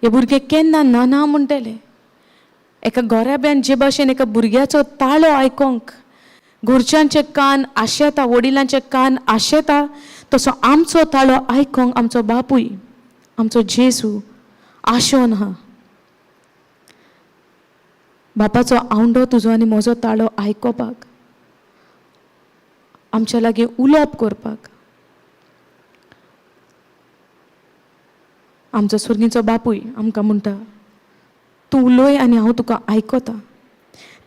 हे भुरगे केन्ना ना ना म्हणटले. एका गोऱ्याब्यान जे भाशेन एका भुरग्याचो ताळो आयकोंक घरच्यांचे कान आशेता, वडिलांचे कान आशेता, तसो आमचो ताळो आयकोंक आमचो बापूय, आमचो जेजू आशोन आहा. बापाचो आवंडो तुजो आनी म्हजो ताळो आयकोपाक, आमच्या लागीं उलोवप करपाक. आमचो सुर्गीचो बापूय आमकां म्हणटा, तूं उलय आनी हांव तुका आयकता.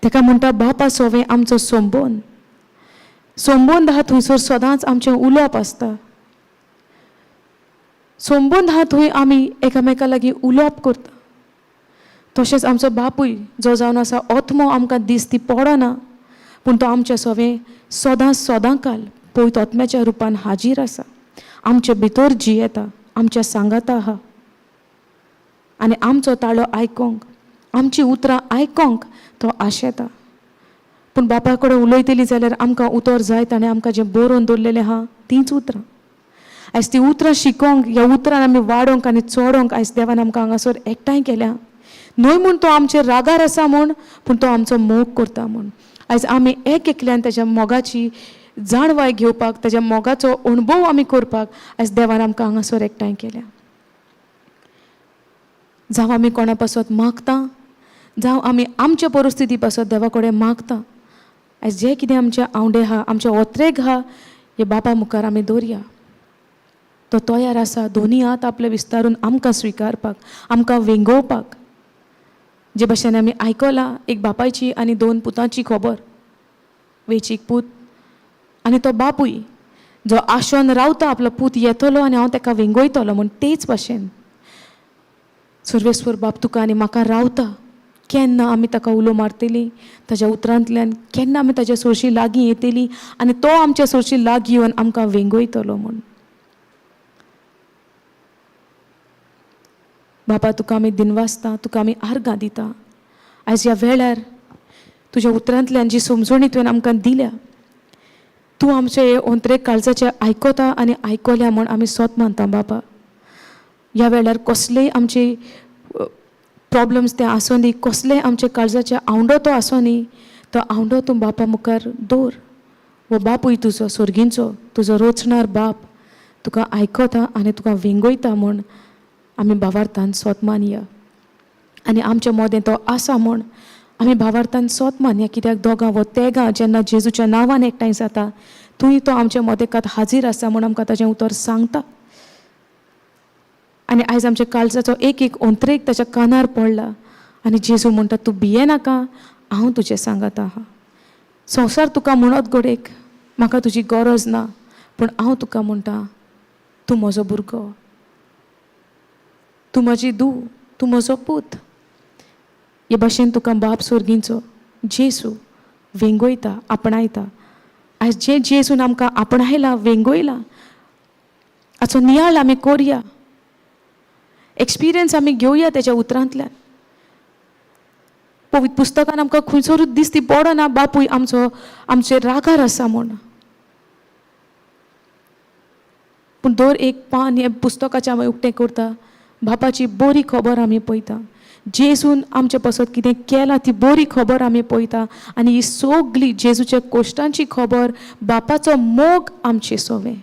तेका म्हणटा बापा सोवे आमचो संबंद, संबंद आहा थंयसर सदांच आमचें उलोवप आसता. संबंद आहा थंय आमी एकामेका लागीं उलोवप करता. तशेंच आमचो बापूय जो जावन आसा आत्मो आमकां दिसती पडना, पूण तो आमच्या सोवे सदां सदां काल पवित्र आत्म्याच्या रुपान हाजीर आसा, आमचे भितर जियेता, आमच्या सांगाता आहा. आनी आमचो ताळो आयकोंक, आमची उतरां आयकोंक तो आशेता. पूण बापा कडेन उलयतली जाल्यार आमकां उतर जाय, ताणें आमकां जें बरोवन दवरलेलें आहा तींच उतरां. आयज ती उतरां शिकोंक, ह्या उतरान आमी वाडोवंक आनी चडोवंक आयज देवान आमकां हांगासर एकठांय केल्या. न्हय म्हूण तो आमचेर रागार आसा म्हूण, पूण तो आमचो मोग करता म्हूण. आयज आमी एक एकल्यान ताच्या मोगाची जाणवाय घेवपाक, ताच्या मोगाचो अणभव आमी करपाक आयज देवान आमकां हांगासर एकठांय केल्या. जावं आमी कोणा पासत मागता, जावं आमी आमच्या परिस्थिती पासत देवा कडेन मागता, आयज जें कितें आमचें आवंडे आहा, आमचें ओत्रेग आहा, हे बापा मुखार आमी दवरया. तो तयार आसा दोनी हात आपले विस्तारून आमकां स्विकारपाक, आमकां वेंगोवपाक. जे भाशेन आमी आयकलां एक बापायची आनी दोन पुतांची खबर, वेचीक पूत आनी तो बापूय जो आशोन रावता आपलो पूत येतलो आनी हांव ताका वेंगयतलो म्हूण, तेच भाशेन सर्वेस्वर बाप तुका आनी म्हाका रावता. केन्ना आमी ताका उलो मारतली ताज्या उतरांतल्यान, केन्ना आमी ताज्या सोरशी लागीं येतली आनी तो आमच्या सोरशी लागीं येवन आमकां वेंगयतलो म्हूण. बाबा तुका आमी दिनवासता, तुका आमी आर्गां दिता. आयज ह्या वेळार तुज्या उतरांतल्यान जी समजणी तुवें आमकां दिल्या, तूं आमचे हे ओंत्रे काळजाचे आयकता आनी आयकल्या म्हूण आमी सोत मानता बाबा. ह्या वेळार कसलेय आमचे प्रॉब्लम्स ते आसूं दी, कसलेय आमचे काळजाचे आवंडो तो आसूं न्ही, तो आवंडो तूं बापा मुखार दवर. हो बापूय तुजो सोर्गींचो, तुजो रोचणार बाप तुका आयकता आनी तुका वेंगयता म्हूण आमी भावार्थान सोत मानया. आनी आमच्या मोदें तो आसा म्हूण आमी भावार्थान सोत मानया, कित्याक दोगां वो तेगां जेन्ना जेजूच्या नांवान एकठांय जाता, तूंय तो आमच्या मोदेकात हाजीर आसा म्हूण आमकां ताजें उतर सांगता. आनी आयज आमच्या काळजाचो एक एक ओंत्रेक ताच्या कानार पडला आनी जेजू म्हणटा, तूं भियेनाका, हांव तुजें सांगाता आहा. संवसार तुका म्हणत घडयेक म्हाका तुजी गरज ना, पूण हांव तुका म्हणटा, तूं म्हजो भुरगो, तूं म्हजी धूव, तूं म्हजो पूत. हे भाशेन तुका बाप सोर्गींचो जेजू वेंगयता, आपणायता. आयज जे जेजून आमकां आपणायला, वेंगयला, हाचो नियाळ आमी करया, एक्सपिरियन्स आमी घेवया तेज्या उतरांतल्यान. पवित्र पुस्तकान आमकां खंयसरूच दिसती पडना बापूय आमचो आमचेर रागार आसा म्हूण, पूण दर एक पान हें पुस्तकाचें आमी उक्तें करता, बापाची बरी खबर आमी पळयता, जेजून आमचे पासत कितें केलां ती बरी खबर आमी पळयता. आनी ही सगली जेजूच्या कोश्टांची खबर, बापाचो मोग आमचे सोवे.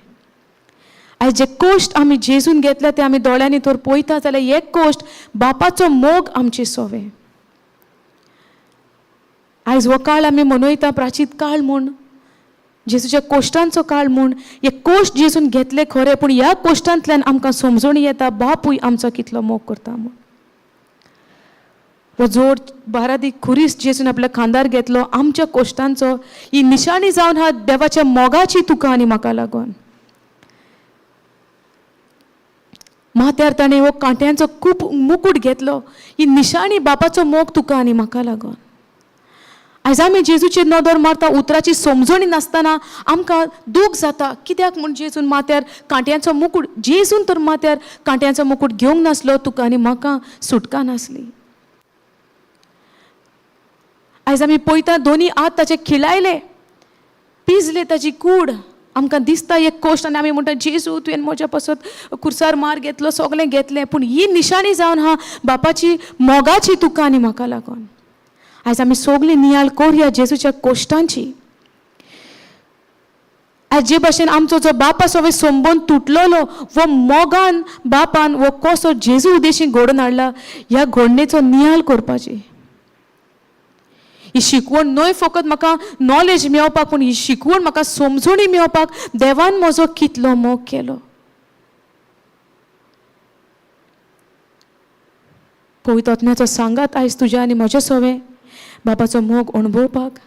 आयज जे कोश्ट आमी जेजून घेतल्या ते आमी दोळ्यांनी तर पळयता जाल्यार हे कोश्ट बापाचो मोग आमचे सोवे. आयज हो काळ आमी मनयता प्राचीत काळ म्हूण, जेजूच्या कोश्टांचो काळ म्हूण. हे कोश्ट जेजून घेतले खरें, पूण ह्या कोश्टांतल्यान आमकां समजणी येता बापूय आमचो कितलो मोग करता म्हूण. हो जोड बारादी खुरीस जेजून आपल्या खांदार घेतलो आमच्या कोश्टांचो, ही निशाणी जावन हा देवाच्या मोगाची तुका आनी म्हाका लागून. माथ्यार ताणें हो कांट्यांचो खूब मुकूट घेतलो, ही निशाणी बापाचो मोग तुका आनी म्हाका लागून. आयज आमी जेजूचेर नदर मारता, उतराची समजणी नासतना आमकां दूख जाता, कित्याक म्हूण जेजून माथ्यार कांट्यांचो मुकूट, जेजून तर माथ्यार कांट्यांचो मुकूट घेवंक नासलो, तुका आनी म्हाका सुटका नासली. आयज आमी पळयता दोनी हात ताचे खिळायले, पिजले ताची कूड, आमकां दिसता एक कोश्ट आनी आमी म्हणटा जेजू तुवें म्हज्या पासत खुर्सार मार घेतलो, सगळें घेतलें, पूण ही निशाणी जावन आहा बापाची मोगाची तुका आनी म्हाका लागून. आयज आमी सगळीं नियाळ करुया जेजूच्या कोश्टांची. आयज जे भाशेन आमचो जो बापा सगळें संबंद तुटलेलो वो मोगान बापान वो कसो जेजू उदेशी घडोवन हाडला ह्या घडणेचो नियाळ करपाची. ही शिकवण न्हय फकत म्हाका नॉलेज मेळपाक, पूण ही शिकवण म्हाका समजणी मेळपाक देवान म्हजो कितलो मोग केलो. पवित्र आत्म्याचो सांगात आयज तुज्या आनी म्हज्या सवें बापाचो मोग अणभवपाक,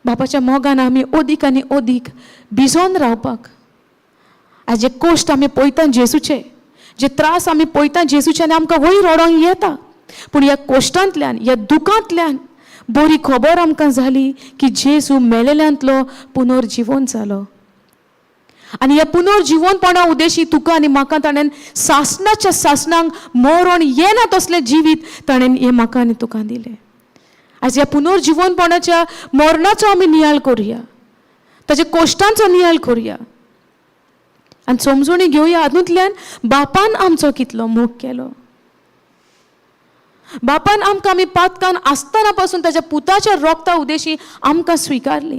बापाच्या मोगान आमी अदीक आनी अदीक भिजोन रावपाक. आयज जे कश्ट आमी पळयता जेजूचे, जे त्रास आमी पळयता जेजूचे आनी आमकां वयर रडोंक येता, पूण ह्या कश्टांतल्यान ह्या दुखांतल्यान बरी खबर आमकां जाली की जेजू मेलेल्यांतलो पुनर्जिवन जालो. आनी ह्या पुनर्जिवनपणा उद्देशी तुका आनी म्हाका ताणें सासणाच्या सासणांक मरण येना तसलें जिवीत ताणें हें म्हाका आनी तुका दिलें. आयज ह्या पुनर्जिवनपणाच्या मरणाचो आमी नियाळ करुया, ताच्या कश्टांचो नियाळ करुया आनी समजणी घेवया हातूंतल्यान बापान आमचो कितलो मोग केलो. बापान आमकां आमी पातकान आसतना पासून ताच्या पुताच्या रोगता उदेशी आमकां स्विकारली.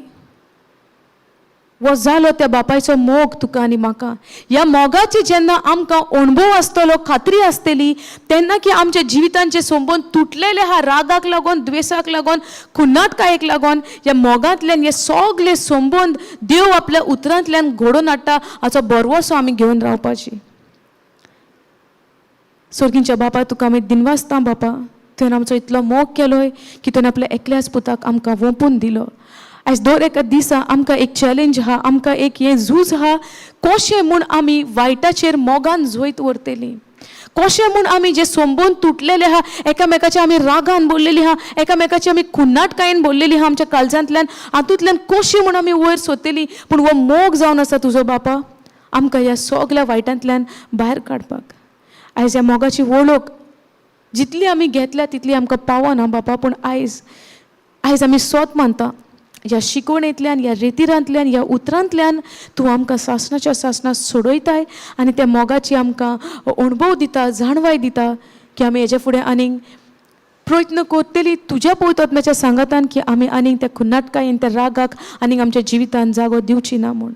वो जालो त्या बापायचो मोग तुका आनी म्हाका. ह्या मोगाची जेन्ना आमकां अणभव आसतलो, खात्री आसतली, तेन्ना की आमच्या जिवितांत जे संबंद तुटलेले आहा रागाक लागून, द्वेसाक लागून, खुन्नातकायेक लागून, ह्या मोगांतल्यान हे सगळे संबंद देव आपल्या उतरांतल्यान घडोवन हाडटा हाचो भरवसो आमी घेवन रावपाची. सर्गींच्या बापा तुका आमी दिनवासता बापा, तुवें आमचो इतलो मोग केलोय की तुवें आपल्या एकल्याच पुताक आमकां वोंपून दिलो. आयज दर एका दिसा आमकां एक चॅलेंज आहा, आमकां एक हें झूज आहा, कशें म्हूण आमी वायटाचेर मोगान जैत व्हरतलीं, कशें म्हूण आमी जे संबंद तुटलेले आहा, एकामेकाचे आमी रागान बोल्लेली आहा, एकामेकाचे आमी खुन्नाटकायेन बोल्लेली आहा आमच्या काळजांतल्यान, हातूंतल्यान कशें म्हूण आमी वयर सोदतलीं. पूण हो मोग जावन आसा तुजो बापा आमकां ह्या सगल्या वायटांतल्यान भायर काडपाक. आयज ह्या मोगाची वळख जितली आमी घेतल्या तितली आमकां पावना बापा, पूण आयज आयज आमी सोत मानता ह्या शिकवणेंतल्यान, ह्या रेतिरांतल्यान, ह्या उतरांतल्यान तूं आमकां सासणाच्या सासणां सोडयताय आनी त्या मोगाची आमकां अणभव दिता, जाणवाय दिता की आमी हेज्या फुडें आनीक प्रयत्न करतली तुज्या पवित्र आत्म्याच्या सांगातान की आमी आनीक त्या खुन्नाटकायेन, त्या रागाक आनीक आमच्या जिवितान जागो दिवची ना म्हूण.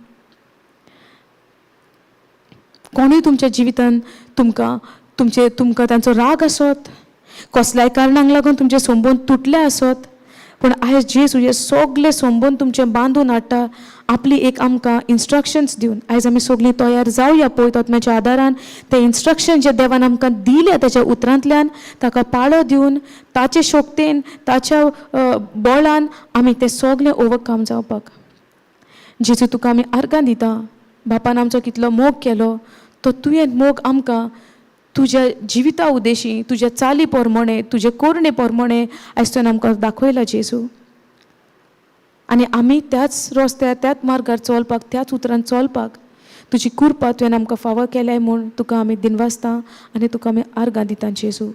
कोणूय तुमच्या जिवितान तुमकां तुमचे तुमकां तांचो राग आसत, कसल्याय कारणांक लागून तुमचे संबंद तुटले आसत, पूण आयज जेजू हे सगळे संबंद तुमचे बांदून हाडटा आपली एक आमकां इन्स्ट्रक्शन्स दिवन. आयज आमी सगळीं तयार जावया पवित्र आत्म्याच्या आदारान ते इन्स्ट्रक्शन जे देवान आमकां दिल्या ताच्या उतरांतल्यान ताका पाळो दिवन ताचे शक्तेन, ताच्या बळान आमी ते सगळे ओवरकम जावपाक. जेजू तुका आमी आर्गां दिता, बापान आमचो कितलो मोग केलो तो तुवें मोग आमकां तुज्या जिविता उद्देशी, तुज्या चाली प्रमाणे, तुजे करणे प्रमाणे आयज तुवें आमकां दाखयला जेजू. आनी आमी त्याच रस्त्यार, त्याच मार्गार चलपाक, त्याच उतरान चलपाक तुजी कृपा तुवें आमकां फावो केल्याय म्हूण तुका आमी दिनवासता आनी तुका आमी आर्गां दिता जेजू.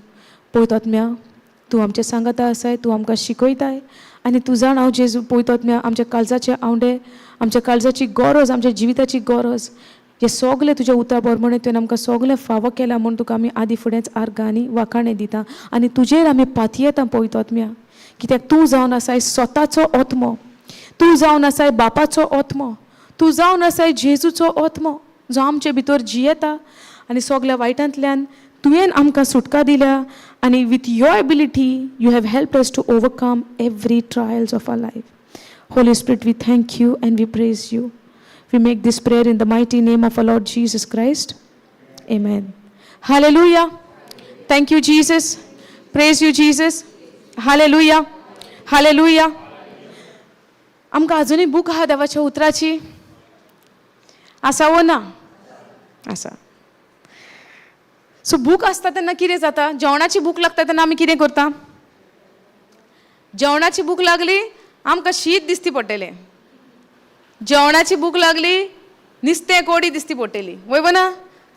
पवित्र आत्म्या तूं आमच्या सांगाता आसाय, तूं आमकां शिकयताय आनी तूं जाण हांव जेजू पवित्र आत्म्या आमच्या काळजाचे आवंडे, आमच्या काळजाची गरज, आमच्या जिविताची गरज हे सगळे तुज्या उतरा प्रमाणे तुवें आमकां सगळें फावो केलां म्हूण तुका आमी आदी फुडेंच आर्गां आनी वाखाणें दिता आनी तुजेर आमी पातयेता पवित्र आत्म्या, कित्याक तूं जावन आसाय स्वताचो आत्मो, तूं जावन आसाय बापाचो आत्मो, तूं जावन आसाय जेजूचो आत्मो जो आमचे भितर जियेता आनी सगल्या वायटांतल्यान तुवें आमकां सुटका दिल्या आनी with your ability you have help us to overcome every trials of our life. Holy Spirit, we thank you and we praise you. We make this prayer in the mighty name of our Lord Jesus Christ. Amen. Hallelujah. Thank you, Jesus. Praise you, Jesus. Hallelujah. Hallelujah. आमकां अजुनूय भूक आहा देवाच्या उतराची, आसा वो ना? आसा. So भूक आसता तेन्ना कितें जाता? जेवणाची भूक लागता तेन्ना आमी कितें करता? जेवणाची भूक लागली आमकां शीत दिसती पडटलें, जेवणाची भूक लागली नुस्तें कोडी दिसती पडटली, वय ना?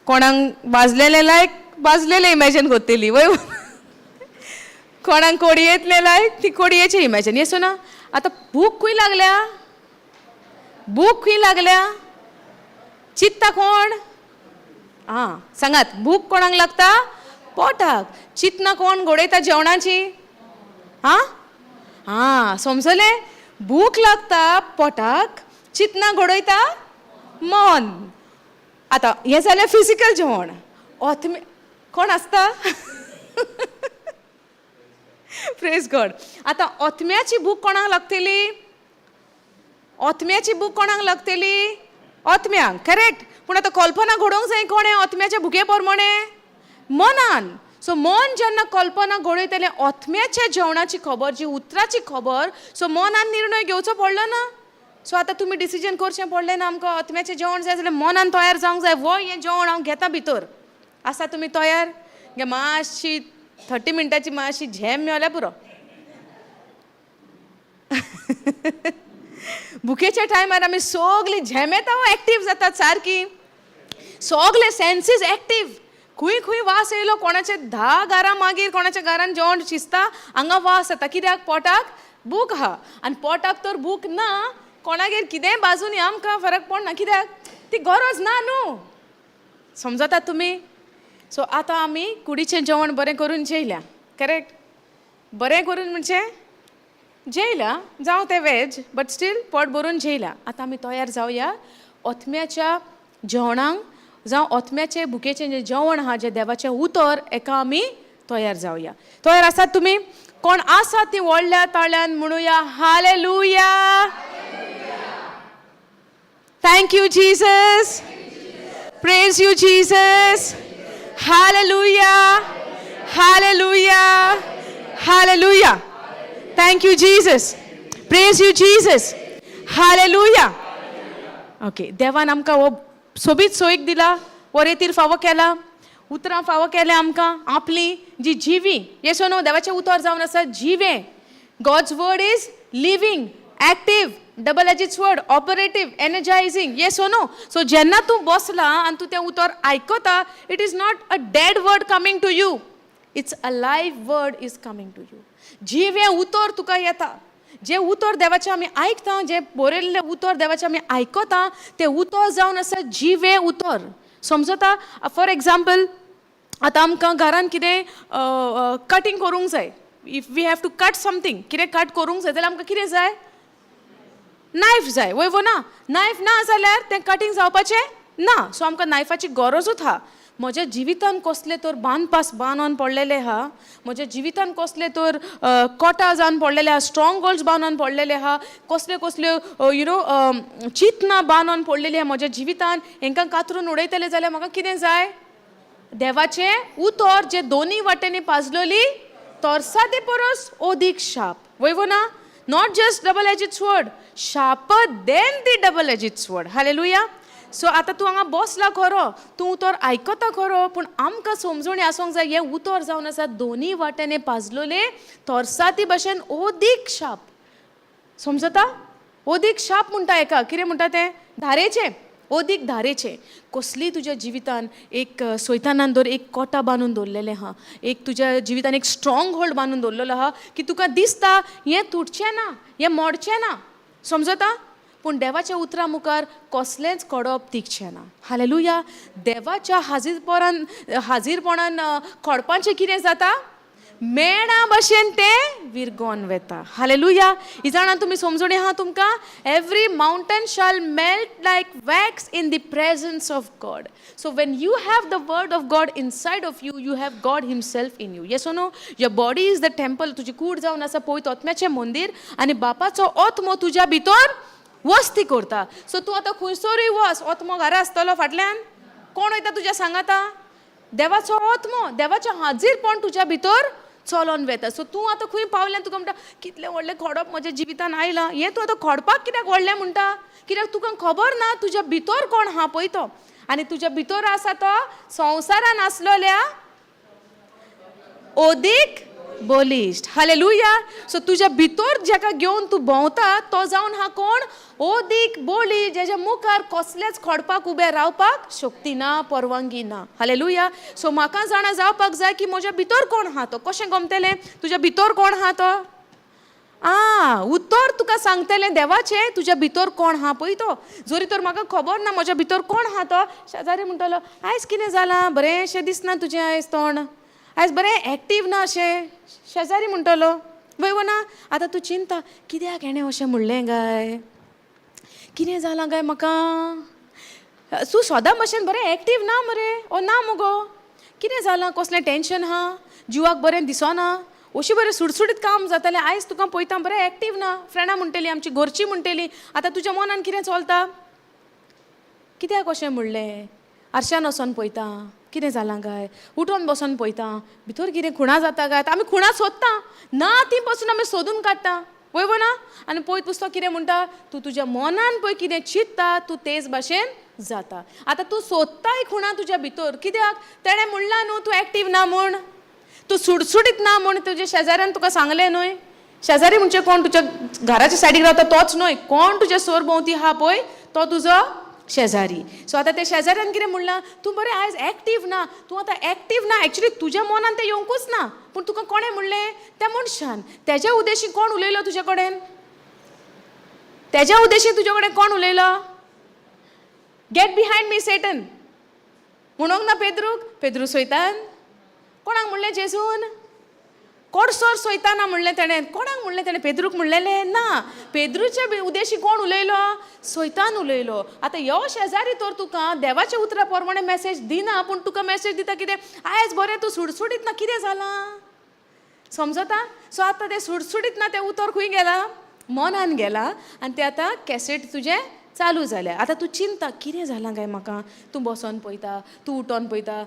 कोणाक भाजलेलें लायक भाजलेलें इमॅजन करतली, वय, कोणाक कोडयेंतलें लायक ती कोडयेचें इमॅजन. येसो ना? आतां भूक खंय लागल्या? भूक खंय लागल्या? चित्ता कोण? आं, सांगात, भूक कोणाक लागता? पोटाक. चिंतना कोण घडयता जेवणाची? आं आं, समजलें? भूक लागता पोटाक, चिंतना घडयता मन. आतां हें जालें फिजिकल जेवण. ऑथमे कोण आसता? Praise God. आतां ओतम्याची भूक कोणाक लागतली? ओतम्याची भूक कोणाक लागतली? ओतम्याक, करेक्ट. पूण आतां कल्पना घडोवंक जाय कोणें ओतम्याच्या भुके प्रमाणे? मनान. सो मन जेन्ना कल्पना घडयतलें ओतम्याच्या जेवणाची खबर, जी उतराची खबर, सो मनान निर्णय घेवचो पडलो ना. सो आतां तुमी डिसिजन करचें पडलें ना. आमकां ओतम्याचें जेवण जाय जाल्यार मनान तयार जावंक जाय, वय हें जेवण हांव घेता भितर. आसा तुमी तयार? गे मातशी 30 मिनटांची मातशी झेम मेवल्यार पुरो. भुकेच्या टायमार आमी सगळीं झेमेता, एक्टीव जातात सारकी, सगळे सेन्सीस एक्टीव. खंय खंय वास येयलो, कोणाचे 10 घरां मागीर कोणाच्या घरान जेवण शिजता, हांगा वास येता. कित्याक? पोटाक भूक आहा. आनी पोटाक तर भूक ना, कोणागेर कितेंय बाजून आमकां फरक पडना, कित्याक ती गरज ना न्हू. समजतात तुमी? सो आतां आमी कुडीचें जेवण बरें करून जेयल्या, करेक्ट? बरें करून म्हणजे जेयल्या, जावं तें वॅज, बट स्टील पोट भरून जेयल्या. आतां आमी तयार जावया ओतम्याच्या जेवणाक, जावं ओतम्याचे भुकेचें जें जेवण आहा, जें देवाचें उतर, एका आमी तयार जावया. तयार आसात तुमी? कोण आसा ती व्हडल्या ताळ्यान म्हणुया hallelujah. Thank you Jesus, praise you Jesus, hallelujah, hallelujah, hallelujah. Thank you Jesus, praise you Jesus, hallelujah. Okay, देवान आमकां हो सोबीत सोयीक दिला, हो रेतीर फावो केला, उतरां फावो केल्या आमकां, आपली जी जिवी. येसो न्हू, देवाचें उतर जावन आसा जिवें. God's word is living, active, double edged sword, operative, energizing. Yes or no? So जेन्ना तूं बसला आनी तूं तें उतर आयकता, it is not a dead word coming to you, it's a live word is coming to you. जिवें उतर तुका येता. जें उतर देवाचें आमी आयकता, जें बरयल्लें उतर देवाचें आमी आयकता, तें उतर जावन आसा जिवें उतर. समजता? फॉर एग्जाम्पल, आतां आमकां घरान कितें कटींग करूंक जाय, if we have to cut something, कितें कट करूंक जाय जाल्यार आमकां कितें जाय? नायफ जाय, वय वो ना? नायफ ना जाल्यार तें कटींग जावपाचें ना. सो आमकां नायफाची गरजूच आहा. म्हज्या जिवितान कसले तर बांदपास बांदून पडलेले आहा, म्हज्या जिवितान कसले तर कोटा जावन पडलेले आहा, स्ट्रॉंग होल्ड्स बांदून पडलेले आहा, कसल्यो कसल्यो you know चिंतनां बांदून पडलेली आहा म्हज्या जिवितान, हेंकां कातरून उडयतले जाल्यार म्हाका कितें जाय? देवाचें उतर, जे दोनी वाटेंनी पाजलोली तरसादे परस ओदीक शार्प, वय वो ना? Not just double edged sword, sharper than the double edged sword. Hallelujah. So आतां तूं हांगा बसला खरो, तूं उतर आयकता खरो, पूण आमकां समजोणी आसूंक जाय, हें उतर जावन आसा दोनी वाटेंनी पाजलोले तरसादी भशेन ओदीक शार्प. समजता? ओदीक शार्प म्हणटा एका, कितें म्हणटा तें? धारेचें, ओदीक धारेचें. कसली तुज्या जिवितान एक सैतानान दवर एक कोटा बांदून दवरलेलें आहा, एक तुज्या जिवितान एक स्ट्रॉंग होल्ड बांदून दवरलेलो आहा की तुका दिसता हें तुटचें ना, हें मोडचें ना. समजता? पूण देवाच्या उतरां मुखार कसलेंच कडप तिगचें ना. हालेलुया. देवाच्या हाजीरपणान हाजीरपणान खडपांचें कितें जाता? मेणा भशेन तें विरगोन वेता. हालेलुया. ही जाणा तुमी समजणी आहा तुमकां? Every mountain shall melt like wax in the presence of God. So when you have the word of God inside of you, you have God himself in you. Yes no? Your body is the temple. तुजी कूड जावन आसा पवित्र आत्म्याचें मंदीर आनी बापाचो आत्मो तुज्या भितर वस्ती करता. सो तूं आतां खंयसरूय वच, आत्मो घरा आसतलो फाटल्यान? कोण वयता तुज्या सांगाता? देवाचो आत्मो, देवाचें हाजीरपण तुज्या भितर चलोन वेता. सो तूं आतां खंय पावलें, तुका म्हणटा कितलें व्हडलें खडप म्हज्या जिवितान आयलां, हें तूं आतां खडपाक कित्याक व्हडलें म्हणटा? कित्याक तुका खबर ना तुज्या भितर कोण आहा पळय तो, आनी तुज्या भितर आसा तो संवसारान आसलोल्या ओदीक बलिश्ट. हालेलुया. सो तुज्या भितर जेका घेवन तूं भोंवता तो जावन हा कोण? ओदीक बोली, जेज्या मुखार कसलेच खडपाक उबें रावपाक शक्ती ना, परवानगी ना. हालेलुया. सो म्हाका जाणा जावपाक जाय की म्हज्या भितर कोण आहा तो. कशें गमतलें तुज्या भितर कोण आहा तो? आ उतर तुका सांगतलें देवाचें, तुज्या भितर कोण आहा पळय तो. जरी तर म्हाका खबर ना म्हज्या भितर कोण आहा तो, शेजारी म्हणटलो आयज कितें जालां, बरेंशें दिसना तुजें आयज तोंड, आयज बरें एक्टीव ना अशें शेजारी म्हणटलो. वय वो ना? आतां तूं चिंता कित्याक हेणें अशें म्हणलें काय, कितें जालां काय म्हाका, तूं सदां भशेन बरें एक्टीव ना मरे, ओ ना मुगो, कितें जालां, कसलें टेंशन आहा, जिवाक बरें दिसना, अशें बरें सुडसुडीत काम जातालें, आयज तुका पळयता बरें एक्टीव ना. फ्रेंडां म्हणटलीं, आमची घरचीं म्हणटलीं, आतां तुज्या मनान कितें चलता, कित्याक अशें म्हणलें, आरशान वचोन पळयता कितें जालां काय, उठोन बसोन पळयता भितर कितें खुणां जाता काय. आमी खुणां सोदता ना ती पसून आमी सोदून काडटा. वय वो ना? आनी पळय पुस्तक कितें म्हणटा, तूं तुज्या मनान पळय कितें चिंत्ता तूं तेच भाशेन जाता. आतां तूं सोदताय खुणां तुज्या भितर, कित्याक तेणें म्हणलां न्हू तूं एक्टीव ना म्हूण, तूं सुडसुडीत ना म्हूण, तुज्या शेजाऱ्यान तुका सांगलें न्हय. शेजारी म्हणजे कोण, तुज्या घराच्या सायडीक रावता तोच न्हय, कोण तुज्या सोर भोंवती आहा पळय तो तुजो शेजारी. सो आतां त्या शेजाऱ्यान कितें म्हणलां, तूं बरें आयज एक्टीव ना, तूं आतां एक्टीव ना, एक्चुली तुज्या मनान तें येवंकूच ना, पूण तुका कोणें म्हणलें, त्या मनशान. तेज्या उद्देशी कोण उलयलो तुजे कडेन, तेज्या उद्देशी तुजे कडेन कोण उलयलो? Get behind me Satan म्हणूंक ना पेद्रूक, पेद्रू सोयतान कोणाक म्हणलें, जेजून कोडसोर सोयताना म्हणलें तेणें, कोणाक म्हणलें तेणें, पेद्रूक म्हणलेलें ना. पेद्रूच्या उद्देशी कोण उलयलो, सोयतान उलयलो. आतां यो शेजारी तर तुका देवाच्या उतरा प्रमाणे मॅसेज दिना, पूण तुका मॅसेज दिता कितें, आयज बरें तूं सुडसुडीत ना, कितें जालां, समजता? सो आतां तें सुडसुडीत ना तें उतर खंय गेलां, मनान गेलां, आनी तें आतां कॅसेट तुजें चालू जालें. आतां तूं चिंता कितें जालां काय म्हाका, तूं बसोन पळयता, तूं उठोन पळयता,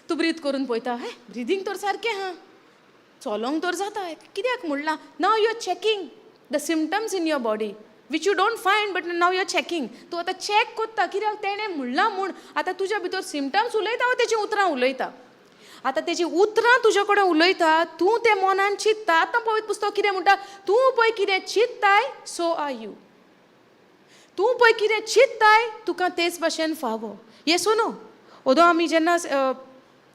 तूं ब्रीथ करून पळयता, हे ब्रिदींग तर सारकें आहा, चलोंक तर जाता, कित्याक म्हणलां. Now you are checking the symptoms in your body which you don't find, but now you are checking. तूं आतां चॅक कोत्ता कित्याक तेणें म्हणलां म्हूण. आतां तुज्या भितर सिमटम्स उलयता वा तेजी उतरां उलयता, आतां तेजी उतरां तुजे कडेन उलयता, तूं तें मनान चिंत्ता. आतां पवित्र पुस्तक कितें म्हणटा, तूं पळय कितें चिंत्ताय सो are you, तूं पळय कितें चिंत्ताय तुका तेच भाशेन फावो. येसो न्हू, ओदो आमी जेन्ना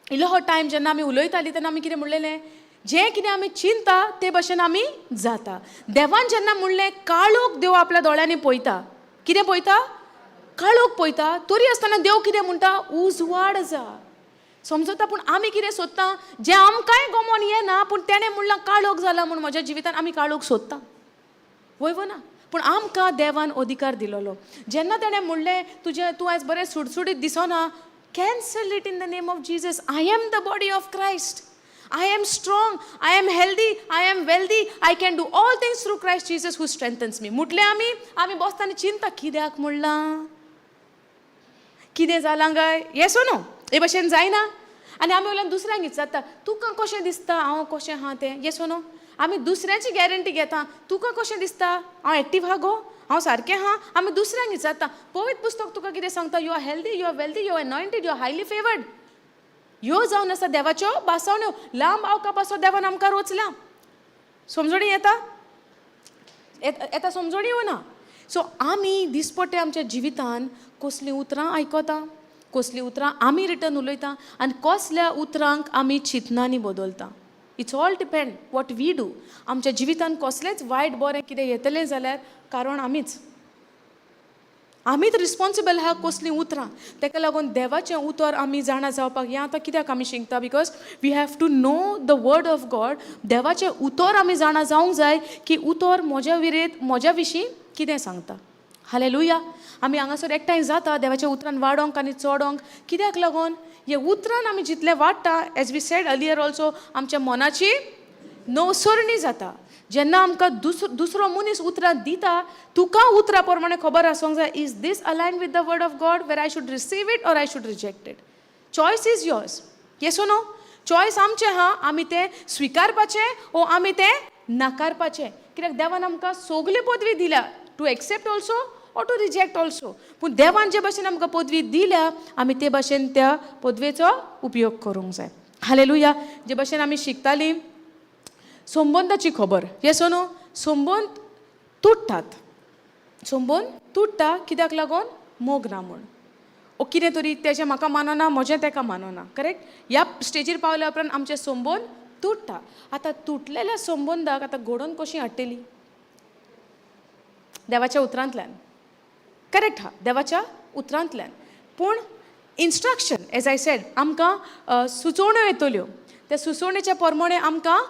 इल्लो हो टायम जेन्ना आमी उलयतालीं तेन्ना आमी कितें म्हणलेलें, जें कितें आमी चिंता ते भाशेन आमी जाता. देवान जेन्ना म्हणलें काळोख देव आपल्या दोळ्यांनी पळयता, कितें पळयता, काळोख पळयता, तरी आसतना देव कितें म्हणटा, उजवाड जा, समजता. पूण आमी कितें सोदता, जें आमकांय गमोन येना, पूण तेणें म्हणलां काळोख जाला म्हूण म्हज्या जिवितान आमी काळोख सोदता. वय वो ना? पूण आमकां देवान अधिकार दिलोलो. जेन्ना तेणें म्हणलें तुजें तूं आयज बरें सुडसुडीत दिसना, cancel it in the name of Jesus. I am the body of Christ, I am strong, I am healthy, I am wealthy, I can do all things through Christ Jesus who strengthens me. म्हटलें आमी, आमी बसता आनी चिंता कित्याक म्हणलां, कितें जालां काय, येसो न्हू, हे भशेन जायना. आनी आमी वयल्यान दुसऱ्यांक विचारता तुका कशें दिसता हांव कशें आहा तें, येसो न्हू, आमी दुसऱ्याची गॅरंटी घेता, तुका कशें दिसता हांव एक्टीव आहा गो, हांव सारकें आहा, आमी दुसऱ्यांक विचारता. पवित्र पुस्तक तुका कितें सांगता, you are healthy, you are wealthy, you are anointed, you are highly favoured. ह्यो जावन आसा देवाच्यो भासावण्यो, लांब आवका पासो देवान आमकां रोचल्या. समजणी येता, येता समजणी येवना. सो आमी दिसपट्टे आमच्या जिवितान कसलीं उतरां आयकता, कसलीं उतरां आमी रिटर्न उलयता, आनी कसल्या उतरांक आमी चिंतनांनी बदलता. It's all depend what we do. आमच्या जिवितान कसलेंच वायट बरें कितें येतलें जाल्यार कारण आमीच, आमीच रिस्पॉन्सिबल आहा कसलीं उतरां. तेका लागून देवाचें उतर आमी जाणा जावपाक हें आतां कित्याक आमी शिकता, because we have to know the word of God. देवाचें उतर आमी जाणा जावंक जाय की उतर म्हज्या विरेत म्हज्या विशीं कितें सांगता. हालेलुया. आमी हांगासर एकठांय जाता देवाच्या उतरान वाडोंक आनी चडोंक, कित्याक लागून हे उतरान आमी जितलें वाडटा, as we said earlier also, आमच्या मनाची नवसरणी जाता. जेन्ना आमकां दुसरो मनीस उतरां दिता, तुका उतरां प्रमाणे खबर आसूंक जाय, is this align with the word of God, where I should receive it or I should reject it. Choice is yours. Yes no? Choice आमचें आहा, आमी तें स्विकारपाचें ओ आमी तें नाकारपाचें. कित्याक देवान आमकां सगली पदवी दिल्या, to accept also or to reject also. पूण देवान जे भाशेन आमकां पदवी दिल्या, आमी ते भाशेन त्या पदवेचो उपयोग करूंक जाय. हालेलुया. जे भाशेन आमी शिकतालीं संबंदाची खबर, येस न्हू, संबंद तुट्टात, संबंद तुट्टा कित्याक लागून, मोग ना म्हूण, ओ कितें तरी तेजें म्हाका मानना, म्हजें तेका मानना, करेक्ट. ह्या स्टेजीर पावल्या उपरांत आमचे संबंद तुट्टात. तुट्टा. आतां तुटलेल्या संबंदाक आतां घडोवन कशी हाडटली? देवाच्या उतरांतल्यान. करेक्ट हा, देवाच्या उतरांतल्यान. पूण इन्स्ट्रक्शन, एज I said, आमकां सुचोवण्यो येतल्यो, त्या सुचोवणेच्या प्रमाणे आमकां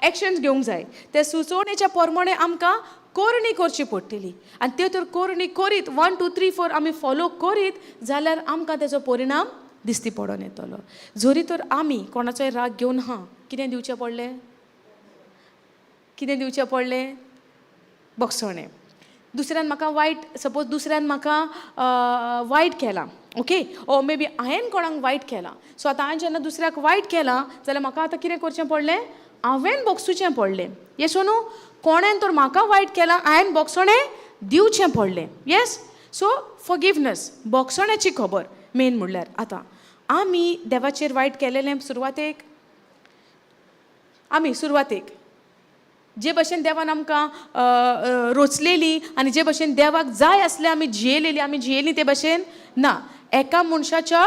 एक्शन्स घेवंक जाय, त्या सुचोवणेच्या प्रमाणे आमकां करणी करची पडटली. आनी त्यो तर करणी करीत 1 2 3 4 आमी फॉलो करीत जाल्यार आमकां तेजो परिणाम दिसती पडोन येतलो. जरी तर आमी कोणाचोय राग घेवन हा, कितें दिवचें पडलें? कितें दिवचें पडलें? बक्षणें. दुसऱ्यान म्हाका वायट, सपोज दुसऱ्यान म्हाका वायट केलां, ओके, ओ मे बी हांवें कोणाक वायट केलां. सो आतां हांवें जेन्ना दुसऱ्याक वायट केलां जाल्यार म्हाका आतां कितें करचें पडलें? हांवें बक्षुचें पडलें. येस न्हू? कोणेन तर म्हाका वायट केलां, हांवें बक्षणें दिवचें पडलें. येस. सो फॉरगिवनस, बक्षण्याची खबर मेन म्हणल्यार. आतां आमी देवाचेर वायट केलेलें सुरवातेक, आमी सुरवातेक जे भशेन देवान आमकां रोचलेली आनी जे भशेन देवाक जाय आसलें आमी जियेलेली, आमी जियेली ते भशेन ना. एका मनशाच्या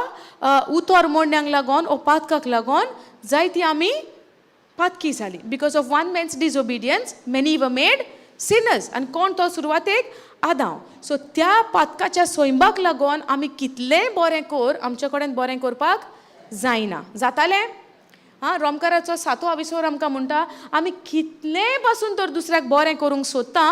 उतर मोडण्यांक लागून ओ पातकाक लागून जायती आमी पातकी जाली. Because of one man's disobedience many were made sinners. आनी कोण तो सुरवातेक? आदांव. सो त्या पातकाच्या स्वयंबाक लागून आमी कितलेंय बरें कर, आमचे कडेन बरें करपाक जायना. जातालें? आं, रोमकाराचो सातो आविसोर आमकां म्हणटा, आमी कितलेंय पासून तर दुसऱ्याक बरें करूंक सोदता,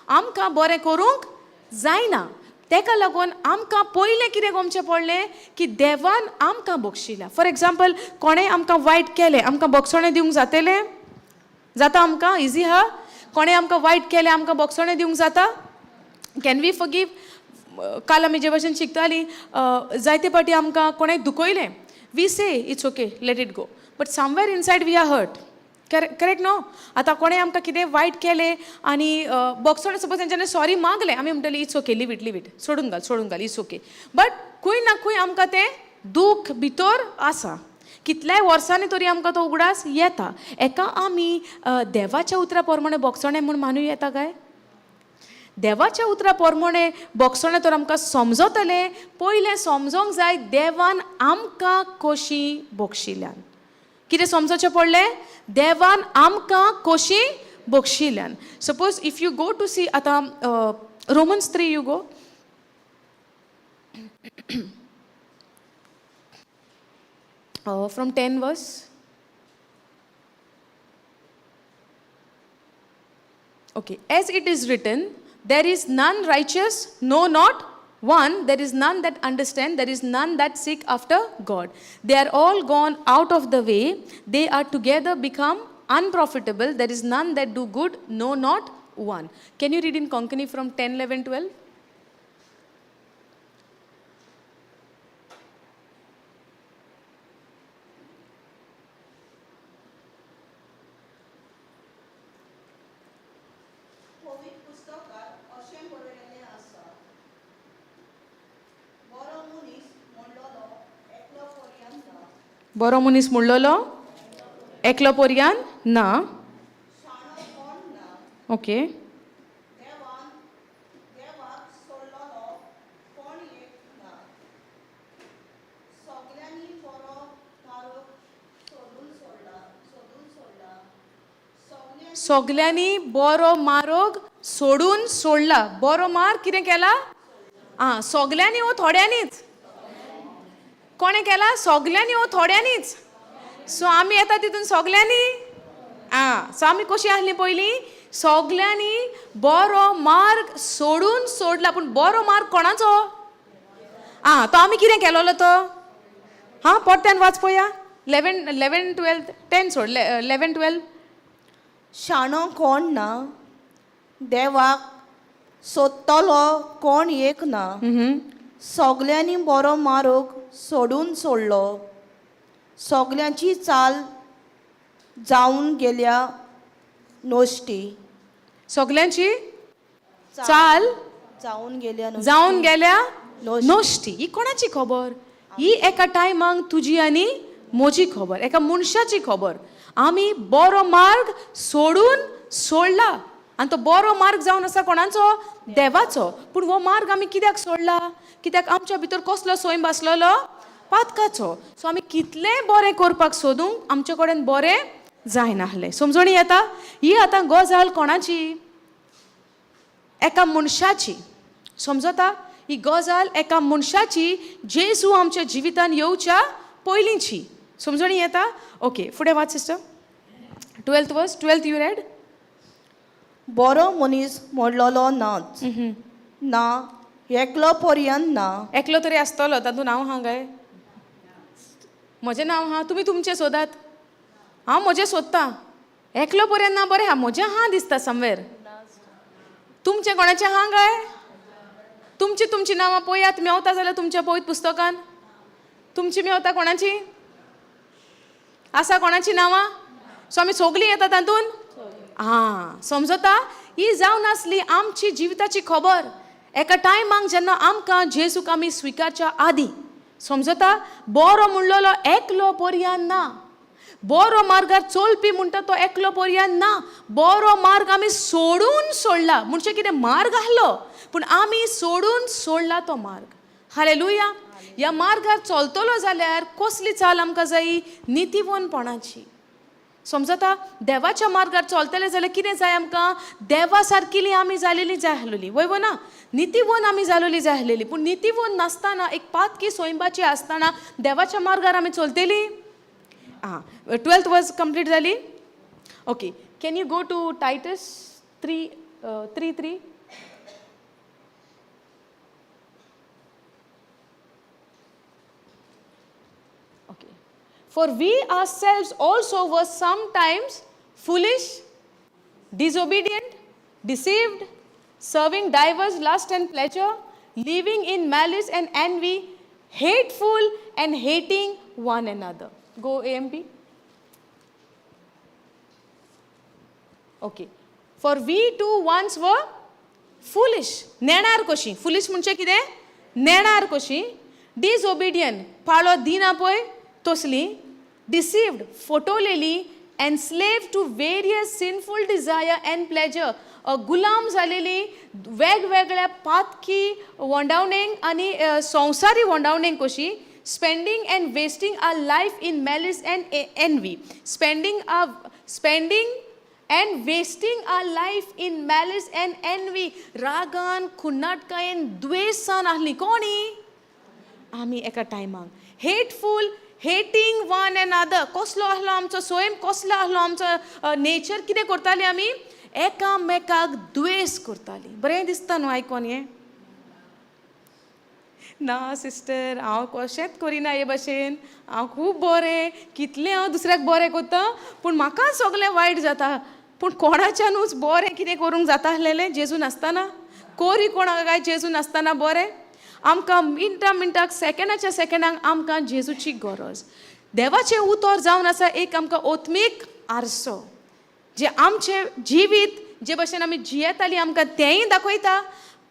आमकां बरें करूंक जायना. तेका लागून आमकां पयलें कितें गमचें पडलें की देवान आमकां बक्षिला. फॉर एग्जाम्पल, कोणें आमकां वायट केलें, आमकां बक्षणें दिवंक जातलें? जाता आमकां? इजी हा? कोणें आमकां वायट केलें, आमकां बक्षणें दिवंक जाता? Can we forgive? काल आमी जे भशेन शिकतालीं, जायते फावटी आमकां कोणें दुखयलें, we say it's okay, let it go, but somewhere inside we are hurt. Correct न्हू? आतां कोणें आमकां कितें वायट केलें आनी बक्षणें सपोज तेंच्यांनी सॉरी मागलें, आमी म्हणटलीं it's okay, leave it, leave it, सोडून घाल, सोडून घाल, it's okay. But खंय ना खंय आमकां तें दूख भितर आसा. कितल्याय वर्सांनी तरी आमकां तो उगडास येता. एका आमी देवाच्या उतरा प्रमाणे बक्षणें म्हूण मानूं येता काय? देवाच्या उतरा प्रमाणे बक्षणें तर आमकां समजतलें, पयलें समजोंक जाय देवान आमकां कशी बक्षिल्यान. कितें समजोचें पडलें? देवान आमकां कशी बक्षिल्यान. Suppose if you go to see आतां Romans 3 you go, from 10 verse. Okay, as it is written, there is none righteous, no, not one. There is none that understand, there is none that seek after God. They are all gone out of the way, they are together become unprofitable. There is none that do good, no, not one. Can you read in Konkani from 10, 11, 12? पवित्र पुस्तकात अशें बरयलेलें आसा, बरो मनीस म्हणलोलो एकलो पर्यान ना, बरो मनीस म्हणलोलो एकलो पर्यान ना, शाणो कोण ना, ओके, देवान देवाक सोडलोलो कोण एक ना, सगल्यांनी बरो मार्ग सोडून सोडला, सोडून सोडला, सगल्यांनी सगल्यांनी बरो मार्ग सोडून सोडला. बरो मार्ग कितें केला? आं, सगल्यांनी वो थोड्यांनीच? कोणें केला? सगल्यांनी वो थोड्यांनीच? सो आमी येता तितून सगल्यांनी. आं, सो आमी कशीं आसलीं पयलीं? सगल्यांनी बरो मार्ग सोडून सोडला. पूण बरो मार्ग कोणाचो? आं, तो आमी कितें केलोलो तो? हां, परत्यान वाच पळया. 11 11 12 10 सोड, 11 12. शाणो कोण ना, देवाक सोदतलो कोण एक ना, सगल्यांनी बरो मार्ग सोडून सोडलो, सगल्यांची चाल जावन गेल्या नश्टी, सगल्यांची चाल जावन गेल्या नश्टी. जावन गेल्या नश्टी. नश्टी. ही कोणाची खबर? ही एका टायमाक तुजी आनी म्हजी खबर, एका मनशाची खबर. आमी बरो मार्ग सोडून सोडला आनी तो बरो मार्ग जावन आसा कोणाचो? देवाचो. पूण हो मार्ग आमी कित्याक सोडला? कित्याक आमच्या भितर कसलो स्वयं आसलेलो? पातकाचो. सो आमी कितलेंय बरें करपाक सोदूंक आमचे कडेन बरें जायनासलें. समजणी येता? ही आतां गजाल कोणाची? एका मनशाची. समजता? ही गजाल एका मनशाची, जेजू आमच्या जिवितान येवच्या पयलींची. समजणी येता? ओके, फुडें वाच sister. 12th verse, 12th you read. बरो मनीस म्हणलोलो नाच ना, एकलो पर्यंत ना. एकलो तरी आसतलो तातूंत. हांव आहा काय? म्हजें नांव आहा. तुमी तुमचें सोदात, हांव म्हजें सोदतां. एकलो पर्यंत ना, बरें आहा. म्हजें आहा दिसता समवेर. तुमचें कोणाचें आहा काय? तुमची तुमची नांवां पळयात, मेवता जाल्यार तुमच्या पवित्र पुस्तकान तुमची मेवता कोणाची आसा? कोणाची नांवां? सो आमी सगलीं येता तातूंत. आं, समजता? ही जावन आसली आमची जिविताची खबर एका टायमाक, जेन्ना आमकां जेजूक आमी स्विकारच्या आदीं. समजता? बरो म्हणलेलो एकलो पर्यान ना. बरो मार्गार चलपी म्हणटा तो एकलो पर्यान ना. बरो मार्ग आमी सोडून सोडला. म्हणजे कितें? मार्ग आहलो पूण आमी सोडून सोडला तो मार्ग. हालेलुया. ह्या मार्गार चलतलो जाल्यार कसली चाल आमकां जायी? नितीवनपणाची. समजता? देवाच्या मार्गार चलतले जाल्यार कितें जाय आमकां? देवा सारकिली आमी जालेली जाय आसलेली, वय वो ना? नितीवन आमी जालोली जाय आसलेली. पूण नितीवन नासतना, एक पातकी सोयंबाची आसतना देवाच्या मार्गार आमी चलतली? आं, 12th verse complete जाली. Okay, can you go to Titus 3:3, 3:3? Okay. For we ourselves also were sometimes foolish, disobedient, deceived, serving divers lust and pleasure, living in malice and envy, hateful and hating one another. Go AMP. Okay. For we too once were foolish. नेणार कशी. Foolish म्हणजे कितें? नेणार कशी. डिसओबिडियंट, पाळो दिना पळय तसली. डिसिव्ड, फटवलेली. Enslaved to various sinful desire and pleasure, गुलाम जालेली वेगवेगळ्या पातकी वोंडावणेंक आनी संवसारी वोंडावणेंक कशी. Spending and wasting our life in malice and envy. Spending and wasting our life in malice and envy. रागान, खुन्नाटकायेन, द्वेसान आहली कोणी आमी एका टायमाक. Hateful, hating one another. कसलो आहलो आमचो स्वयं? कसलो आहलो आमचो नेचर? कितें करताली आमी? एकामेकाक द्वेस करताली. बरें दिसता न्हू आयकोन हें? ना सिस्टर, हांव कशेंच करिना हे भाशेन, हांव खूब बरें. कितलें हांव दुसऱ्याक बरें करता, पूण म्हाका सगळें वायट जाता. पूण कोणाच्यानूच बरें कितें करूंक जाता आसलेलें जेजू नासतना? कोरी कोणाक काय जेजू नासतना बरें? आमकां मिनटा मिनटाक, सेकंडाच्या सेकंडाक आमकां जेजूची गरज. देवाचें उतर जावन आसा एक आमकां ओत्मीक आरसो, जे आमचें जिवीत जे भशेन आमी जियेताली आमकां तेंय दाखयता.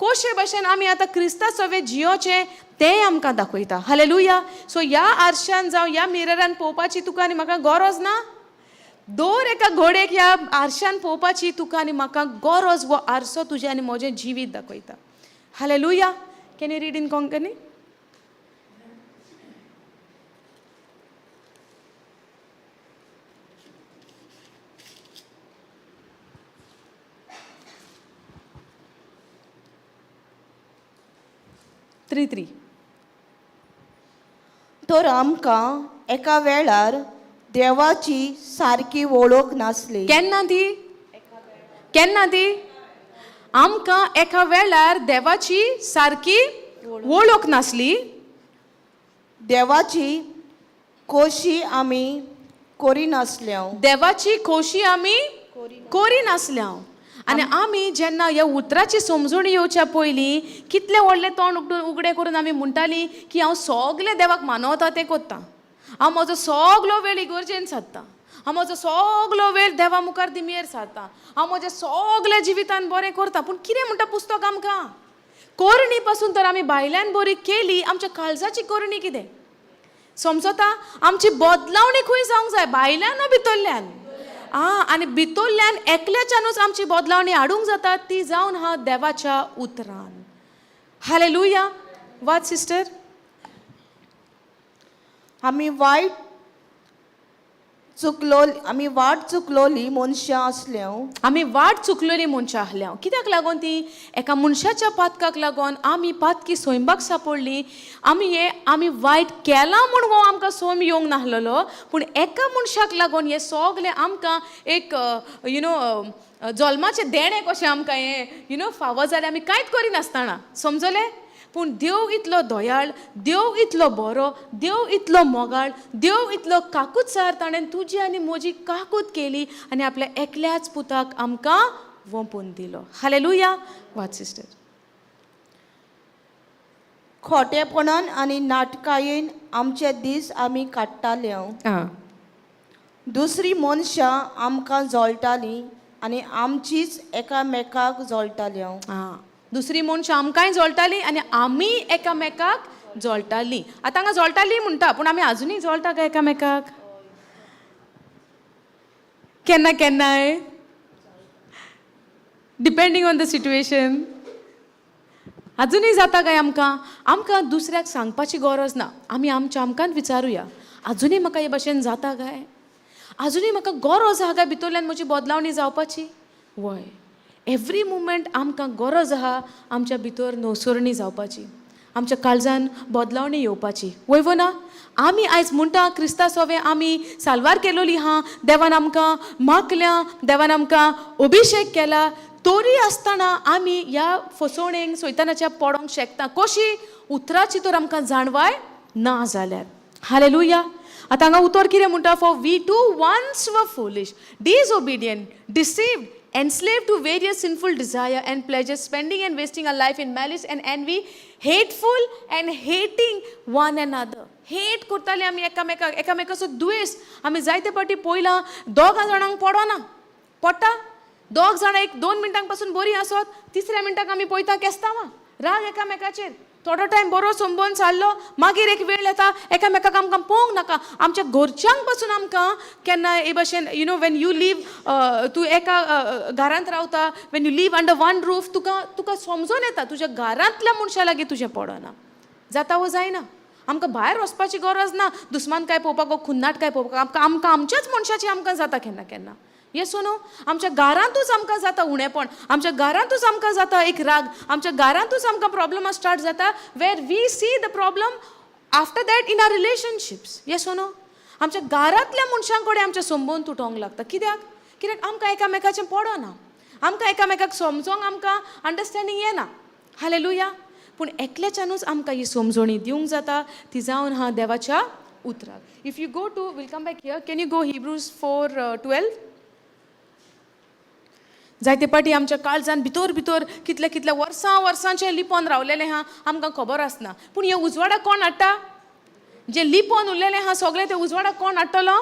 कशे भशेन आमी आतां क्रिस्ता सवे जियोचें तेंय आमकां दाखयता. हालेलुया. सो ह्या आरशान जावं ह्या मिररान पळोवपाची तुका आनी म्हाका गरज ना. दर एका घोडेक ह्या आरशान पळोवपाची तुका आनी म्हाका गरज. हो आरसो तुजें आनी म्हजें जिवीत दाखयता. Hallelujah. Can you read in Konkani? 3:3. तर आमकां एका वेळार देवाची सारकी वळख नासली. केन्ना ती? केन्ना ती? आमकां एका वेळार देवाची सारकी वळख नासली. देवाची खोशी आमी करिनासले. देवाची खोशी आमी करिनासल्या. आनी आमी जेन्ना ह्या उतराची समजूण येवच्या पयलीं कितलें व्हडलें तोंड उगडून उगडें करून आमी म्हणटालीं की हांव सगलें देवाक मानवता तें कोत्ता, हांव म्हजो सगलो वेळ इगर्जेन सारता, हांव म्हजो सगलो वेळ देवा मुखार दिमयेर सारता, हांव म्हज्या सगल्या जिवितान बरें करता. पूण कितें म्हणटा पुस्तक आमकां? करणी पासून तर आमी भायल्यान बरी केली, आमच्या काळजाची करणी कितें? समजता? आमची बदलावणी खंय जावंक जाय? भायल्यान वा भितरल्यान? आं, आनी भितरल्यान एकल्याच्यानूच आमची बदलावणी हाडूंक जाता, ती जावन आहा देवाच्या उतरान. हालेलुया. वाच सिस्टर. आमी वायट चुकलो आमी वाट चुकलोली मनशां आसल्यांव. आमी वाट चुकलेली मनशां आहल्या. कित्याक लागून ती एका मनशाच्या पातकाक लागून आमी पातकी सैंबाक सापडली. आमी हे आमी वायट केलां म्हूण हो आमकां सैम येवंक नासलेलो, पूण एका मनशाक लागून हें सगलें आमकां एक you know जल्माचें देणें कशें आमकां हें you know फावो जालें, आमी कांयच करिनासतना. समजलें? पूण देव इतलो दयाळ, देव इतलो बरो, देव इतलो मोगाळ, देव इतलो काकूतसार, ताणें तुजी आनी म्हजी काकूत केली आनी आपल्या एकल्याच पुताक आमकां वोंपून दिलो. हालेलुया. वाच सिस्टर. खोटेपणान आनी नाटकायेन आमचे दीस आमी काडटाले. आं. दुसरी मनशां आमकां जळटालीं आनी आमचीच एकामेकाक जळटाली. आं, दुसरी मनशां आमकांय जळटालीं आनी आमी एकामेकाक जळटालीं. आतां हांगा जळटालीं म्हणटा, पूण आमी आजुनूय जळटा काय एकामेकाक? केन्ना केन्नाय, डिपेंडींग ऑन the situation. अजुनूय जाता काय आमकां? आमकां दुसऱ्याक सांगपाची गरज ना. आमी आमच्या आमकांच विचारुया, अजुनूय म्हाका हे भशेन जाता काय? अजुनूय म्हाका गरज आहा काय भितरल्यान म्हजी बदलावणी जावपाची? वय, एवरी मुमेंट आमकां गरज आहा आमच्या भितर नवसरणी जावपाची, आमच्या काळजान बदलावणी येवपाची. वय वो ना? आमी आयज म्हणटा क्रिस्ता सोवे आमी साल्वार केलोली आहा, देवान आमकां मागल्या, देवान आमकां अभिशेक केला, तरी आसतना आमी ह्या फसवणेक सैतानाच्या पडोंक शकता. कशी? उतराची तर आमकां जाणवाय ना जाल्यार. हालेलुया. आतां हांगा उतर कितें म्हणटा? "For we too once were foolish, disobedient, deceived, enslaved to various sinful desire and pleasures, spending and wasting our life in malice and envy, hateful and hating one another." Hate करताले आमी एकामेकाक, एकामेकाचो दुयेंस. आमी जायते फावटी पयलां, दोगां जाणांक पडना पडटा. दोग जाणां एक दोन मिनटां पासून बरीं आसत, तिसऱ्या मिनटाक आमी पळयता केस्तांवां, राग एकामेकाचेर. थोडो टायम बरो संबंद चाललो, मागीर एक वेळ येता एकामेकाक आमकां पळोवंक नाका. आमच्या घरच्यांक पासून आमकां केन्ना हे भशेन when you leave, तूं एका घरांत रावता, when you live under one roof, तुका समजून येता तुज्या घरांतल्या मनशा लागीं तुजें पडना. जाता वो जायना? आमकां भायर वचपाची गरज ना, दुस्मान काय पळोवपाक वो खुन्नाट काय पळोवपाक. आमकां आमच्याच मनशाची आमकां जाता केन्ना केन्ना. येस नो? आमच्या घरांतूच आमकां जाता उणेपण, आमच्या घरांतूच आमकां जाता एक राग, आमच्या घरांतूच आमकां प्रॉब्लमां स्टार्ट जाता, where we see the problem after that in our relationships. Yes no? आमच्या घरांतल्या मनशां कडेन आमचे संबंद तुटोंक लागता. कित्याक? कित्याक आमकां एकामेकाचें पडना, आमकां एकामेकाक समजोंक आमकां अंडरस्टँडींग येना. हालेलुया. पूण एकल्याच्यानूच आमकां ही समजणी दिवंक जाता, ती जावन आहा देवाच्या उतराक. If you go to, we'll come back here, can you go Hebrews 4:12? जायते पाटी आमच्या काळजान भितर भितर कितले कितले वर्सां वर्सांचें लिपोन रावलेलें आहा, आमकां खबर आसना. पूण हें उजवाडाक कोण हाडटा? जें लिपोन उरलेलें आहा सगळें, तें उजवाडाक कोण हाडटलो?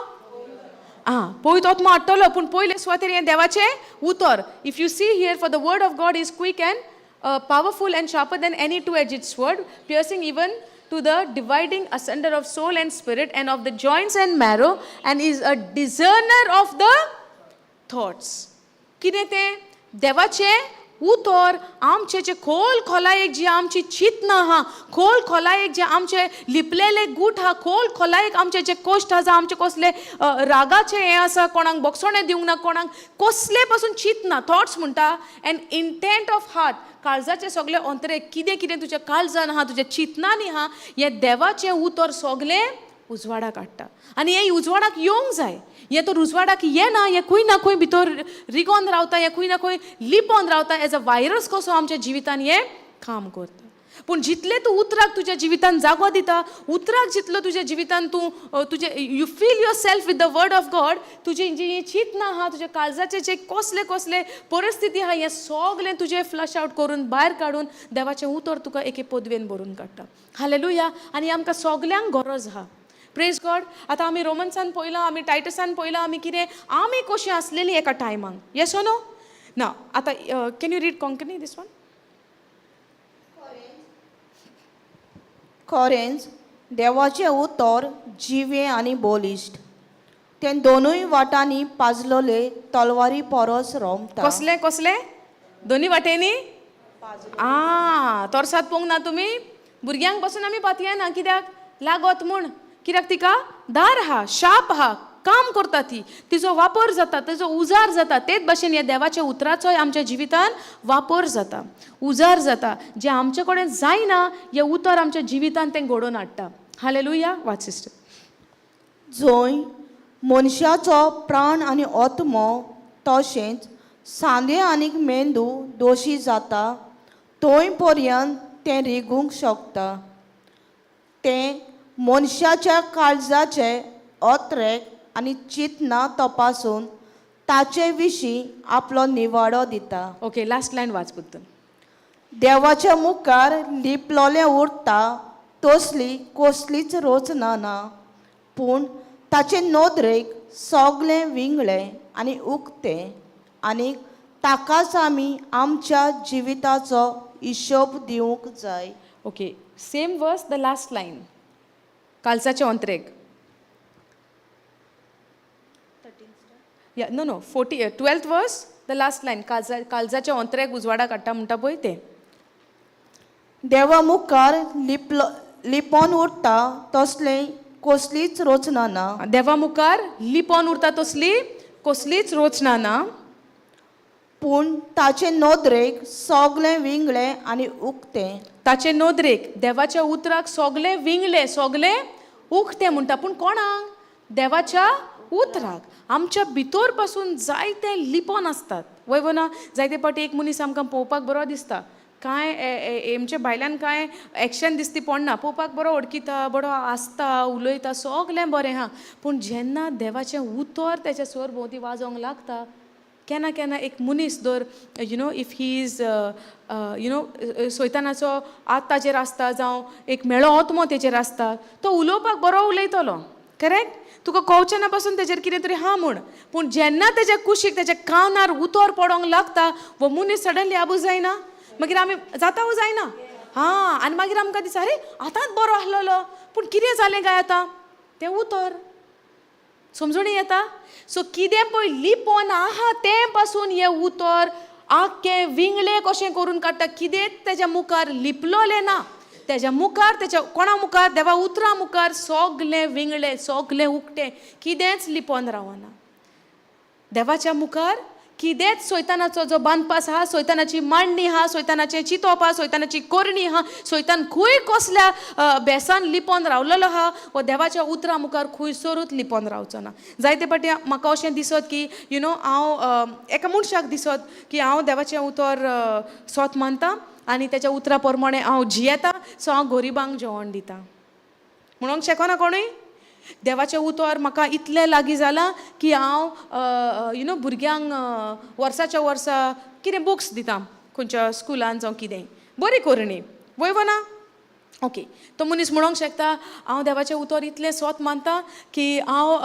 आं, पयत आत्मो हाडटलो, पूण पयले सुवातेर हें देवाचें उतर. If you see here, "For the word of God is quick and powerful and sharper than any two edged sword, piercing even to the dividing asunder of soul and spirit and of the joints and marrow, and is a discerner of the thoughts." कितें तें देवाचें उतर आमचे जे खोल खोलायेक जी आमची चिंतना आहा, खोल खोलायेक जे आमचे लिपलेले गूट आहा, खोल खोलायेक आमचे जे कश्ट आसा, आमचे कसले रागाचे हें आसा, कोणाक बक्षणें दिवंक ना, कोणाक कसले पासून चिंतना, थॉट्स म्हणटा, एंड इंटेंट ऑफ हार्ट, काळजाचे सगळे अंतरे कितें कितें तुज्या काळजान आहा, तुज्या चिंतनांनी आहा, हें देवाचें उतर सगळें उजवाडाक हाडटा. आनी हें उजवाडाक येवंक जाय. हें तर उजवाडाक येना, हें खंय ना खंय भितर रिगोन रावता, हें खंय ना खंय लिपोन रावता, एज अ वायरस कसो आमच्या जिवितान हें काम करता. पूण जितलें तूं उतराक तुज्या जिवितान जागो दिता, उतराक जितलो तुज्या जिवितान तूं तुजें you fill yourself with the word of God, तुजी जी चिंतना आहा, तुज्या काळजाचे जे कसले कसले परिस्थिती आहा, हें सगलें तुजें फ्लश आवट करून, भायर काडून देवाचें उतर तुका एके पदवेन भरून काडटा. हालेलुया. आनी आमकां सगल्यांक गरज आहा. प्रेज गॉड. आतां आमी रोमन्सान पळयलां, आमी टायटसान पळयलां, आमी कितें, आमी कशीं आसलेलीं एका टायमाक. येस नो? ना आतां can you read Konkani this one? खरेंच देवाचें उतर जिवें आनी बलिश्ट. तें दोनूय वाटांनी पाजलोले तलवारी परस रोमता. कसलें कसलें? दोनी वाटेनी आ तोरसात पोवंक ना तुमी? भुरग्यांक पासून आमी पातयेना. कित्याक? लागत म्हूण. कित्याक तिका दार आहा, शार्प आहा. काम करता ती, तिजो वापर जाता, तिजो उजार जाता. तेच भाशेन ह्या देवाच्या उतराचोय आमच्या जिवितान वापर जाता, उजार जाता. जें आमचे कडेन जायना, हें उतर आमच्या जिवितान तें घडोवन हाडटा. हालेलुया. वाच सिस्टर. जंय मनशाचो प्राण आनी आत्मो तशेंच सांदे आनी मेंदू दोशी जाता, थंय पर्यंत तें रिगूंक शकता. तें मनशाच्या काळजाचे अत्रेक आनी चिंतना तपासून ताचे विशीं आपलो निवाडो दिता. ओके, लास्ट लायन वाच बुद्दन. देवाच्या मुखार लिपलोलें उरता तसली कसलीच रचना ना, पूण ताचे नदरेक सगळें विंगळें आनी उक्तें आनी ताकाच आमी आमच्या जिविताचो हिशोब दिवंक जाय. Okay, same verse, the last line. कालसाचे अंतरेक. Yeah, no, 40, 12th verse, the last line. काळजा काळजाचे अंतरेक उजवाडा काडटा म्हणटा पळय तें. देवा मुखार लिपलो लिपोन उरता तसलें कसलीच रचना ना, देवा मुखार लिपोन उरता तसली कसलीच रचना ना, पूण ताचे नदरेक सगळें विंगळें आनी उक्तें. ताचे नदरेक, देवाच्या उतराक सगलें विंगलें, सगलें उक्तें म्हणटा. पूण कोणाक? देवाच्या उतराक. आमच्या भितर पासून जायते लिपोन आसतात, वय वो ना? जायते फावटी एक मनीस आमकां पळोवपाक बरो दिसता, कांय आमच्या भायल्यान कांय एक्शन दिसती पडना, पळोवपाक बरो वळखिता, बरो आसता, उलयता, सगलें बरें आहा. पूण जेन्ना देवाचें उतर तेच्या सर भोंवती वाजोवंक लागता, केन्ना केन्ना एक मनीस दर if he is सोयतानाचो आत ताजेर आसता जावं एक म्हेळो आत्मो तेजेर आसता, तो उलोवपाक बरो उलयतलो, करेक्ट? तुका कवचें ना पासून तेजेर कितें तरी आहा म्हूण. पूण जेन्ना तेज्या कुशीक, तेज्या कानार उतर पडोंक लागता, हो मनीस सडनली आबू जायना. मागीर आमी जाता वो जायना? हां, आनी मागीर आमकां दिसता, अरे, आतांच बरो आसलेलो, पूण कितें जालें काय आतां? तें उतर. समजून येता? सो कितें पळय लिपोन आहा तें पासून हें उतर आख्खें विंगळें कशें करून काडटा. कितेंच तेज्या मुखार लिपलोलें ना. तेज्या मुखार, तेज्या कोणा मुखार? देवा उतरां मुखार सगलें विंगळें, सगलें उक्तें, कितेंच लिपोन रावना देवाच्या मुखार कितेंच. सोयतानाचो जो बांदपास आहा, सोयतानाची मांडणी आहा, सोयतानाचें चिंतप आहा, सोयतानाची करणी आहा, सोयतान खूंय कसल्या बेसान लिपोन रावलेलो आहा, हो देवाच्या उतरां मुखार खुंयसरूच लिपोन रावचो ना. जायते फावटी म्हाका अशें दिसत की you know हांव एका मनशाक दिसत की हांव देवाचें उतर सोत मानता आनी तेच्या उतरा प्रमाणें हांव जियेता, सो हांव गरिबांक जेवण दिता म्हणूंक शकना कोणूय. देवाचें उतर म्हाका इतलें लागीं जालां की हांव you know भुरग्यांक वर्साच्या वर्सा कितें बुक्स दिता खंयच्या स्कुलान जावं कितें. बरी करणी, वय वो ना? ओके, तो मनीस म्हणोंक शकता, हांव देवाचें उतर इतलें सोत मानता की हांव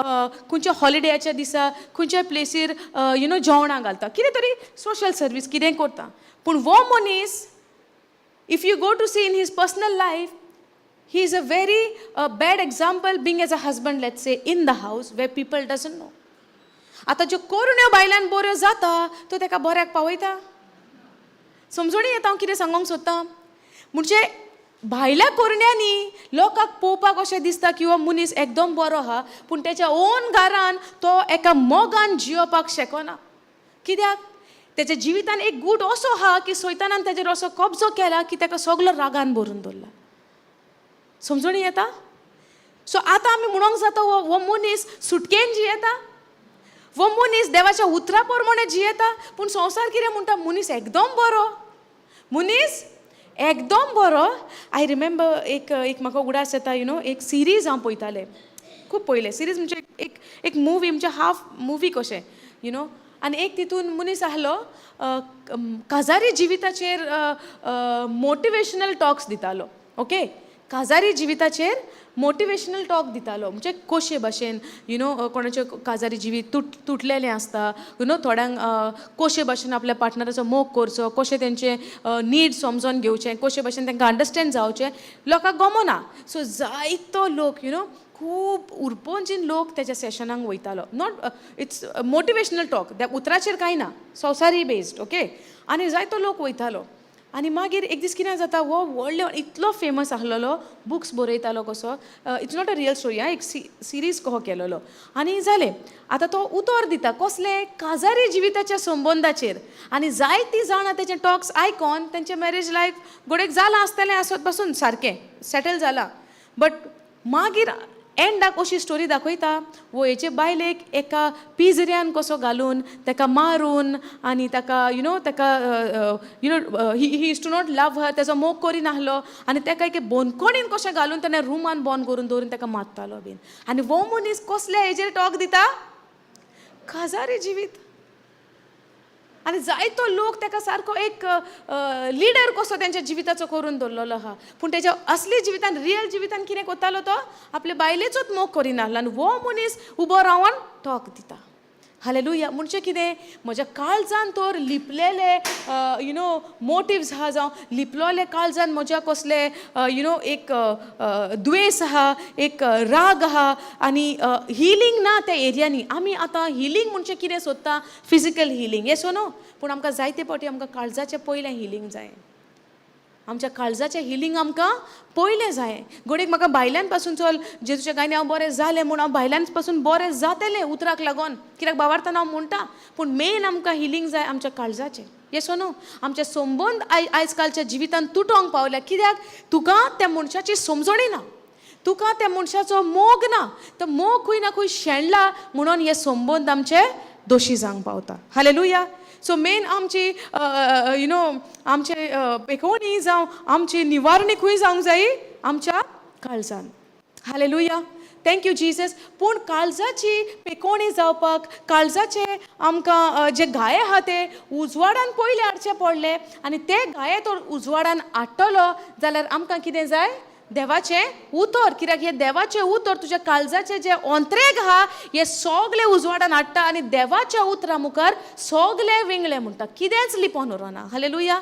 खंयच्या हॉलिडेयाच्या दिसा खंयच्या प्लेसीर you know जेवणां घालता, कितें तरी सोशल सर्वीस कितें करता. पूण हो मनीस, if you go to see in his personal life, he is a very bad example being as a husband, let's say, in the house where people doesn't know. आतां ज्यो करण्यो बायल्यान बऱ्यो जाता, त्यो ताका बऱ्याक पावयता. समजून येता हांव कितें सांगूंक सोदतां? म्हणजे भायल्या करण्यांनी लोकांक पळोवपाक अशें दिसता की हो मनीस एकदम बरो आहा, पूण तेच्या ओन घरान तो एका मोगान जियोवपाक शकना. कित्याक? तेच्या जिवितान एक गूट असो आहा की सोयतानान तेजेर असो कब्जो केला की ताका सगलो रागान भरून दवरला. समजून येता? सो आतां आमी म्हणोंक जाता, हो मनीस सुटकेन जियेता, हो मनीस देवाच्या उतरा प्रमाणे जियेता. पूण संवसार कितें म्हणटा? मनीस एकदम बरो, मनीस एकदम बरो. I remember, एक एक म्हाका उगडास येता, you know एक सिरीज हांव पळयतालें खूब पयलें. सिरीज म्हणजे एक एक मुवी, म्हणजे हाफ मुवी कशें you know आनी एक तितून मनीस आहलो, काजारी जिविताचेर मोटिवेशनल टॉक्स दितालो. ओके, काजारी जिविताचेर मोटिवेशनल टॉक दितालो, म्हणजे कशे भाशेन you know कोणाचें काजारी जिवीत तुटलेलें आसता, you know थोड्यांक कशे भाशेन आपल्या पार्टनराचो मोग करचो, कशें तेंचे नीड समजोन घेवचें, कशे भाशेन तांकां अंडरस्टँड जावचें, लोकांक गमना. सो जायतो लोक, you know खूब उरपोंजीन लोक तेज्या सेशनाक वयतालो. Not, it's motivational talk, त्या उतराचेर कांय ना, संवसारी बेस्ड. ओके, आनी जायतो लोक वयतालो. आनी मागीर एक दीस कितें जाता, हो व्हडलो इतलो फेमस आसलेलो, बुक्स बरयतालो कसो. It's not a real story आं, एक सिरीज कहो केलेलो. आनी जालें, आतां तो उतर दिता कसले काजारी जिविताच्या संबंदाचेर आनी जायतीं जाणां तेचे टॉक्स आयकोन तेंचे मॅरेज लायफ घोडेक जालां आसतलें आसत पासून सारकें सेटल जालां. बट मागीर एंडाक अशी स्टोरी दाखयता, वो हेचे बायलेक एका पिजऱ्यान कसो घालून ताका मारून आनी ताका you know ताका he used to not love her, तेजो मोग करिनासलो आनी ताका एके बंदखणीन कशें घालून तेणें रुमान बंद करून दवरून ताका मारतालो बीन. आनी हो मनीस कसल्या हेजेर टॉक दिता? काजारी जिवीत. आनी जायतो लोक ताका सारको एक लिडर कसो तेंच्या जिविताचो करून दवरलेलो आहा. पूण तेज्या असली जिवितान, रियल जिवितान कितें करतालो तो? आपले बायलेचोच मोग करिनासलो आनी हो मनीस उबो रावन टॉक दिता. हालेलुया. म्हणजे कितें, म्हज्या काळजान तर लिपलेले you know motives आहा, जावं लिपलोले काळजान म्हज्या कसले you know एक द्वेस आहा, एक राग आहा आनी हिलींग ना त्या एरियांनी. आमी आतां हिलींग म्हणजे कितें सोदता? फिजिकल हिलींग, येस नो? पूण आमकां जायते फावटी आमकां काळजाचें पयलें हिलींग जाय. आमच्या काळजाचें हिलींग आमकां पयलें जाय. घडयेक म्हाका भायल्यान पासून, चल जेजूच्या गायनी हांव बरें जालें म्हूण हांव भायल्यान पासून बरें जातलें उतराक लागून, कित्याक बाबार्थान हांव म्हणटा. पूण मेन आमकां हिलींग जाय आमच्या काळजाचें, येस नो? आमचे संबंद आयज कालच्या जिवितान तुटोंक पावल्या. कित्याक? तुका त्या मनशाची समजणी ना, तुका त्या मनशाचो मोग ना. तो मोग खंय ना खंय शेणला म्हणून हे संबंद आमचे दोशी जावंक पावता. हालेलुया. सो मेन आमची you know आमचे पेकोवणी जावं आमची निवारणी खंय जावंक जाय? आमच्या काळजान. Hallelujah, thank you Jesus. पूण काळजाची पेकोवणी जावपाक, काळजाचे आमकां जे घाये आहा ते उजवाडान पयले हाडचे पडले. आनी ते घाये तर उजवाडान हाडटलो जाल्यार आमकां कितें जाय? देवाचें उतर. कित्याक हें देवाचें उतर तुज्या काळजाचें जें ओंत्रेग आहा हें सगलें उजवाडान हाडटा आनी देवाच्या उतरा मुखार सगलें विंगलें म्हणटा, कितेंच लिपोन उरना. हालेलुया.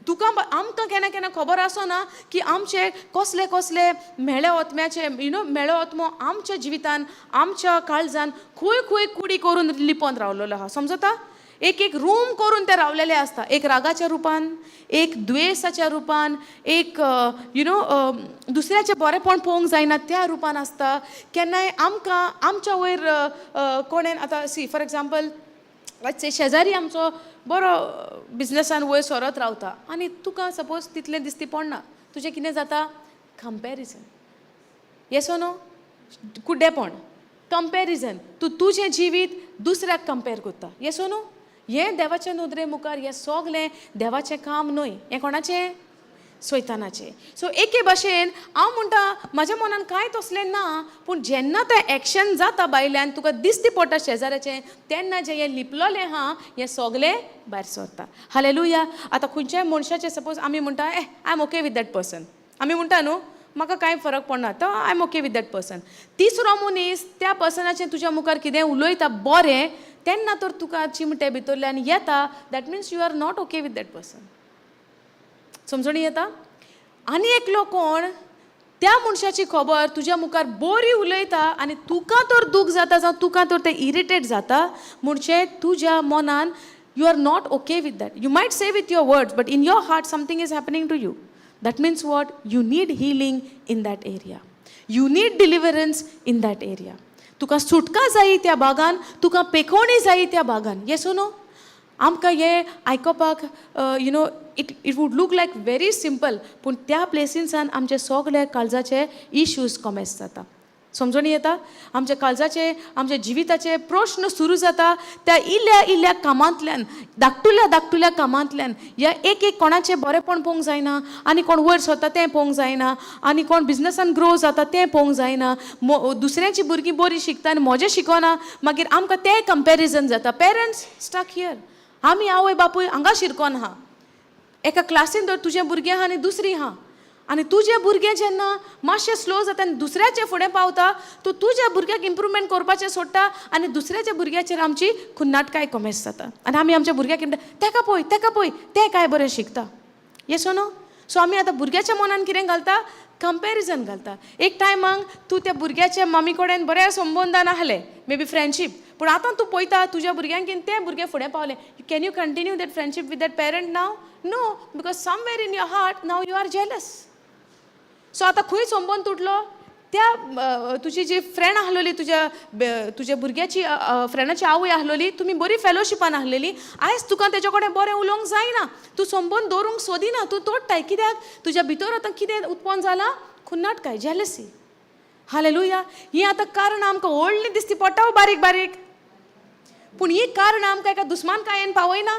तुका आमकां केन्ना केन्ना खबर आसना की आमचे कसले कसले म्हेळे ओतम्याचे you know म्हेळो ओतमो आमच्या जिवितान, आमच्या काळजान खंय खंय कुडी करून लिपोन रावलेलो आहा. समजता? एक एक रूम करून ते रावलेले आसता, एक रागाच्या रुपान, एक द्वेसाच्या रुपान, एक you know दुसऱ्याचें बरेंपण पळोवंक जायना त्या रुपान आसता. केन्नाय आमकां आमच्या वयर कोणेन आतां सी फॉर एग्जाम्पल से शेजारी आमचो बरो बिजनसान वयर सरत रावता आनी तुका सपोज तितलें दिसती पडना, तुजें कितें जाता? कंपॅरिजन, येस नो? कुड्डेपण, कंपॅरिजन. तूं तुजें जिवीत दुसऱ्याक कंपेर करता, येस नो? हें देवाच्या नदरे मुखार हें सगलें देवाचें काम न्हय, हें कोणाचें? सैतानाचें. सो एके भाशेन हांव म्हणटा, म्हाज्या मनान कांय तसलें ना, पूण जेन्ना तें एक्शन जाता भायल्यान तुका दिसती पडटा शेजाऱ्याचें, तेन्ना जें हें लिपलोलें आहा हें सगलें भायर सरता. हालेलुया. आतां खंयच्याय मनशाचें सपोज आमी म्हणटा, ए, I am okay with that person, आमी म्हणटा न्हू, म्हाका कांय फरक पडना तो, I am okay with that person. तिसरो मनीस त्या पर्सनाचें तुज्या मुखार कितें उलयता बरें, तेन्ना तर तुका चिमटे भितरल्यान येता. That means you are not okay with that person. समजणी येता? आनी एकलो कोण त्या मनशाची खबर तुज्या मुखार बरी उलयता आनी तुका तर दूख जाता, जावं तुका तर तें इरिटेट जाता, म्हणजे तुज्या मनान you are not okay with that. You might say with your words, but in your heart something is happening to you. That means what? You need healing in that area, you need deliverance in that area. तुका सुटका जायी त्या भागान, तुका पेकोवणी जायी त्या भागान, येस no? आमकां हें आयकोपाक it would look like very simple, पूण त्या प्लेसीनसान आमचे सगळे काळजाचे इश्यूज कॉमेस जाता. समजणी येता? आमच्या काळजाचे, आमच्या जिविताचे प्रश्न सुरू जाता त्या इल्ल्या इल्ल्या कामांतल्यान, धाकटुल्या धाकटुल्या कामांतल्यान. ह्या एक एक कोणाचें बरेंपण पळोवंक जायना आनी कोण वयर सरता तें पळोवंक जायना आनी कोण बिजनसान ग्रो जाता तें पळोवंक जायना. दुसऱ्याचीं भुरगीं बरीं शिकता आनी म्हजें शिकना, मागीर आमकां तें कंपॅरिजन जाता. पेरंट्स स्टक here, आमी आवय बापूय हांगा शिरकोन आहा. एका क्लासीन जर तुजें भुरगें आहा आनी दुसरी आहा आनी तुजें भुरगें जेन्ना मातशें स्लो जाता आनी दुसऱ्याचे फुडें पावता, तूं तुज्या भुरग्याक इम्प्रुवमेंट करपाचें सोडटा आनी दुसऱ्याच्या भुरग्याचेर आमची खुन्नाटकाय कॉमेस जाता आनी आमी आमच्या भुरग्याक म्हणटा, तेका पळय, तेका पळय, तें काय बरें शिकता, येस नो? सो आमी आतां भुरग्याच्या मनान कितें घालता? कंपॅरिजन घालता. एक टायमाक तूं त्या भुरग्याच्या मम्मी कडेन बऱ्या संबंदान आहले, may be friendship. पूण आतां तूं पळयता तुज्या भुरग्यांक तें भुरगें फुडें पावलें. Can you continue that friendship with that parent now? No, because somewhere in your heart now you are jealous. So आतां खंय संबंद तुटलो? त्या तुजी जी फ्रेंड आहलोली, तुज्या तुज्या भुरग्याची फ्रेंडाची आवय आहलोली, तुमी बरी फेलोशिपान आहलेली, आयज तुका तेजे कडेन बरें उलोवंक जायना, तूं संबंद दवरूंक सोदिना, तूं तोडटाय. कित्याक? तुज्या भितर आतां कितें उत्पन्न जालां? खुन्नाटकाय, जेलसी. हालेलुया. हीं आतां कारणां आमकां व्हडलीं दिसती पडटा बारीक बारीक, पूण हीं कारणां आमकां एका दुस्मानकायेन पावयना,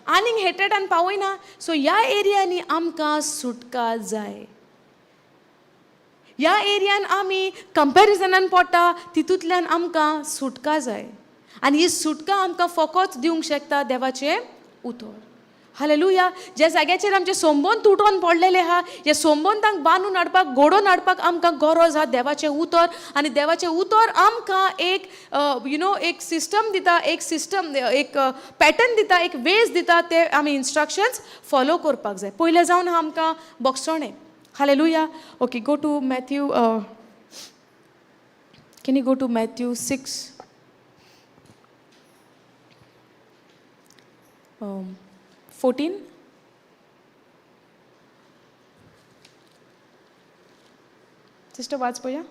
आनीक हेट्रेडान पावयना. सो ह्या एरियांनी आमकां सुटका जाय. ह्या एरियान आमी कंपेरिजनान पडटा, तितूंतल्यान आमकां सुटका जाय. आनी ही सुटका आमकां फकत दिवंक शकता देवाचें उतर. हालेलुया. ज्या जाग्याचेर आमचे संबंद तुटोन पडलेले आहा, ह्या संबंदांक बांदून हाडपाक, घडोवन हाडपाक आमकां गरज आहा देवाचें उतर. आनी देवाचें उतर आमकां एक you know एक सिस्टम दिता, एक सिस्टम, एक पॅटर्न दिता, एक वेज दिता, ते आमी इन्स्ट्रक्शन्स फॉलो करपाक जाय. पयलें जावन आहा आमकां भोगसणें. Hallelujah. Okay, go to Matthew. Can you go to Matthew 6:14? Sister, वाच पळया.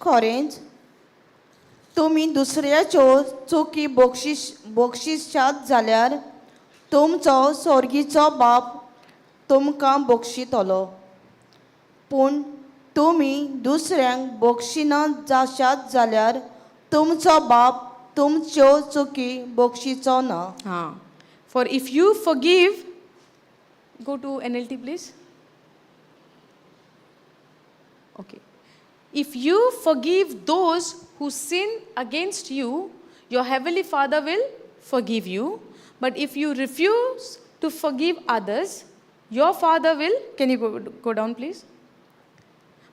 खरेंच तुमी दुसऱ्याच्यो चुकी बक्षिशात जाल्यार तुमचो सोर्गीचो बाप तुमकां बक्षितलो. पूण तुमी दुसऱ्यांक बक्षिना जाशात जाल्यार तुमचो बाप तुमच्यो चुकी बक्षिचो ना. हां, for if you forgive, go to NLT please. Okay. If you forgive those who sin against you, your heavenly Father will forgive you. But if you refuse to forgive others, your Father will. Can you go down, please?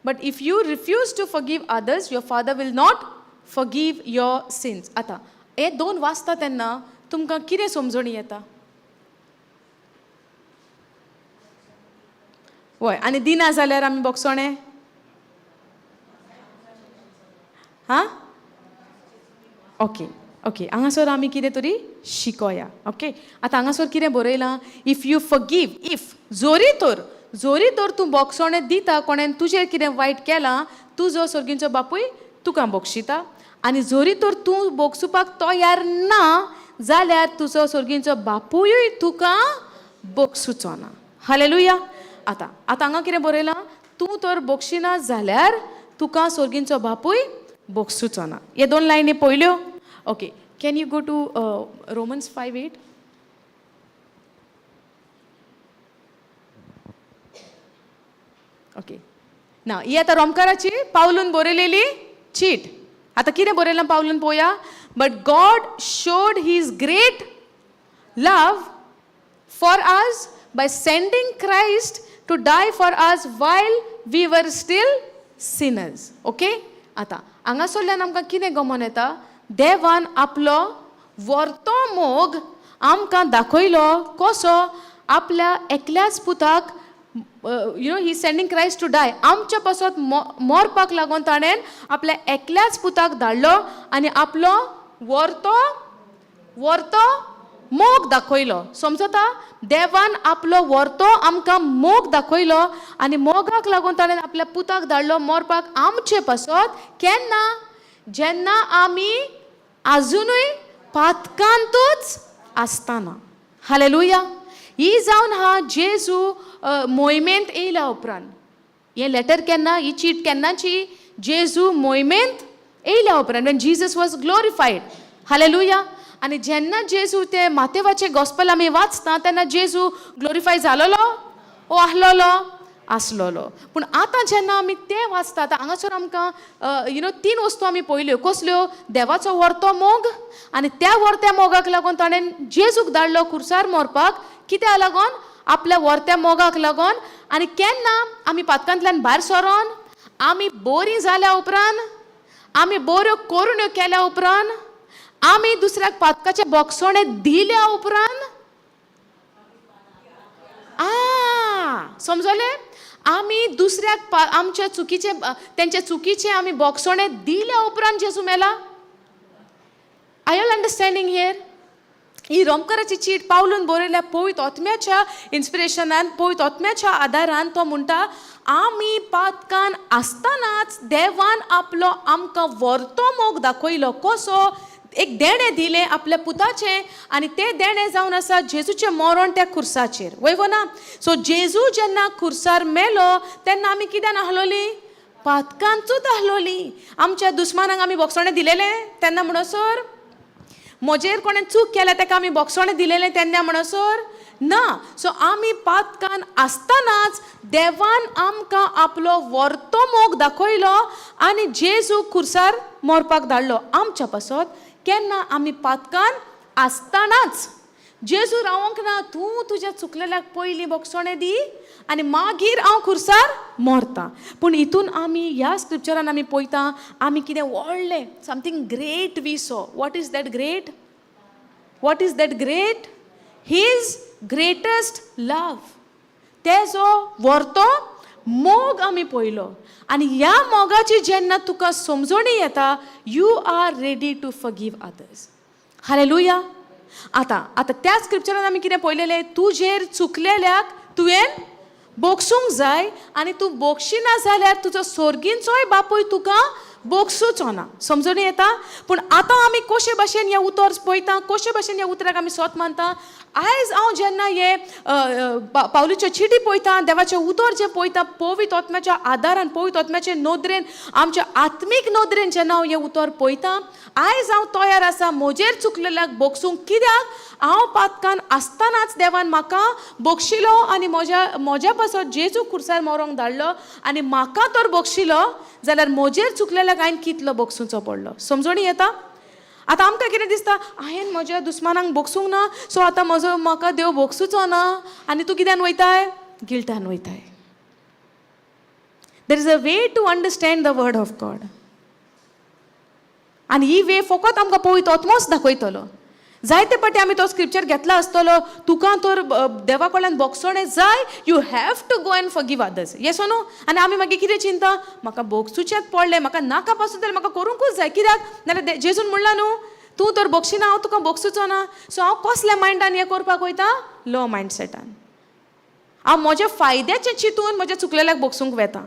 But if you refuse to forgive others, your Father will not forgive your sins. आतां हे दोन वाचता तेन्ना तुमकां कितें समजणी येता? वय, आनी दिना जाल्यार आमी बोगसोणें हां. ओके ओके, हांगासर आमी कितें तरी शिकोया. ओके, आतां हांगासर कितें बरयलां? If you forgive, if जोरी तर तूं बोगसोणें दिता, कोणें तुजेर कितें वायट केलां, तुजो सर्गींचो बापूय तुका बक्षिता. आनी जोरी तर तूं बोगसुपाक तयार ना जाल्यार तुजो सर्गींचो बापूयूय तुका बक्षुचो ना. हालेलुया. आतां आतां हांगा कितें बरयलां? तूं तर बक्षिना जाल्यार तुका सर्गींचो बापूय बक्षुचो ना. हे दोन लायनी पयल्यो. Okay, can you go to Romans 5:8? Okay ना, ही आतां रोमकाराची पावलून बरयलेली चीट. आतां कितें बरयलां पावलून पळोवया. But God showed his great love for us by sending Christ to die for us while we were still sinners. Okay, आतां हांगासरल्यान आमकां कितें गमोन येता? देवान आपलो व्हरतो मोग आमकां दाखयलो. कसो? आपल्या एकल्याच पुताक, he sending Christ to die, आमच्या पासत मरपाक लागून ताणें आपल्या एकल्याच पुताक धाडलो आनी आपलो व्हरतो व्हरतो मोग दाखयलो. समजता? देवान आपलो व्हरतो आमकां मोग दाखयलो आनी मोगाक लागून ताणें आपल्या पुताक धाडलो मरपाक आमचे पासत. केन्ना? जेन्ना आमी आजुनूय पातकांतूच आसतना. हालेलुया. ही जावन हा जेजू मोहिमेंत येयल्या उपरांत. हें लेटर केन्ना, ही चीट केन्नाची? जेजू मोहिमेंत येयल्या उपरांत, when Jesus was glorified. Hallelujah. आनी जेन्ना जेजू ते मातेवाचें गॉस्पल आमी वाचता तेन्ना जेजू ग्लोरिफाय जालोलो ओ आहलोलो आसलोलो. पूण आतां जेन्ना आमी तें वाचता, आतां हांगासर आमकां तीन वस्तू आमी पळयल्यो. कसल्यो? देवाचो व्हरतो मोग, आनी त्या व्हरत्या मोगाक लागून ताणें जेजूक धाडलो खुर्सार मरपाक. कित्याक लागून? आपल्या व्हरत्या मोगाक लागून. आनी केन्ना आमी पातकांतल्यान भायर सरोन आमी बरीं जाल्या उपरांत, आमी बऱ्यो करुण्यो केल्या उपरांत, आमी दुसऱ्याक पातकाचे बोगसोणे दिल्या उपरांत. आ समजलें? आमी दुसऱ्याक आमच्या चुकीचे, तेंच्या चुकीचे आमी बोगसोणे दिल्या उपरांत जेजू मेला. Are you understanding here? ही रोमकराची चीट पावलून बरयल्या पवित्र आत्म्याच्या इन्स्पिरेशनान, पवित्र आत्म्याच्या आदारान. तो म्हणटा, आमी पातकान आसतनाच देवान आपलो आमकां व्हरतो मोग दाखयलो. कसो? एक देणें दिलें आपल्या पुताचें आनी तें देणें जावन आसा जेजूचें मरण त्या खुर्साचेर. वय वो ना? सो जेजू जेन्ना खुर्सार मेलो तेन्ना आमी कित्यान आहलोली? पातकांचूच आहलोली. आमच्या दुस्मानांक आमी बोगसणें दिलेलें तेन्ना म्हणसर? म्हजेर कोणें चूक केल्या ताका आमी बोगसणें दिलेलें तेन्ना म्हणसर? ना. सो आमी पातकान आसतनाच देवान आमकां आपलो व्हरतो मोग दाखयलो आनी जेजू खुर्सार मरपाक धाडलो आमच्या पासत. केन्ना? आमी पातकान आसतनाच. जेजू रावोंक ना, तूं तुज्या चुकलेल्याक पयलीं बोगसणें दी आनी मागीर हांव खुर्सार मरता. पूण हितून आमी ह्या स्क्रिप्चरान आमी पळयता, आमी कितें व्हडलें, something great we saw. What is that great? What is that great? His greatest love. तेजो व्हरतो मोग आमी पळयलो आनी ह्या मोगाची जेन्ना तुका समजणी येता, you are ready to forgive others. Hallelujah. आतां आतां त्या स्क्रिप्चरान आमी कितें पळयलेलें? तुजेर चुकलेल्याक तुवें बोगसूंक जाय आनी तूं बोगशिना जाल्यार तुजो सोर्गींचोय बापूय तुका बोगसूचो ना. समजणी येता? पूण आतां आमी कशे भाशेन हें उतर पळयता? कशे भाशेन ह्या उतराक आमी सोत मानता? आयज हांव जेन्ना हे पावलूच्यो चिटी पळयता, देवाचें उतर जें पळयता, पवित्र आत्म्याच्या आदारान, पवित्र आत्म्याचे नदरेन, आमच्या आत्मीक नदरेन जेन्ना हांव हें उतर पळयता, आयज हांव तयार आसा म्हजेर चुकलेल्याक बोगसूंक. कित्याक? हांव पातकान आसतनाच देवान म्हाका बोगशिलो आनी म्हज्या पासत जेजू खुर्सार मरोंक धाडलो आनी म्हाका तर बोगशिलो जाल्यार म्हजेर चुकलेल्याक हांवें कितलो बोगसुचो पडलो? समजणी येता? आतां आमकां कितें दिसता? हांवें म्हज्या दुस्मानांक बोगसूंक ना, सो आतां म्हजो म्हाका देव बोगसूचो ना. आनी तूं कित्यान वयताय? गिल्टान वयताय. There is a way to understand the word of God आनी ही वे फकत आमकां पवित्र आत्मोच दाखयतलो. जायते पाटी आमी तो स्क्रिप्चर घेतला आसतलो, तुका तर देवा कडल्यान बोगसणें जाय, you have to go and forgive others, yes no? आनी आमी मागीर कितें चिंता? म्हाका बोगसुचेंच पडलें, म्हाका नाका पासून जाल्यार म्हाका करूंकूच जाय. कित्याक? नाल्यार जेजून म्हणलां न्हू, तूं तर बोगशिना, हांव तुका बोगसुचो ना. सो हांव कसल्या मायंडान हें करपाक वयता? लो मायंडसेटान. हांव म्हज्या फायद्याचें चिंतून म्हज्या चुकलेल्याक बोगसूंक वेता.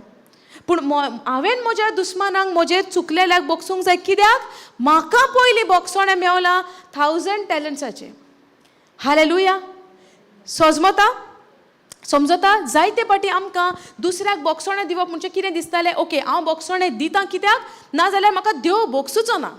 पूण हांवें म्हज्या दुस्मानांक, म्हजेर चुकलेल्याक बोगसूंक जाय. कित्याक? म्हाका पयलीं बोगसणें मेवलां 1000 टॅलंट्साचें. हालेलुया. सजमता? समजता? जायते पाटी आमकां दुसऱ्याक बोगसणें दिवप म्हणजे कितें दिसतालें? ओके, हांव बोगसणें दिता कित्याक? नाजाल्यार म्हाका देव बोगसूचो ना.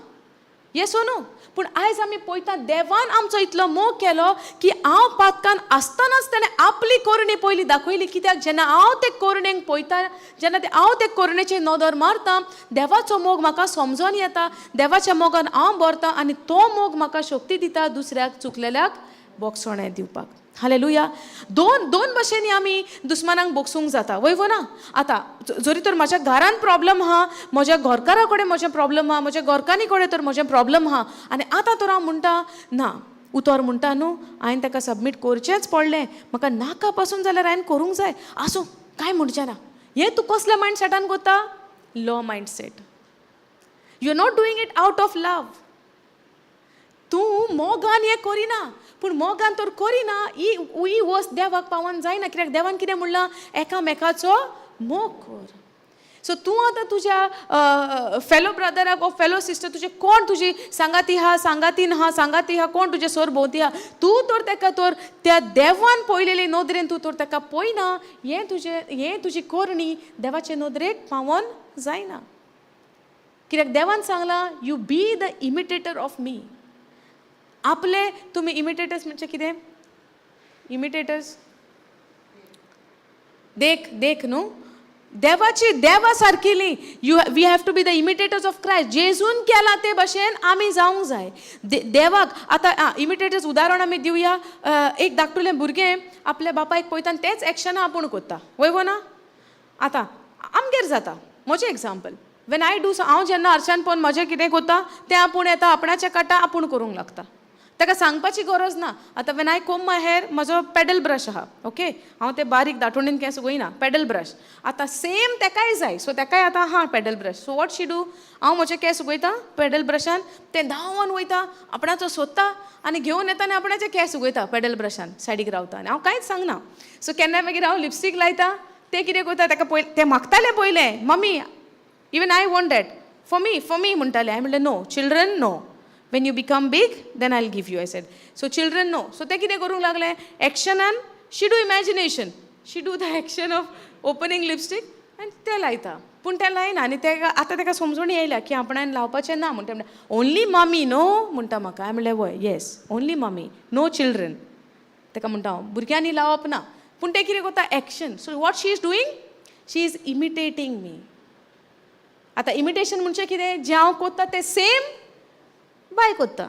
Yes no? पूण आयज आमी पळयता, देवान आमचो इतलो मोग केलो की हांव पातकान आसतनाच ताणें आपली करणी पयली दाखयली. कित्याक? जेन्ना हांव ते करणेक पळयता, जेन्ना ते हांव ते करणेचेर नदर मारता, देवाचो मोग म्हाका समजोन येता. देवाच्या मोगान हांव भरता आनी तो मोग म्हाका शक्ती दिता दुसऱ्याक, चुकलेल्याक बोगसणें दिवपाक. हालेलुया. दोन दोन भाशेनी आमी दुस्मानांक बोगसूंक जाता. वय वो ना? आतां जरी तर म्हाज्या घरान प्रॉब्लम आहा, म्हज्या घरकारा कडेन म्हजें प्रॉब्लम आहा, म्हज्या घरकान्नी कडेन तर म्हजें प्रॉब्लम आहा आनी आतां तर हांव म्हणटा, ना, उतर म्हणटा न्हू, हांवें ताका सबमीट करचेंच पडलें. म्हाका नाका पासून जाल्यार हांवें करूंक जाय. आसूं, कांय म्हणचें ना. हें तूं कसल्या मायंडसेटान करता? Low mindset. You are not doing it out of love. तूं मोगान हें करिना. पूण मोगान तर करिना, ही ही वस्त देवाक पावोन जायना. कित्याक? देवान कितें म्हणलां? एकामेकाचो मोग कर. सो तूं आतां तुज्या फेलो ब्रदराक ओ फेलो सिस्टर, तुजे कोण तुजी सांगाती आहा, सांगातीन आहा, सांगाती आहा, कोण तुजे सोर भोंवती आहा, तूं तर तेका तर त्या देवान पळयलेले नदरेन तूं तर तेका पळयना, हें तुजी करणी देवाचे नदरेक पावोन जायना. कित्याक? देवान सांगलां, you be the imitator of me. आपले तुमी इमिटेटर्स म्हणजे कितें? इमिटेटर्स, देख देख न्हू? देवाची, देवा सारकेली. You we have to be the imitators of Christ. जेजून केलां ते भशेन आमी जावंक जाय. देवाक आतां इमिटेटर्स उदाहरण आमी दिवया. एक धाकटुलें भुरगें आपल्या बापायक पळयता आनी तेच एक्शनां आपूण करता. वय वो ना? आतां आमगेर जाता. म्हजें example, when I do, हांव जेन्ना आरशान पळोवन म्हजें कितें करता तें आपूण येता, आपणाचें काडटा, आपूण करूंक लागता. ताका सांगपाची गरज ना. आतां when I comb my hair, म्हजो पॅडल ब्रश आहा, ओके. हांव ते बारीक दाटोणीन केंस वयना, पॅडल ब्रश. आतां सेम तेकाय जाय, सो तेकाय आतां आहा pedal brush. So what she do? हांव म्हजे केंस उगयता पॅडल ब्रशान, तें धांवन वयता, आपणाचो सोदता आनी घेवन येता आनी आपणाचे केंस उगयता पॅडल ब्रशान, सायडीक रावता आनी हांव कांयच सांगना. सो केन्ना मागीर हांव लिपस्टीक लायता, तें कितें करता, ताका पयलें तें मागतालें पयलें, "Mummy, even I want that for me, for me," म्हणटालें. हांवें म्हणलें, "No, children, no. When you become big, then I give you," I said. So children, no. So तें कितें करूंक लागलें, एक्शनान, she do imagination, she do the action of opening lipstick आनी तें लायता. पूण तें लायना आनी तेका आतां ताका समजून येयल्या की आपणान लावपाचें ना म्हणटा. म्हणटा, "ओनली मम्मी, नो," म्हणटा म्हाका. हांवें म्हणलें, "वय, yes, only mummy, no children." ताका म्हणटा हांव, भुरग्यांनी लावप ना. पूण तें कितें करता, action. So what she is doing? She is imitating me. आतां इमिटेशन म्हणजे कितें? जें हांव कोत्ता तें सेम बाय कोत्ता,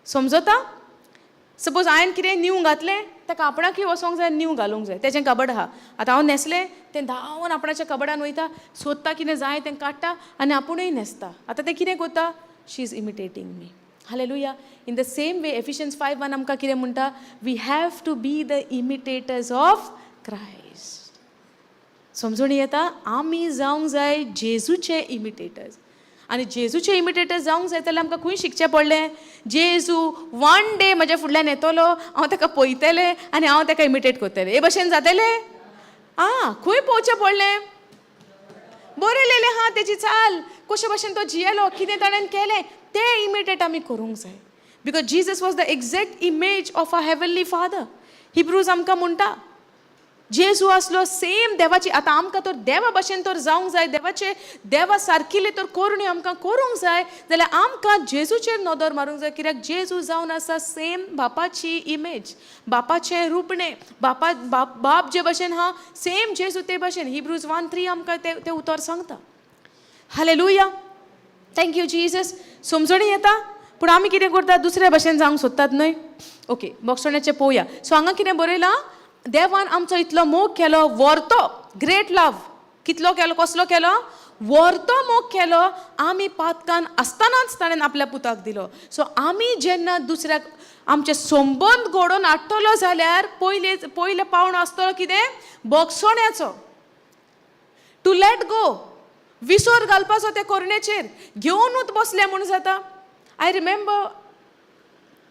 समजता? सपोज हांवें कितें न्यू घातलें, ताका आपणाकय वचोंक जाय, न्यू घालूंक जाय. तेजें कबड आहा. आतां हांव न्हेसलें, तें धांवन आपणाच्या कबडान वयता, सोदता, कितें जाय तें काडटा आनी आपुणूय न्हेसता. आतां तें कितें करता? She is imitating me. Hallelujah. In the same way, Ephesians 5:1 आमकां कितें म्हणटा? We have to be the imitators of Christ. समजून येता? आमी जावंक जाय जेजूचे इमिटेटर्स. आनी जेजूचे इमिटेटर्स जावंक जाय जाल्यार आमकां खंय शिकचें पडलें? जेजू वन डे म्हज्या फुडल्यान येतलो, हांव ताका पळयतलें आनी हांव ताका इमिटेट करतलें, हे भशेन जातलें? आं, खंय पळोवचें पडलें? बरयलेलें आहा, तेजी चाल कशे भशेन तो जियेलो, कितें ताणें केलें, तें इमिटेट आमी करूंक जाय, because Jesus was the exact image of our heavenly Father. Hebrews आमकां म्हणटा, जेजू आसलो सेम देवाची. आतां आमकां तर देवा भशेन तर जावंक जाय, देवाचे देवा सारकिल्ले तर करणी आमकां करूंक जाय जाल्यार आमकां जेजूचेर नदर मारूंक जाय, कित्याक जेजू जावन आसा सेम बापाची इमेज, बापाचें रुपणें. बापा बाप बाप जे भशेन आहा, सेम जेजू ते भशेन. हिब्रूज 1:3 आमकां तें तें उतर सांगता. Hallelujah. Thank you, Jesus. समजणी येता? पूण आमी कितें करता? दुसऱ्या भशेन जावंक सोदतात न्हय? ओके, भोगसण्याचें पळोवया. सो हांगा कितें बरयलां? देवान आमचो इतलो मोग केलो, व्हरतो, ग्रेट लव. कितलो केलो? कसलो केलो? व्हरतो मोग केलो. आमी पातकान आसतनाच ताणें आपल्या पुताक दिलो. सो आमी जेन्ना दुसऱ्याक आमचे संबंद घडोवन हाडटलो जाल्यार पयले पयलें पावण आसतलो कितें? भोगसण्याचो. टू let go, विसर घालपाचो ते करणेचेर. घेवनूच बसले म्हूण जाता? I remember,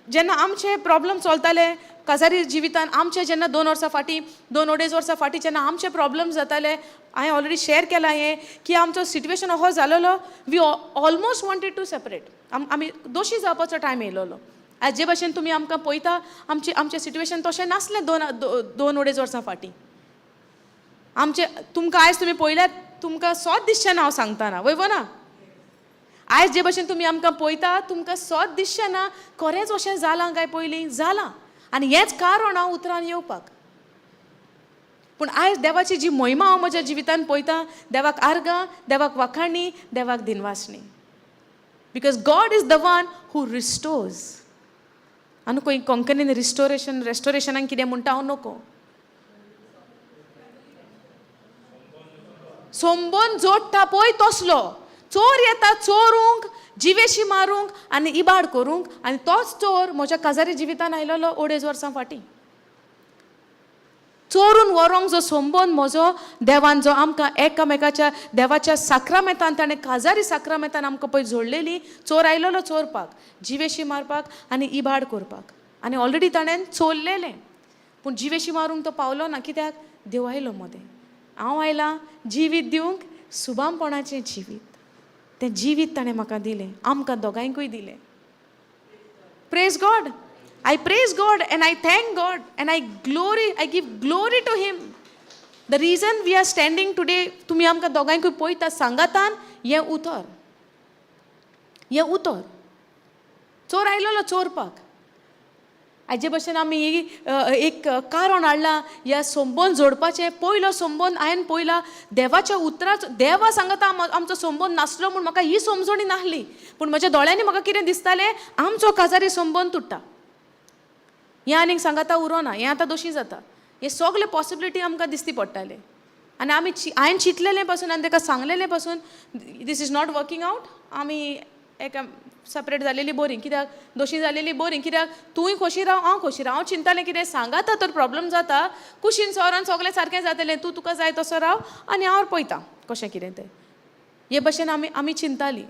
जेन्ना आमचे प्रॉब्लम चलताले काजारी जिवितान आमचे, जेन्ना 2 वर्सां फाटीं, 2-2.5 वर्सां फाटीं जेन्ना आमचे प्रॉब्लम जाताले, हांवें ऑलरेडी शेअर केलां हें की आमचो सिट्युएशन असो जालेलो, we almost wanted to separate. आमी दोशी जावपाचो टायम येयलोलो. आयज जे भशेन तुमी आमकां पळयता, आमचें आमचें सिट्युएशन तशें नासलें 2-2.5 वर्सां फाटीं आमचे. तुमकां आयज तुमी पळयल्यार तुमकां सोत दिसचें ना हांव सांगतना, वय ना? आयज जे भशेन तुमी आमकां पळयता, तुमकां सोत दिसचें ना खरेंच अशें जालां काय पयलीं जालां. आनी हेंच कारण हांव उतरान येवपाक. पूण आयज देवाची जी मोहिमा हांव म्हज्या जिवितान पळयता, देवाक आर्गां, देवाक वाखाणी, देवाक दिनवासणी, because God is the one who restores. आनी खंय कोंकणीन रिस्टोरेशन, रेस्टोरेशनाक कितें म्हणटा हांव नको. संबंद जोडटा पळय तसलो. चोर येता चोरूंक, जिवेशी मारूंक आनी इबाड करूंक. आनी तोच चोर म्हज्या काजारी जिवितान आयलेलो 2.5 वर्सां फाटीं चोरून व्हरोंक. जो संबंद म्हजो देवान जो आमकां एकामेकाच्या देवाच्या साक्रामेतान, ताणें काजारी साक्रामेतान आमकां पळय जोडलेली, चोर आयलेलो चोरपाक, जिवेशी मारपाक आनी इबाड करपाक. आनी ऑलरेडी ताणें चोरलेलें, पूण जिवेशी मारूंक तो पावलो ना. कित्याक? देव आयलो मदें. हांव आयलां जिवीत दिवंक, सुबामपणाचें जिवीत. तें जिवीत ताणें म्हाका दिलें, आमकां दोगांयकूय दिलें. Praise God. I praise God and I thank God and I give glory to Him. The reason we are standing today, तुमी आमकां दोगांयकूय पळयता सांगातान, हें उतर, हें उतर. चोर आयलोलो चोरपाक. हाजे भशेन आमी एक कारण हाडलां ह्या संबंद जोडपाचें. पयलो संबंद हांवें पयला देवाच्या उतराचो. देवा सांगता आमचो संबंद नासलो म्हूण म्हाका ही समजणी नासली, पूण म्हज्या दोळ्यांनी म्हाका कितें दिसतालें? आमचो काजारी संबंद तुट्टा, हें आनीक सांगाता उरोना, हें आतां दोशी जाता, हे सगळे पॉसिबिलिटी आमकां दिसती पडटाले. आनी आमी हांवें चिंतलेलें पासून आनी ताका सांगलेलें पासून, this is not working out. आमी एका सेपरेट जालेली बरी कित्याक दोशी जालेली बरी कित्याक तूंय खोशी राव हांव खोशी राव. हांव चिंतालें कितें सांगाता तर प्रॉब्लम जाता, कुशीन सरोन सगळें सारकें जातलें, तूं तुका जाय तसो राव आनी हांव पळयता कशें कितें तें. हे भशेन आमी आमी चिंतालीं.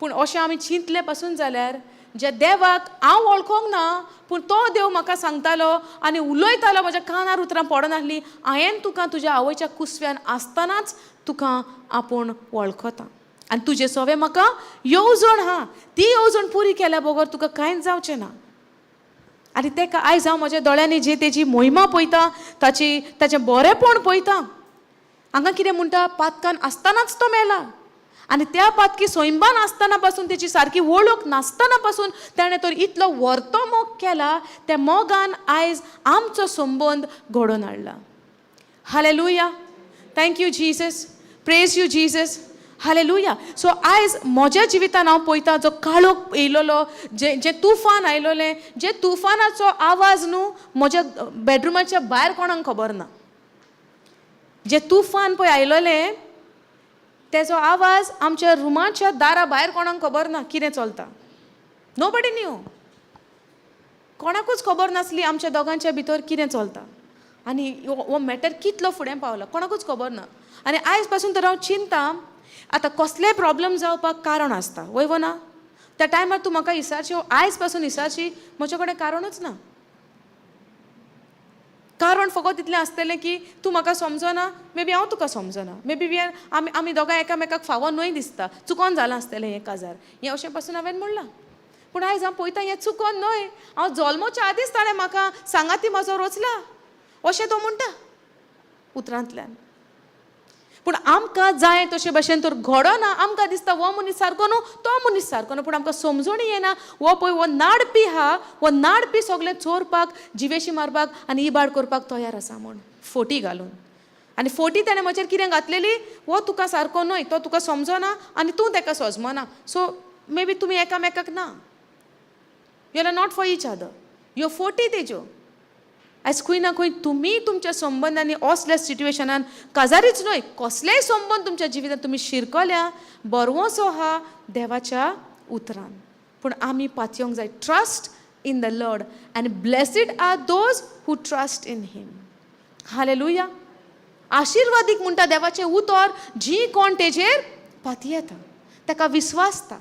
पूण अशें आमी चिंतले पासून जाल्यार ज्या देवाक हांव वळखोंक ना पूण तो देव म्हाका सांगतालो आनी उलयतालो, म्हज्या कानार उतरां पडनासलीं, हांवें तुका तुज्या आवयच्या कुसव्यान आसतनाच तुका आपूण वळखता आनी तुजें सवें म्हाका येवजण आहा, ती येवजण पुरी केल्या बगर तुका कांयच जावचें ना. आनी तेका आयज हांव म्हज्या दोळ्यांनी जी तेजी मोहिमा पळयता, ताची ताचें बरेंपण पळयता. हांगा कितें म्हणटा, पातकान आसतनाच तो मेला आनी त्या पातकी सोयंबान आसतना पासून तेची सारकी वळख नासतना पासून ताणें तर इतलो व्हरतो मोग केला, त्या मोगान आयज आमचो संबंद घडोवन हाडला. Hallelujah, thank you Jesus, praise you Jesus, hallelujah. So आयज म्हज्या जिवितान हांव पळयता जो काळोख येयलेलो, जें जें तुफान आयलोलें, जे तुफानाचो आवाज न्हू म्हज्या बेडरुमाच्या भायर कोणाक खबर ना. जें तुफान पळय आयलोलें तेजो आवाज आमच्या रुमाच्या दारा भायर कोणाक खबर ना कितें चलता. नोबडी न्यू, कोणाकूच खबर नासली आमच्या दोगांच्या भितर कितें चलता आनी हो मॅटर कितलो फुडें पावला कोणाकूच खबर ना. आनी आयज पासून तर हांव चिंता आतां कसलेय प्रॉब्लम जावपाक कारण आसता, वय वो ना? त्या टायमार तूं म्हाका इसारची, आयज पासून इसारची म्हजे कडेन कारणूच ना. कारण फकत इतलें आसतलें की तूं म्हाका समजना, मे बी हांव तुका समजना, मे बी we are आमी आमी दोगांय एकामेकाक फावो न्हय दिसता, चुकोन जालां आसतलें हें काजार, हें अशें पासून हांवें म्हणलां. पूण आयज हांव पळयता हें चुकोन न्हय, हांव जल्मोच्या आदींच ताणें म्हाका सांगाती म्हजो रोचला अशें तो म्हणटा उतरांतल्यान. पूण आमकां जाय तशे भशेन तर घडना, आमकां दिसता हो मनीस सारको न्हू, तो मनीस सारको न्हू, पूण आमकां समजणी येना हो पळय हो नाडपी आहा, हो नाडपी सगळें चोरपाक, जिवेशी मारपाक आनी इबाड करपाक तयार आसा म्हूण फोटी घालून. आनी फोटी ताणें म्हजेर कितें घातलेली, हो तुका सारको न्हय, तो तुका समजना आनी तूं ताका सजमना, सो मे बी तुमी एकामेकाक ना, you are not for each other, ह्यो फोटी तेज्यो. आयज खंय ना खंय तुमी तुमच्या संबंदांनी असल्या सिट्युएशनान काजारीच न्हय कसलेय संबंद तुमच्या जिवितांत तुमी शिरकल्या बरवसो आहा देवाच्या उतरान. पूण आमी पातयेवंक जाय, trust in the Lord and blessed are those who trust in him. Hallelujah. आशिर्वादीक म्हणटा देवाचें उतर जी कोण तेजेर पातयेता ताका विस्वासता.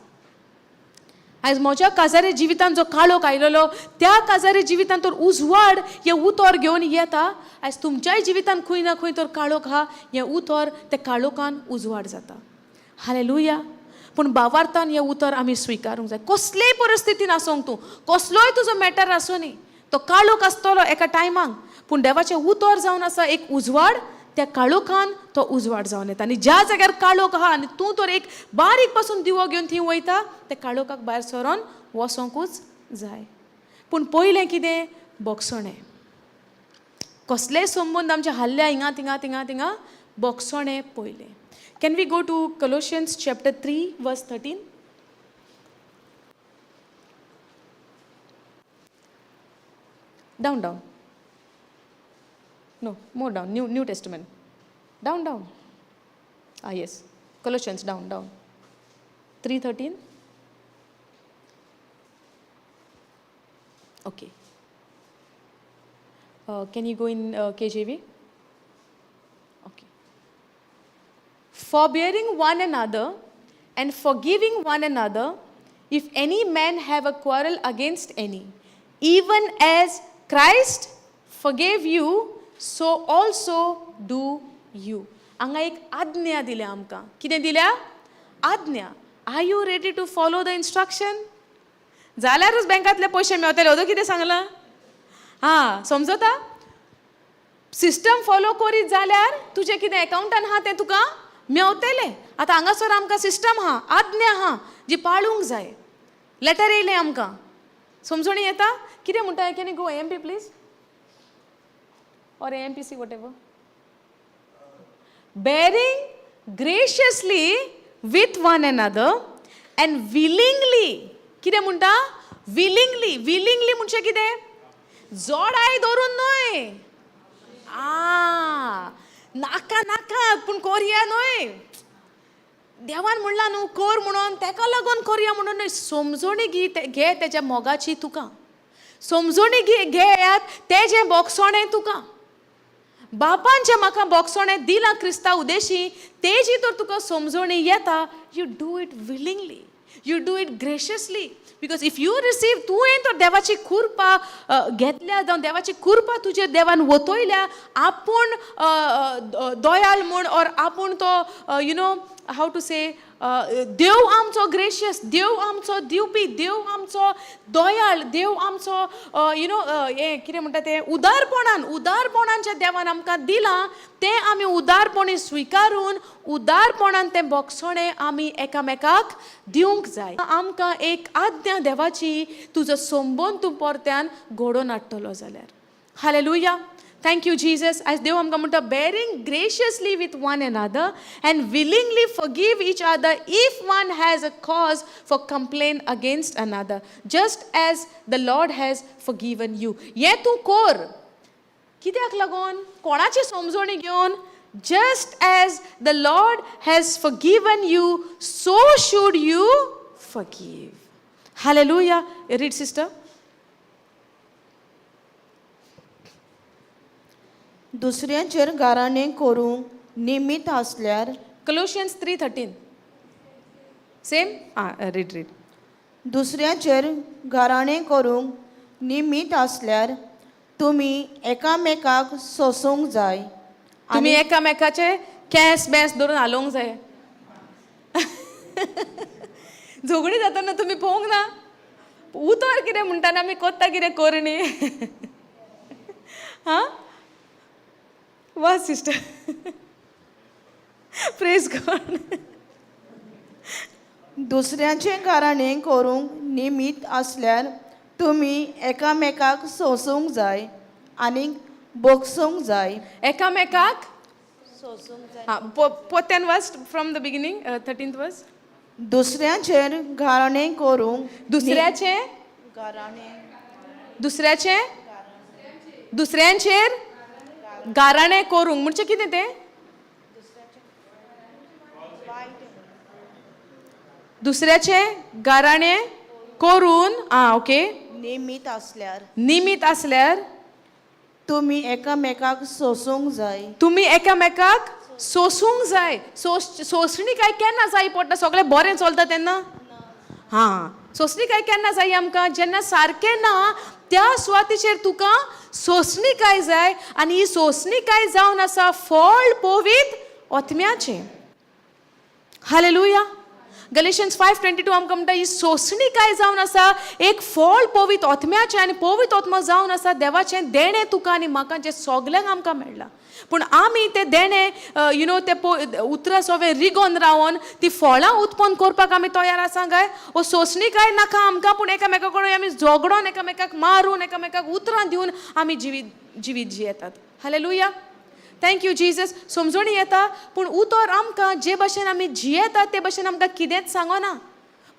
आयज म्हज्या काजारी जिवितांत जो काळोख आयलेलो त्या काजारी जिवितांत तर उजवाड हें उतर घेवन येता. आयज तुमच्याय जिवितांत खंय ना खंय तर काळोख आहा, हें उतर त्या काळोखान उजवाड जाता. हालेलुया. पूण बावार्थान हें उतर आमी स्विकारूंक जाय. कसलेय परिस्थितीन आसूंक तूं, कसलोय तुजो मॅटर आसूं न्ही, तो काळोख आसतलो एका टायमाक, पूण देवाचें उतर जावन आसा एक उजवाड, त्या काळोखान तो उजवाड जावन येता. आनी ज्या जाग्यार काळोख आहा आनी तूं तर एक बारीक पासून दिवो घेवन थंय वयता, त्या काळोखाक भायर सरोन वचोंकूच जाय. पूण पयलें कितें, बोगसणें. कसलेय संबंद आमचे हाल्ल्या हिंगा थिंगा थिंगा थिंगा, बोगसणें पयलें. Can we go to Colossians chapter 3 verse 13? Down down, no more down, new Testament, down down, ah yes, Colossians down down 3:13. Okay, can you go in KJV? Okay. Forbearing one another and forgiving one another, if any man have a quarrel against any, even as Christ forgave you, so also do you. हांगा एक आज्ञा दिल्या आमकां. कितें दिल्या? आज्ञा. Are you ready to follow the instruction? जाल्यारूच बँकांतले पयशे मेवतले. अदो कितें सांगलां? आं, समजता? सिस्टम फॉलो करीत जाल्यार तुजें कितें एकावंटान आहा तें तुका मेवतलें. आतां हांगासर आमकां सिस्टम आहा, आज्ञा आहा जी पाळूंक जाय. लेटर येयलें आमकां, समजणी येता? कितें म्हणटा? Can you go AMP please, or AMPC, whatever. Bearing graciously with one another and willingly. कितें म्हणटा? विलिंगली. विलिंगली म्हणजे कितें? जोडाय धरून न्हय, आ नाका नाका पूण कोरया न्हय. देवान म्हणलां न्हू कर म्हणून तेका लागून करया म्हणून न्हय. समजणी घे घे तेज्या मोगाची तुका, समजणी घे घेयात तेजें बोगसणें तुका. बापान जें म्हाका बोगसणें दिलां क्रिस्ता उदेशी, तेजी तर तुका समजणी येता. You do it willingly, you do it graciously, because if you receive, तुवें तर देवाची कृपा घेतल्या जावं देवाची कृपा तुजेर देवान वतयल्या आपूण दयाल म्हूण, ऑर आपूण तो you know how to say, देव आमचो ग्रेशियस, देव आमचो दिवपी, देव आमचो दयाळ, देव आमचो you know हें कितें म्हणटा तें उदारपणान, उदारपणान जें देवान आमकां दिलां तें आमी उदारपणी स्विकारून उदारपणान तें बोगसणें आमी एकामेकाक दिवंक जाय. आमकां एक आज्ञा देवाची, तुजो संबंद तूं परत्यान घडोवन हाडटलो जाल्यार. Hallelujah, thank you Jesus. आयज देव आमकां म्हणटा, bearing graciously with one another and willingly forgive each other if one has a cause for complain against another, just as the Lord has forgiven you. हें तूं कर. कित्याक लागून? कोणाची समजणी घेवन? Just as the Lord has forgiven you, so should you forgive. Hallelujah. Read, sister. दुसऱ्यांचेर गाराणें करूंक निमीत आसल्यार, Colossians 3:13. Same? Ah, read, read. दुसऱ्यांचेर गाराणें करूंक निमीत आसल्यार तुमी एकामेकाक सोंसूंक जाय. तुमी एकामेकाचे केंस बेंस धरून हालोवंक जाय. झगडीं जातना तुमी पळोवंक ना, उतर कितें म्हणटा आनी आमी कोत्ता कितें करणी. हां वा सिस्टर, प्रेज गॉड. दुसऱ्यांचें गाराणें करूंक निमीत आसल्यार तुमी एकामेकाक सोंसूंक जाय आनी भोगसूंक जाय. एकामेकाक सोंसूंक जाय. हां, पोत्यान वाच from the beginning, 13th verse. दुसऱ्यांचेर गाराणें करूंक दुसऱ्याचें गाराणें दुसऱ्याचें दुसऱ्यांचेर गाराणें करूंक म्हणजे कितें तें? दुसऱ्याचें गाराणें करून, आं ओके, निमीत आसल्यार निमीत आसल्यार तुमी एकामेकाक सोंसूंक जाय. तुमी एकामेकाक सोंसूंक जाय. सोंसणीकाय केन्ना जाय पडटा? सगळें बरें चलता तेन्ना? हां, सोंसणीकाय केन्ना जाय आमकां? जेन्ना सारकें ना त्या सुवातेचेर तुका सोंसणीकाय जाय. आनी ही सोंसणीकाय जावन आसा फळ पवित्र आत्म्याचें. हालेलुया. गलेशियन्स 5:22 आमकां म्हणटा, ही सोंसणीकाय जावन आसा एक फळ पवित्र आत्म्याचें, आनी पवित्र आत्मो जावन आसा देवाचें देणें तुका आनी म्हाका, जें सगल्यांक आमकां मेळ्ळां. पूण आमी तें देणें you know तें उतरां सोवें रिगोन रावन ती फळां उत्पन्न करपाक आमी तयार आसा काय? ओ सोंसणीकाय नाका आमकां, पूण एकामेका कडेन आमी झगडोन, एकामेकाक मारून, एकामेकाक उतरां दिवन आमी जिवीत जियेतात. Hallelujah, thank you Jesus. समजणी येता, पूण उतर आमकां जे भशेन आमी जियेतात ते भशेन आमकां कितेंच सांगना.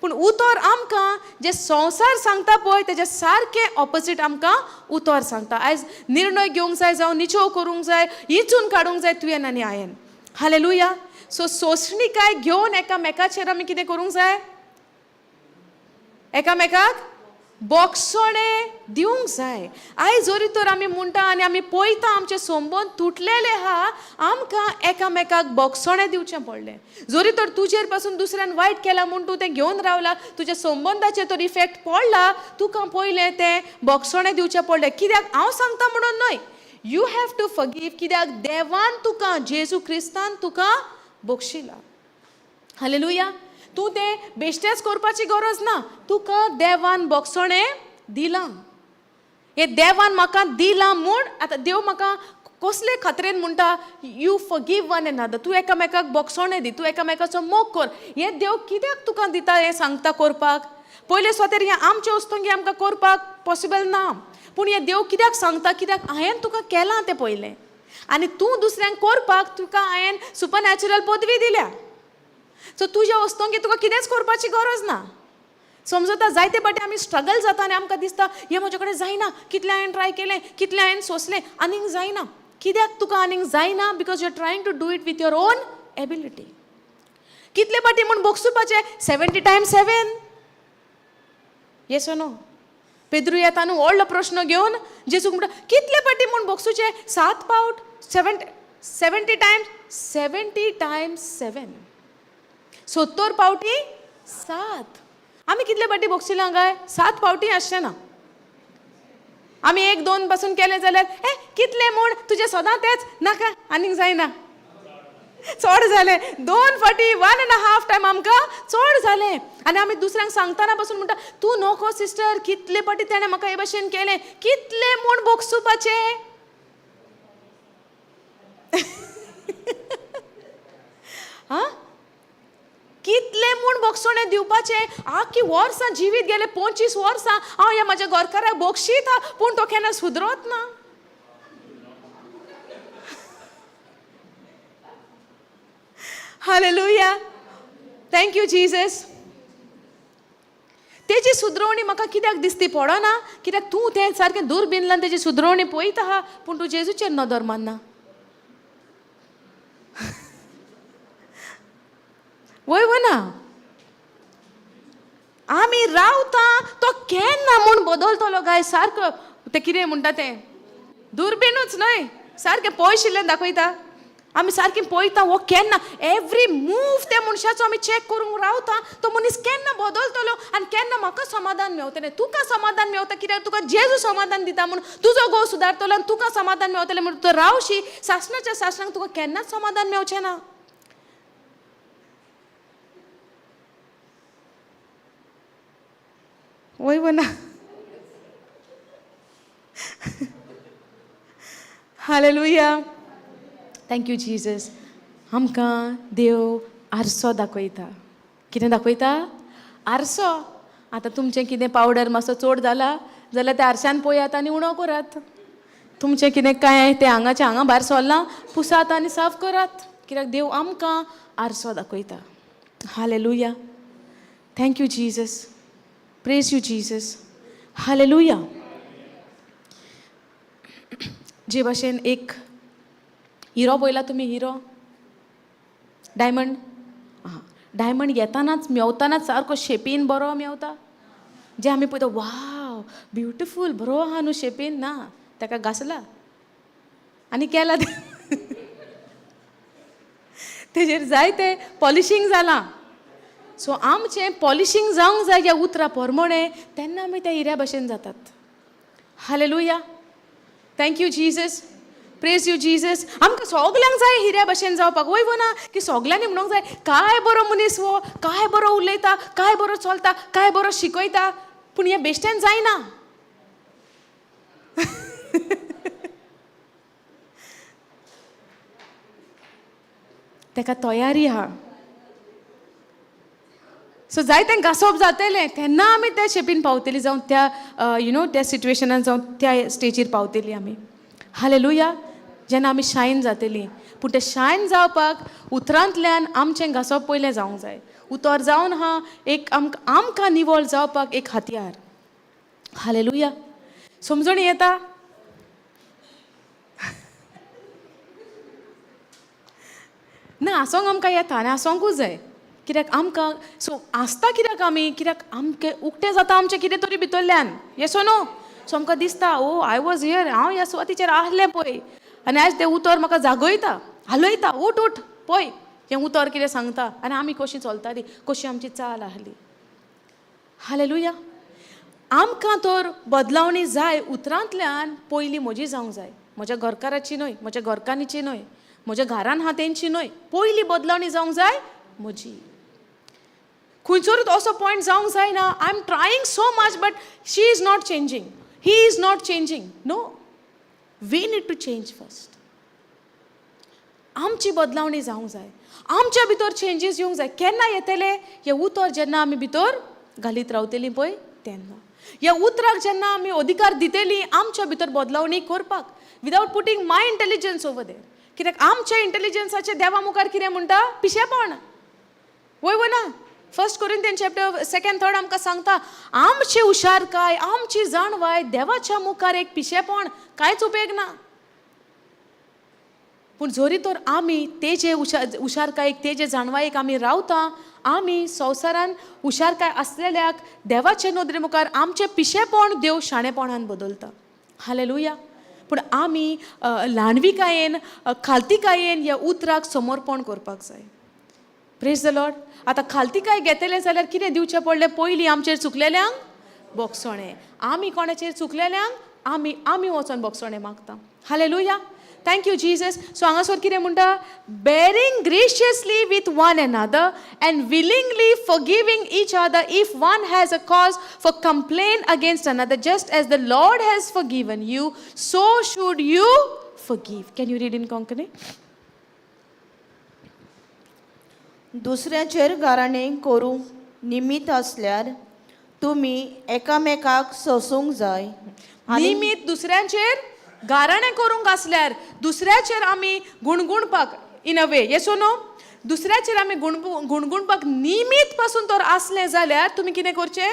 पूण उतर आमकां जे संवसार सांगता पळय तेज्या सारकें ऑपोजीट आमकां उतर सांगता. आयज निर्णय घेवंक जाय, जावं निचोव करूंक जाय, इचून काडूंक जाय तुवें आनी हांवें. हालेलुया. सो सोंसणीकाय घेवन एकामेकाचेर आमी कितें करूंक जाय? एकामेकाक बोगसणें दिवंक जाय. आयज जरी तर आमी म्हणटा आनी आमी पळयता आमचे संबंद तुटलेले आहा, आमकां एकामेकाक बोगसणें दिवचें पडलें. जरी तर तुजेर पासून दुसऱ्यान वायट केलां म्हूण तूं तें घेवन रावला, तुज्या संबंदाचेर तर इफेक्ट पडला, तुका पयलें तें बोगसणें दिवचें पडलें. कित्याक? हांव सांगता म्हणून न्हय, you have to forgive. कित्याक? देवान तुका, जेजू क्रिस्तान तुका बक्षिला. हालेलुया. तूं तें बेश्टेंच करपाची गरज ना, तुका देवान बोगसणें दिलां. हें देवान म्हाका दिलां म्हूण आतां देव म्हाका कसले खात्रेन म्हणटा, you forgive one another, तूं एकामेकाक बोगसणें दी, तूं एकामेकाचो मोग कर. हें देव कित्याक तुका दिता हें सांगता करपाक? पयले सुवातेर हें आमचे वस्तूंक हें आमकां करपाक पॉसिबल ना, पूण हें देव कित्याक सांगता? कित्याक हांवें तुका केलां तें पयलें, आनी तूं दुसऱ्यांक करपाक तुका हांवें सुपरनॅचरल पदवी दिल्या. सो तुज्या वस्तूंक तुका कितेंच करपाची गरज ना. समजता, जायते फावटी आमी स्ट्रगल जाता आनी आमकां दिसता हें म्हजे कडेन जायना, कितलें हांवें ट्राय केलें, कितलें हांवें सोंसलें, आनीक जायना. कित्याक तुका आनीक जायना? Because you are trying to do it with your own ability. कितले पाटी म्हूण भोगसुपाचें? 70 times 7. Yes, no? Pedro येता न्हू व्हडलो प्रश्न घेवन जेजूक, म्हणटा, कितले पाटी म्हूण भोगसुचें? सात पावट, 70 times, 70 times 7, 70 पावटी सात. आमी कितले पाटी भोगशिला काय? सात पावटी आसचें ना. आमी एक दोन पासून केले जाल्यार, ए, कितले म्हूण तुजें सदां तेंच, नाका, आनीक जायना, चड जालें. दोन फाटी, 1.5 टायम आमकां चड जालें. आनी आमी दुसऱ्यांक सांगतना पासून म्हणटा, तूं नको सिस्टर, कितले फाटी तेणें म्हाका हे भशेन केलें, कितले म्हूण भोगसुपाचें? आं, कितले म्हूण भोगसणें दिवपाचें? आख्खी वर्सां जिवीत गेले, 25 वर्सां हांव ह्या म्हाज्या घरकाराक भोगशीत, पूण तो केन्ना सुदरोत ना. Hallelujah, thank you Jesus. तेजी सुदरोवणी म्हाका कित्याक दिसती पडना? कित्याक तूं तें सारकें दुर्बिनल्यान तेजी सुदरोवणी पळयता आहा, पूण तूं जेजूचेर नदर मारना. वय वो ना? आमी रावता, तो केन्ना म्हूण बदलतलो काय? सारको तें कितें म्हणटा तें दुर्बीणूच न्हय, सारकें पयशिल्ल्यान दाखयता. आमी सारकें पळयता, हो केन्ना, एवरी मूव त्या मनशाचो आमी चॅक करूंक रावता, तो मनीस केन्ना बदलतलो आनी केन्ना म्हाका समाधान मेवतलें. तुका समाधान मेवता कित्याक तुका जेजू समाधान दिता म्हणून. तुजो घोव सुदारतलो आनी तुका समाधान मेवतलें म्हणून तूं रावशी. सासणाच्या सासणाक तुका केन्नाच समाधान मेवचें ना. वय वो ना? Hallelujah, thank you Jesus. आमकां देव आरसो दाखयता. कितें दाखयता? आरसो. आतां तुमचें कितें पावडर मातसो चड जाला जाल्यार त्या आरशान पळयात आनी उणो करात. तुमचें कितें कांय तें हांगाचें हांगा भायर सरलां, पुसात आनी साफ करात, कित्याक देव आमकां आरसो दाखयता. Hallelujah, thank you Jesus, praise you Jesus. Hallelujah. जे भाशेन एक हिरो पळयला तुमी, हिरो, डायमंड. आं, डायमंड येतानाच, मेवतानाच सारको शेपीन बरो मेवता, जे आमी पळयता, वाव, ब्युटिफूल, बरो आहा न्हू शेपीन. ना, ताका घासला आनी केला तें, तेजेर जायते पॉलिशींग जालां. सो आमचें पॉलिशींग जावंक जाय ह्या उतरा पोरमोणें, तेन्ना आमी त्या हिऱ्या भशेन जातात. Hallelujah, thank you Jesus, praise you Jesus. आमकां सगल्यांक जाय हिऱ्या भशेन जावपाक. वय वो ना? की सगल्यांनी म्हणूंक जाय, काय बरो मनीस हो, काय बरो उलयता, काय बरो चलता, काय बरो शिकयता. पूण हें बेश्टेन जायना. तेका तयारी आहा. सो जायतें घासप जातलें, तेन्ना आमी त्या शेपीन पावतली, जावं त्या you know त्या सिट्युएशनान, जावं त्या स्टेजीर पावतली आमी. हालेलुया. जेन्ना आमी शायन जातली. पूण तें शायन जावपाक उतरांतल्यान आमचें घासप पयलें जावंक जाय. उतर जावन आहा एक आमकां निवळ जावपाक एक हत्यार. हालेलुया. समजणी येता ना? आसोंक आमकां येता आनी आसोंकूच जाय, कित्याक आमकां सो आसता, कित्याक आमी, कित्याक आमचें उक्तें जाता आमचें कितें तरी भितरल्यान. Yes, no? सो आमकां दिसता, oh, I was here, हांव ह्या सुवातीचेर आहलें पळय, आनी आयज तें उतर म्हाका जागयता, हालयता, उठ, उठ, पळय हें उतर कितें सांगता आनी आमी कशी चलताली, कशी आमची चाल आहली. हालेलुया. आमकां तर बदलावणी जाय उतरांतल्यान, पयलीं म्हजी जावंक जाय. म्हज्या घरकाराची न्हय, म्हज्या घरकान्नीची न्हय, म्हज्या घरान आहा तेंची न्हय. पयली बदलावणी जावंक जाय म्हजी. खंयसरूच असो पॉयंट जावंक जायना, I am trying so much but she is not changing, he is not changing. No, we need to change first. आमची बदलावणी जावंक जाय, आमच्या भितर चेंजीस येवंक जाय. केन्ना येतले? हें उतर जेन्ना आमी भितर घालीत रावतलीं पळय तेन्ना. ह्या उतराक जेन्ना आमी अधिकार दितली आमच्या भितर बदलावणी करपाक, without putting my intelligence over there. कित्याक आमच्या इंटेलिजन्साचे देवा मुखार कितें म्हणटा? पिशेपण. वय वो ना? First Corinthian chapter second, third आमकां सांगता, आमची हुशारकाय, आमची जाणवाय देवाच्या मुखार एक पिशेपण, कांयच उपेग ना. पूण जरी तर आमी तेजे हुशारकायेक, तेजे जाणवायेक आमी रावता, आमी संवसारान हुशारकाय आसलेल्याक देवाचे नदरे मुखार आमचें पिशेपण देव शाणेपणान बदलता. हालेलुया. पूण आमी ल्हानविकायेन, खालतिकायेन ह्या उतराक समर्पण करपाक जाय. Praise the Lord. आतां खालतिकाय घेतलें जाल्यार कितें दिवचें पडलें? पयलीं आमचेर चुकलेल्यांक बोगसणें. आमी कोणाचेर चुकलेल्यांक आमी वचोन बोगसणें मागता. Hallelujah. Thank you Jesus. So हांगासर कितें म्हणटा? Bearing graciously with one another and willingly forgiving each other if one has a cause for complaint against another, just as the Lord has forgiven you, so should you forgive. Can you read in Konkani? दुसऱ्याचेर गाराणें करूंक निमीत आसल्यार तुमी एकामेकाक सोंसूंक जाय आनी निमीत दुसऱ्यांचेर गाराणें करूंक आसल्यार, दुसऱ्याचेर आमी गुणगुणपाक, in a way, yes no, दुसऱ्याचेर आमी गुणगुणपाक निमीत पासून तर आसलें जाल्यार तुमी कितें करचें?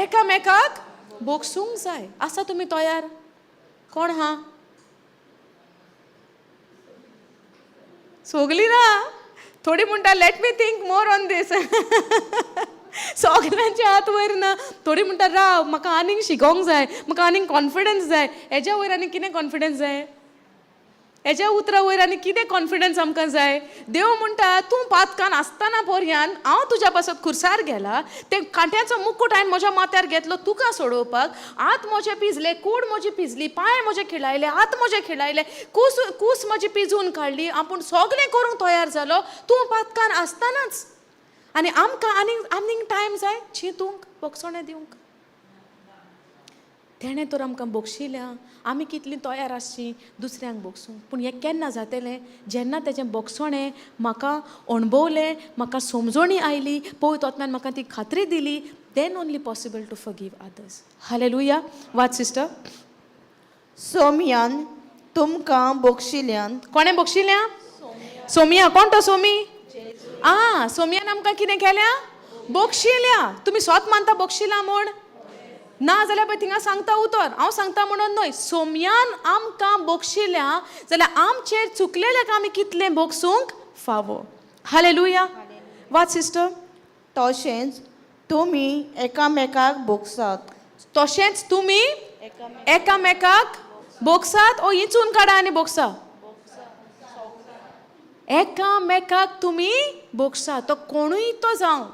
एकामेकाक बोगसूंक जाय. आसा तुमी तयार? कोण हा? सोगली ना, थोडी म्हणटा let me think more on this. सगल्यांचे हात वयर ना. थोडी म्हणटा राव, म्हाका आनीक शिकोंक जाय, म्हाका आनीक कॉन्फिडन्स जाय. हेज्या वयर आनी कितें कॉन्फिडन्स जाय? हेज्या उतरा वयर आनी कितें कॉन्फिडन्स आमकां जाय? देव म्हणटा तूं पातकान आसतना पर्यान हांव तुज्या पासत खुर्सार गेला, ते कांट्याचो मुकूट हांवें म्हज्या माथ्यार घेतलो तुका सोडोवपाक. हात म्हजे पिजले, कूड म्हजी पिजली, पांय म्हजे खिळायले, हात म्हजे खिळायले, कूस कूस म्हजी पिजून काडली. आपूण सगळें करूंक तयार जालो तूं पातकान आसतनाच. आनी आमकां आनीक आनीक टायम जाय चिंतूंक, बोगसणें दिवंक. तेणें तर आमकां बक्षिल्या, आमी कितलीं तयार आसची दुसऱ्यांक बगसूंक. पूण हें केन्ना जातलें? जेन्ना तेजें बगसणें म्हाका अणभवलें, म्हाका समजणी आयली, पवित्र आत्म्यान म्हाका ती खात्री दिली, then only possible to forgive others. Hallelujah. वाच सिस्टर. सोमयान तुमकां बक्षिल्यान. कोणें बक्षिल्या? सोमिया. कोण तो सोमी? आ, सोमियान आमकां कितें केल्या? बक्षिल्या. तुमी स्वत मानता बक्षिला म्हूण? ना जाल्यार पळय थिंगा सांगता उतर, हांव सांगता म्हणून न्हय. सोमयान आमकां बक्षिल्या जाल्यार आमचेर चुकलेल्याक आमी कितलें बगसूंक फावो. हालेलुया. वाच सिस्टर. तशेंच तुमी एकामेकाक भोगसात. तशेंच तुमी एकामेकाक बोगसात. ओ इंचून काडा आनी बोगसा. एकामेकाक तुमी बोगसा. तो कोणूय तो जावं,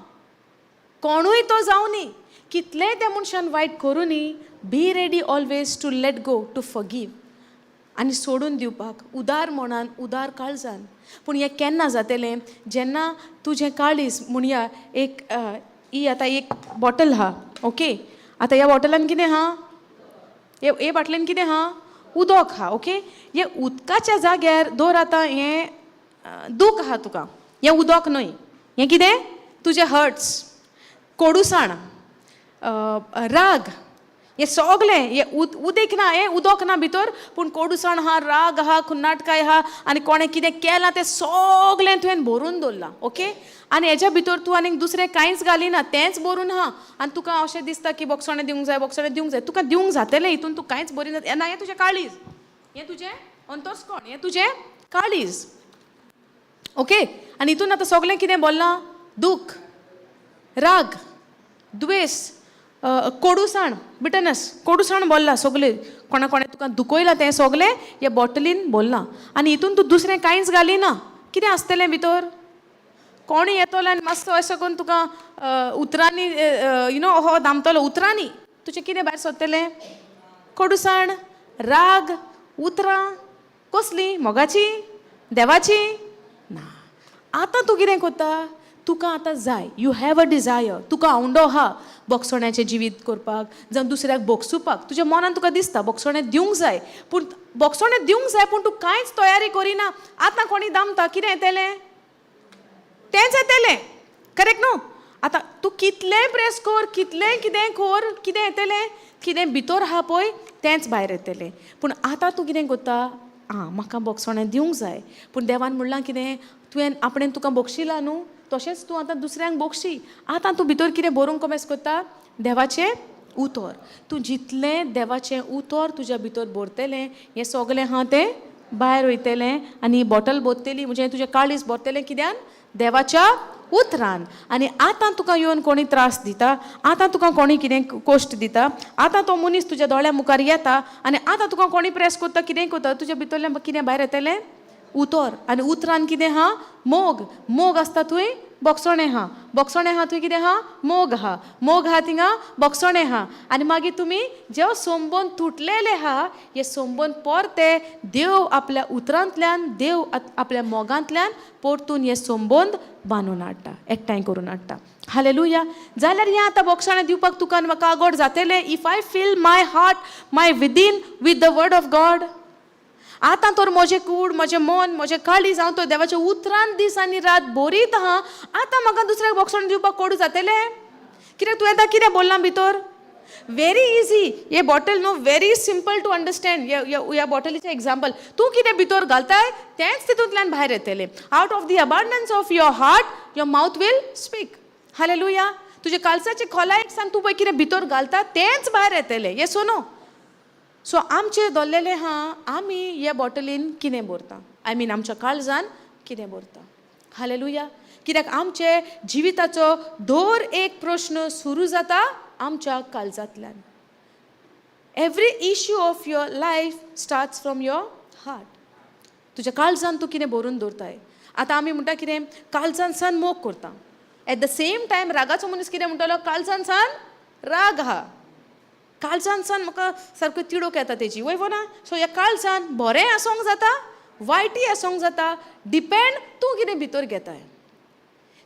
कोणूय तो जावं न्ही, कितलेंय त्या मनशान वायट करूं न्ही, be ready always to let go, to forgive आनी सोडून दिवपाक उदार मनान, उदार काळजान. पूण हें केन्ना जातलें? जेन्ना तुजें काळीज, म्हणया एक ही आतां एक बॉटल आहा, ओके? आतां ह्या बॉटलान कितें आहा? हे हे बाटलेन कितें आहा? उदक आहा, ओके? हे उदकाच्या जाग्यार दवर आतां हें दूख आहा तुका. हें उदक न्हय, हें कितें? तुजें हर्ट्स, कोडूसाण, राग, हें सगलें. हें उदीक ना, हें उदक ना भितर, पूण कोडूसाण आहा, राग आहा, खुन्नाटकाय आहा आनी कोणें कितें केलां तें सगलें तुवें भरून दवरलां, ओके? आनी हेज्या भितर तूं आनीक दुसरें कांयच घालिना, तेंच भरून आहा. आनी तुका अशें दिसता की बोगसणें दिवंक जाय, बोगसणें दिवंक जाय. तुका दिवंक जातलें, हितून तूं कांयच भरिना ना. हें तुजें काळीज, हें तुजें अंतस्कोण, हें तुजें काळीज, ओके? आनी हितून आतां सगलें कितें बोल्लां? दूख, राग, द्वेस, कोडूसाण, बिटनस, कोडूसाण बोल्ला सगलें. कोणा कोणें तुका दुखयलां तें सगलें ह्या बॉटलीन बोल्लां. आनी हितून तूं दुसरें कांयच घालिना. कितें आसतलें भितर? कोणूय येतलो आनी मातसो अशें करून तुका उतरांनी you know हो दामतलो उतरांनी, तुजें कितें भायर सरतलें? कोडूसाण, राग, उतरां. कसलीं? मोगाची? देवाची ना. आतां तूं कितें करता? तुका आतां जाय, you have a desire, तुका आवंडो आहा बोगसण्याचें जिवीत करपाक, जावं दुसऱ्याक बोगसुपाक. तुज्या मनान तुका दिसता बोगसणें दिवंक जाय, पूण बोगसणें दिवंक जाय पूण तूं कांयच तयारी करिना. आतां कोणी दामता, कितें येतलें? तेंच येतलें, करेक्ट न्हू? आतां तूं कितलेंय प्रेस कर, कितलेंय कितेंय कर, कितें येतलें? कितें भितर आहा पळय तेंच भायर येतलें. पूण आतां तूं कितें करता? आं, म्हाका बोगसणें दिवंक जाय, पूण देवान म्हणलां कितें? तुवें आपणें तुका बोगशिलां न्हू, तशेंच तूं आतां दुसऱ्यांक बोगशी. आतां तूं भितर कितें बरोवंक कोमेस करता? देवाचें उतर. तूं जितलें देवाचें उतर तुज्या भितर भरतलें, हें सगलें आहा तें भायर वयतलें आनी बॉटल बोत्तली, म्हणजे तुजें काळीज भरतलें कित्यान? देवाच्या उतरान. आनी आतां तुका येवन कोणी त्रास दिता, आतां तुका कोणी कितें कोश्ट दिता, आतां तो मनीस तुज्या दोळ्या मुखार येता आनी आतां तुका कोणी प्रेस करता, कितेंय करता, तुज्या भितरल्यान कितें भायर येतलें? उतर. आनी उतरान कितें आहा? मोग. मोग आसता थंय बोगसणें आहा, बोगसणें आहा थंय कितें आहा? मोग आहा, मोग आहा थिंगा बोगसणें आहा. आनी मागीर तुमी जेव संबंद तुटलेले आहा, हे संबंद परते देव आपल्या उतरांतल्यान, देव आपल्या मोगांतल्यान परतून हे संबंद बांदून हाडटा, एकठांय करून हाडटा. हालेलुया. जाल्यार हें आतां बोगसणें दिवपाक तुका आनी म्हाका आगोड जातलें if I fill my heart, my within with the word of God. आतां तर म्हजें कूड, म्हजें मन, म्हजें काळीज हांव तो देवाच्या उतरान दीस आनी रात बरीत आहा. आतां म्हाका दुसऱ्याक बोगसण दिवपाक कोडू जातलें? कित्याक तुवें आतां कितें बोल्लां भितर? Very easy. हे बॉटल न्हू, व्हेरी सिंपल टू अंडरस्टँड. ह्या बॉटलीचें एग्जाम्पल, तूं कितें भितर घालताय तेंच तितूंतल्यान भायर येतलें. Out of the abundance of your heart your mouth will speak. Hallelujah. तुजे कालसाचे खोलायेक सान तूं पळय कितें भितर घालता तेंच भायर येतलें. येस ओ नो? सो आमचे दोल्लेले हा, आमी ह्या बॉटलीन कितें भरता, I mean आमच्या काळजान कितें भरता. हालेलुया. कित्याक आमचे जिविताचो दर एक प्रश्न सुरू जाता आमच्या काळजांतल्यान. Every issue of your life starts from your heart. तुज्या काळजान तूं कितें भरून दवरताय. आतां आमी म्हणटा कितें? काळजान सान मोग करता. एट the same time रागाचो मनीस कितें म्हणटलो? काळजान सान राग आहा, काळजान सान म्हाका सारको तिडोक येता तेजी, वय ना? सो ह्या काळजान बरें आसोंक जाता, वायटय आसोंक जाता, डिपेंड तूं कितें भितर घेताय.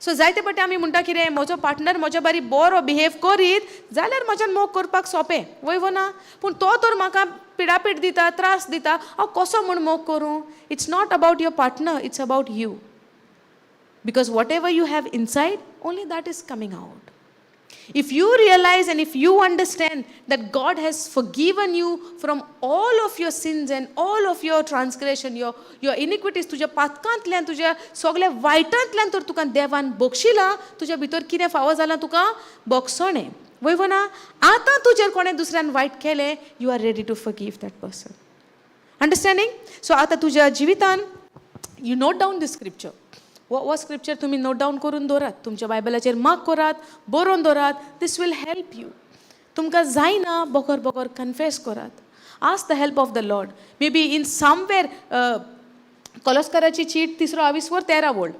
सो जायते फावटी आमी म्हणटा कितें, म्हजो पार्टनर म्हज्या बारी बरो बिहेव करीत जाल्यार म्हज्यान मोग करपाक सोंपें, वय ना? पूण तो तर म्हाका पिडापीड दिता, त्रास दिता, हांव कसो म्हूण मोग करूं? It's not about your partner, it's about you. Because whatever you have inside, only that is coming out. If you realize and if you understand that God has forgiven you from all of your sins and all of your transgression, your iniquities, तुज्या पातकांतल्यान, तुज्या सगल्या वायटांतल्यान तर तुका देवान बक्षिलां, तुज्या भितर कितें फावो जालां तुका? बक्षणें, वय ना? आतां तुजेर कोणें दुसऱ्यान वायट केलें, you are ready to forgive that person. Understanding? So आतां तुज्या जिवितान you note down this scripture. हो स्क्रिप्चर तुमी नोट डावन करून दवरात, तुमच्या बायबलाचेर मार्क करात, बरोवन दवरात. This will help you. तुमकां जायना बगर बगर कन्फेस करात. Ask the help of the Lord. Maybe in somewhere कोलोस्कराची चीट तिसरो आवीस वर 13 वळ,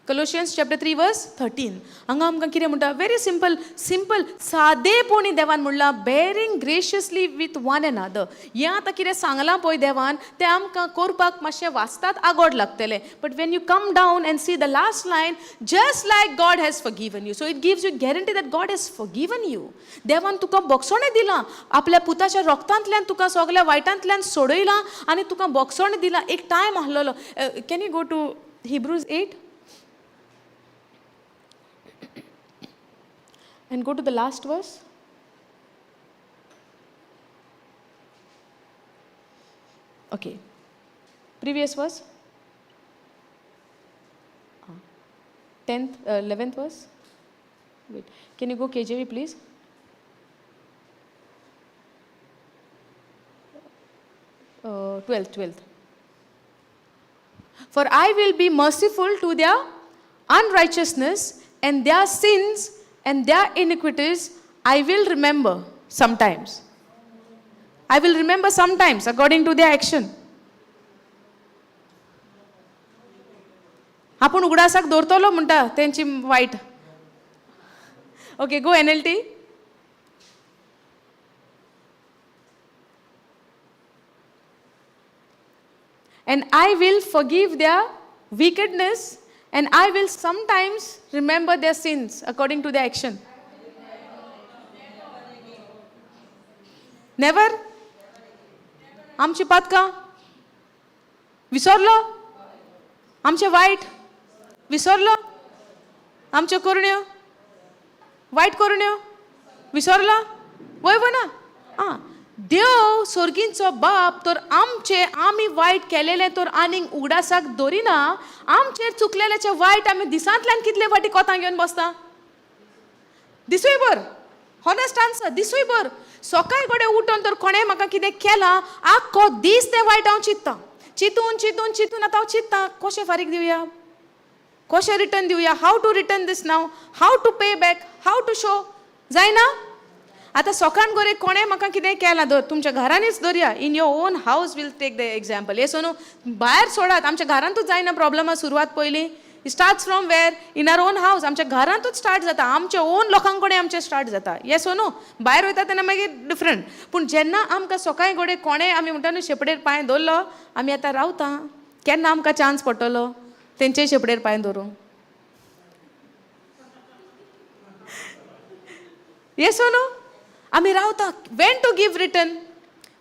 Colossians chapter 3 verse 13. हांगा आमकां कितें म्हणटा? व्हेरी सिंपल, सिंपल सादेपणी देवान म्हणलां, bearing graciously with one another. हें आतां कितें सांगलां पळय देवान, तें आमकां करपाक मातशें वाचतात आगोड लागतलें. But when you come down and see the last line, just like God has forgiven you. So it gives you guarantee that God has forgiven you. देवान तुका बक्षणें दिलां, आपल्या पुताच्या रोगतांतल्यान तुका सगल्या वायटांतल्यान सोडयलां आनी तुका बक्षणें दिलां. एक time आहलोलो. Can you go to Hebrews 8 and go to the last verse? Okay, previous verse, 10th, 11th verse. Wait, can you go KJV please? 12th. For I will be merciful to their unrighteousness and their sins and their iniquities I will remember sometimes. I will remember sometimes according to their action. आपूण उगडासाक दवरतलो म्हणटा तेंची वायट. Okay, go NLT. And I will forgive their wickedness and I will sometimes remember their sins according to their action. Never? आमची पातकां विसरलो? आमचें वायट विसरलो? आमच्यो करण्यो, वायट करण्यो विसरलो? वय ना? आं, देव सोर्गींचो बाप तर आमचे आमी वायट केलेलें तर आनीक उगडासाक दवरिना. आमचेर चुकलेल्याचें वायट आमी दिसांतल्यान कितले फावटी कोतां घेवन बसता? दिसूय भर, हॉनेस्ट आन्सर, दिसूय भर. सकाळ कडेन उठून तर कोणें म्हाका कितें केलां, आख्खो दीस तें वायट हांव चिंत्ता. चिंतून चिंतून चिंतून आतां हांव चिंत्ता, कशें फारीक दिवया, कशें रिटर्न दिवया, how to return this now, how to pay back, how to show, जायना. आतां सकाळ गोरे कोणें म्हाका कितें केलां धर, तुमच्या घरांनीच धरया, in your own house we'll take the example. Yes, न्हू? भायर सोडात, आमच्या घरांतूच जायना प्रॉब्लमा सुरवात पयलीं? Starts from where? In our own house. आमच्या घरांतूच स्टार्ट जाता, आमच्या ओन लोकां कडेन आमचें स्टार्ट जाता. येस नो? भायर वयता तेन्ना मागीर डिफरंट. पूण जेन्ना आमकां सकाळी कडेन कोणें, आमी म्हणटा न्हू, शेपडेर पांय दवरलो, आमी आतां रावता, केन्ना आमकां चान्स पडटलो तेंचे शेपडेर पांय दवरूंक? येस नो? आमी रावता when to give return,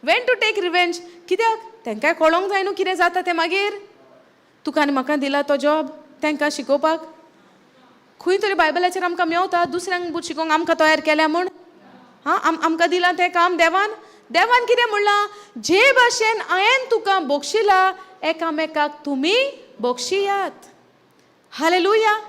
when to take revenge. कित्याक? तांकांय कळोंक जाय न्हू कितें जाता तें. मागीर तुका आनी म्हाका दिला तो जॉब तांकां शिकोवपाक? खंय तरी बायबलाचेर आमकां मेवता दुसऱ्यांक शिकोवंक आमकां तयार केल्या म्हूण? हां, आमकां दिलां तें काम देवान. देवान कितें म्हणलां? जे भाशेन हांवें तुका बक्षिला, एकामेकाक तुमी बक्षियात. हालेलुया.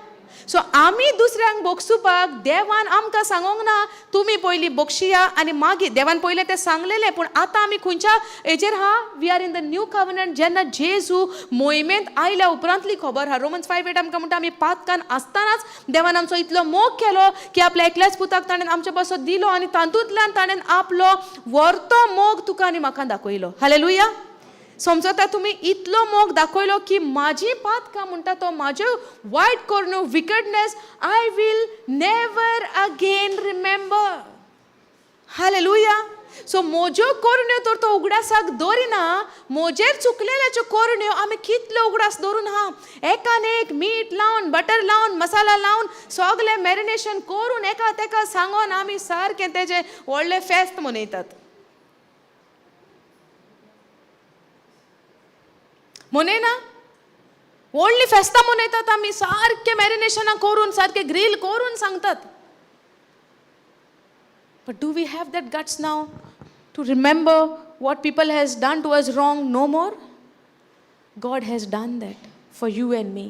सो आमी दुसऱ्यांक बक्षुपाक देवान आमकां सांगोंक ना, तुमी पयलीं बक्षिया आनी मागीर. देवान पयलें तें सांगलेलें, पूण आतां आमी खंयच्या हेजेर आहा? We are in the new covenant. जेन्ना जेजू मोहिमेंत आयल्या उपरांतली खबर आहा. रोमन्स 5:8 आमकां म्हणटा, आमी पातकान आसतनाच देवान आमचो इतलो मोग केलो की आपल्या एकल्याच पुताक ताणें आमचे पासत दिलो आनी तातूंतल्यान ताणें आपलो व्हरतो मोग तुका आनी म्हाका दाखयलो. हालेलुया. समजता तुमी? इतलो मोग दाखयलो की म्हाजी पातकां म्हणटा तो, म्हाज्यो वायट करण्यो, wickedness, I will never again remember. Hallelujah. So म्हज्यो करण्यो तर तो उगडासाक दवरिना. म्हजेर चुकलेल्याच्यो करण्यो आमी कितल्यो उगडास दवरून आहा. एकान एक मीठ लावन, बटर लावन, मसाला लावन, सगलें मॅरिनेशन करून, एका तेका सांगोन आमी सारकें तेजें व्हडलें फेस्त मनयतात. मनयना? व्हडलीं फेस्तां मनयतात आमी, सारकें मॅरिनेशनां करून, सारकें ग्रील करून सांगतात. But do we have that guts now to remember what people has done to us wrong no more? God has done that for you and me.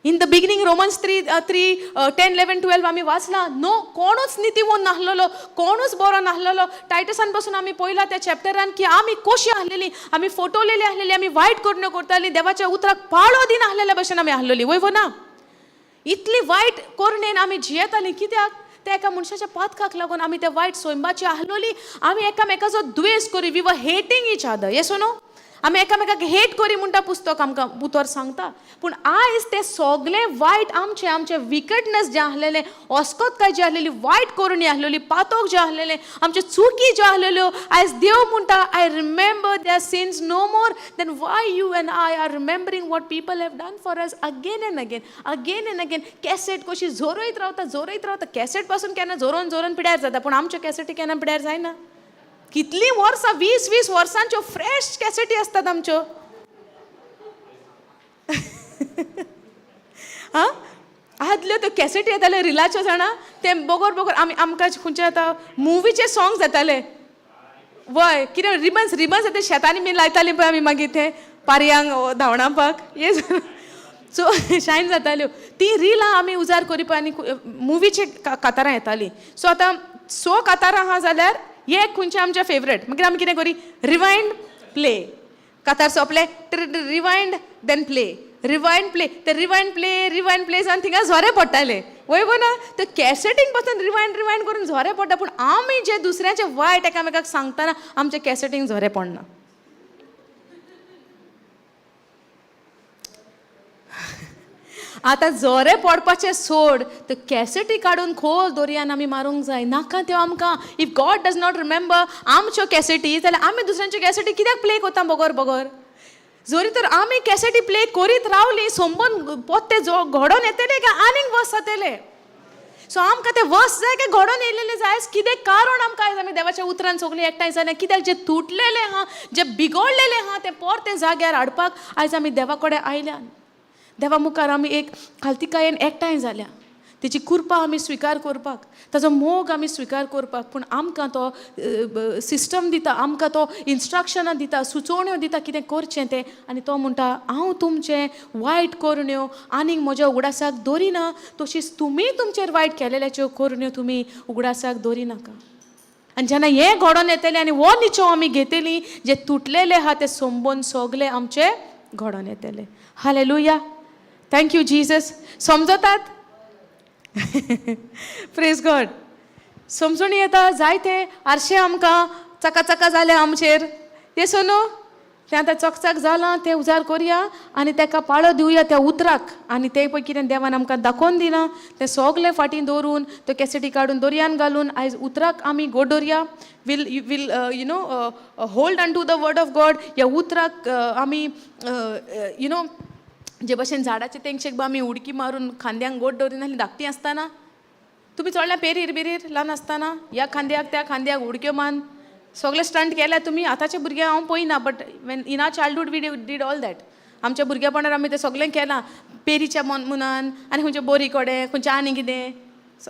In the beginning, Romans 3, 3, 10, 11, 12 आमी वाचला no, कोणूच नितीवंत नासलेलो, कोणूच बरो नासलेलो. टायटसान पासून आमी पळयला त्या चॅप्टरान की आमी कशी आसलेली. आमी फटवलेली आसलेली, आमी वायट करण्यो करताली, देवाच्या उतराक पाळो दिनासलेल्या भशेन आमी आसलेली. वय वो ना? इतली वायट करणेन आमी जियेताली. कित्याक? त्या एका मनशाच्या पातकाक लागून आमी त्या वायट सोयंबाची आसलोली. आमी एकामेकाचो द्वेस करी. We were hating each other. Yes, no? आमी एकामेकाक हेट करी म्हणटा पुस्तक आमकां उतर सांगता. पूण आयज ते सगळे वायट आमचे आमचे विकेडनेस जें आसलेलें, अस्कतकाय जी आसलेली, वायट करणी आसलेली, पातक जें आसलेलें, आमच्यो चुकी ज्यो आसलेल्यो, आयज देव म्हणटा, "I remember their sins no more." Then why you and I are remembering what people have done for us again and again, again and again? Cassette कशी झरयत रावता, झरयत रावता. कॅसेट पासून केन्ना झरोवन झरोवन पिड्यार जाता, पूण आमच्यो कॅसेटी केन्ना पिड्यार जायना. कितलीं वर्सां, 20 20 वर्सांच्यो फ्रेश कॅसेटी आसतात आमच्यो. आं, आदल्यो त्यो कॅसेटी येताल्यो रिलाच्यो, जाणा, ते बगर बगर आमी आमकां खंयचे आतां मुवीचे सॉंग्स येताले. वय, कितें रिबन्स रिबन्स येता, शेतांनी बीन लायतालीं पळय आमी, मागीर ते पारयांक धांवडावपाक हे सो शायन जाताल्यो ती रिलां आमी उजार करी पळय. आनी मुवीचे कातारां येतालीं. सो आतां स कातारां आहा जाल्यार एक खंयचें आमचें फेवरेट, मागीर आमी कितें करी? रिवायंड, प्ले. कातार सोंपलें, rewind, then play, rewind, play. ते रिवायंड, प्ले, रिवायंड, प्ले जावन थिंगा झरे पडटाले. वय गो ना? ते कॅसेटींक पासून रिवायंड रिवायंड करून झरे पडटा, पूण आमी जे दुसऱ्याचे वायट एकामेकाक सांगतना आमच्या कॅसेटींक झरे पडना. आतां झरे पडपाचें सोड, ते कॅसेटी काडून खोल दर्यान आमी मारूंक जाय. नाका त्यो आमकां. If God does not remember आमच्यो कॅसेटी, जाल्यार आमी दुसऱ्यांच्यो कॅसेटी कित्याक प्ले करता बगर बगर? जरी तर आमी कॅसेटी प्ले करीत रावली, सोंपोन पोत्ते जो घडोवन येतले काय आनीक वस जातले? सो आमकां तें वस जाय काय घडोवन येयलेलें जाय? कितें कारण आमकां आयज आमी देवाच्या उतरान सगळीं एकठांय जाल्या? कित्याक जें तुटलेलें आहा, जें बिगडलेलें आहा, तें परतें जाग्यार हाडपाक आयज आमी देवा कडेन आयल्यान. देवा मुखार आमी एक खालतिकायेन एकठांय जाल्या, तेजी कृपा आमी स्विकार करपाक, ताजो मोग आमी स्विकार करपाक. पूण आमकां तो सिस्टम दिता, आमकां तो इन्स्ट्रक्शनां दिता, सुचोवण्यो दिता कितें करचें तें. आनी तो म्हणटा, हांव तुमचें वायट करण्यो आनीक म्हज्या उगडासाक दवरिना, तशीच तुमी तुमचेर वायट केलेल्याच्यो करण्यो तुमी उगडासाक दवरिनाका. आनी जेन्ना हें घडोवन येतलें आनी हो निचो आमी घेतली, जे तुटलेले आहा ते संबंद सगळे आमचे घडोवन येतले. Hallelujah, thank you Jesus. समजतात? प्रेज गॉड. समजून येता जायते आरशे आमकां चकाचका जाले आमचेर. येस न्हू? तें आतां चकचक जालां, तें उजार करया आनी तेका पाळो दिवया त्या उतराक. आनी तें पळय कितें देवान आमकां दाखोवन दिलां तें सगलें फाटीं दवरून, त्यो कॅसेटी काडून दर्यान घालून आयज उतराक आमी गोड दवरया. We'll hold on to the word of God. ह्या उतराक आमी you know जे भशेन झाडाचे तेंगशेक बा आमी उडकी मारून खांद्यांक गोड दवरिनासली धाकटी आसतना. तुमी चोडल्या पेरीर बिरीर ल्हान आसतना, ह्या खांद्याक त्या खांद्याक उडक्यो मान सगळे स्टंट केल्या तुमी. आतांचे भुरगे हांव पळयना, but when in our childhood we did all that. आमच्या भुरगेपणार आमी तें सगळें केलां, पेरीच्या मन मुनान आनी खंयच्या बोरी कडेन, खंयच्या आनी कितें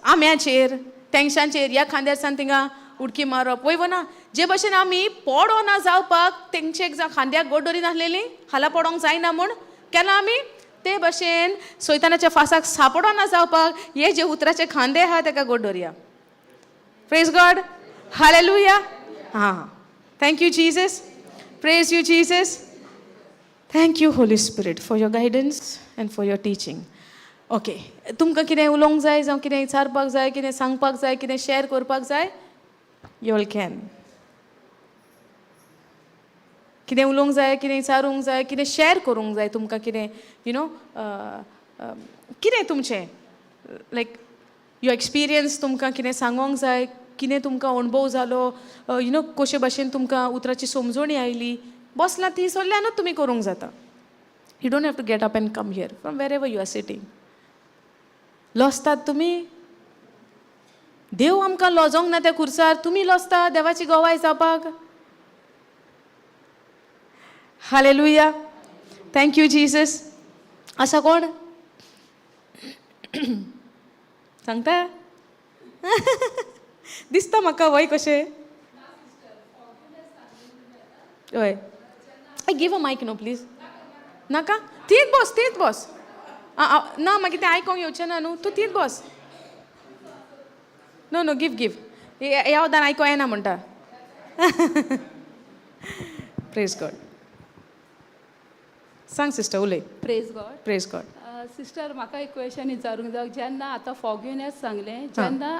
आंब्याचेर तेंगशांचेर ह्या खांद्यार सान थिंगा उडकी मारप, वय ना? जे भशेन आमी पडो जावपाक तेंगशेक जावं खांद्याक गोड दवरिनासलेली, खाला पडोंक जायना म्हूण केलां आमी, ते भशेन सैतानाच्या फासाक सापडो जावपाक हे जे उतराचे खांदे आहा तेका गोड दवरया. प्रेज गॉड, हालेलुया. हां, thank you Jesus. Praise you Jesus. Thank you Holy Spirit for your guidance and for your teaching. Okay, तुमकां कितें उलोवंक जाय, जावं कितें विचारपाक जाय, कितें सांगपाक जाय, कितें शेअर करपाक जाय, you all can. कितें उलोवंक जाय, कितें विचारूंक जाय, कितें शेअर करूंक जाय, तुमकां कितें you know कितें तुमचें लायक your experience, तुमकां कितें सांगोंक जाय, कितें तुमकां अणभव जालो, you know कशे भाशेन तुमकां उतराची समजणी आयली, बसला ती सगल्यानूच तुमी करूंक जाता. You don't have to get up and come here. From wherever you are sitting. लजतात तुमी? देव आमकां लजोंक ना त्या खुर्सार, तुमी लजता देवाची गवाय जावपाक? Hallelujah, thank you Jesus. आसा कोण सांगता? दिसता म्हाका वय कशें. हय, give a mic. No, please नाका. थंयच बस, थंयच बस. आं, ना, मागीर तें आयकोंक येवचें ना न्हू. तूं थंयच बस. No no, give give. ह्या वदान आयको येना म्हणटा. प्रेज गॉड. सांग सिस्टर, उलय. प्रेज गॉड. प्रेज गॉड. सिस्टर, म्हाका एक क्वेश्चन विचारूंक जाय. जेन्ना आतां फॉरगिवनेस सांगलें, जेन्ना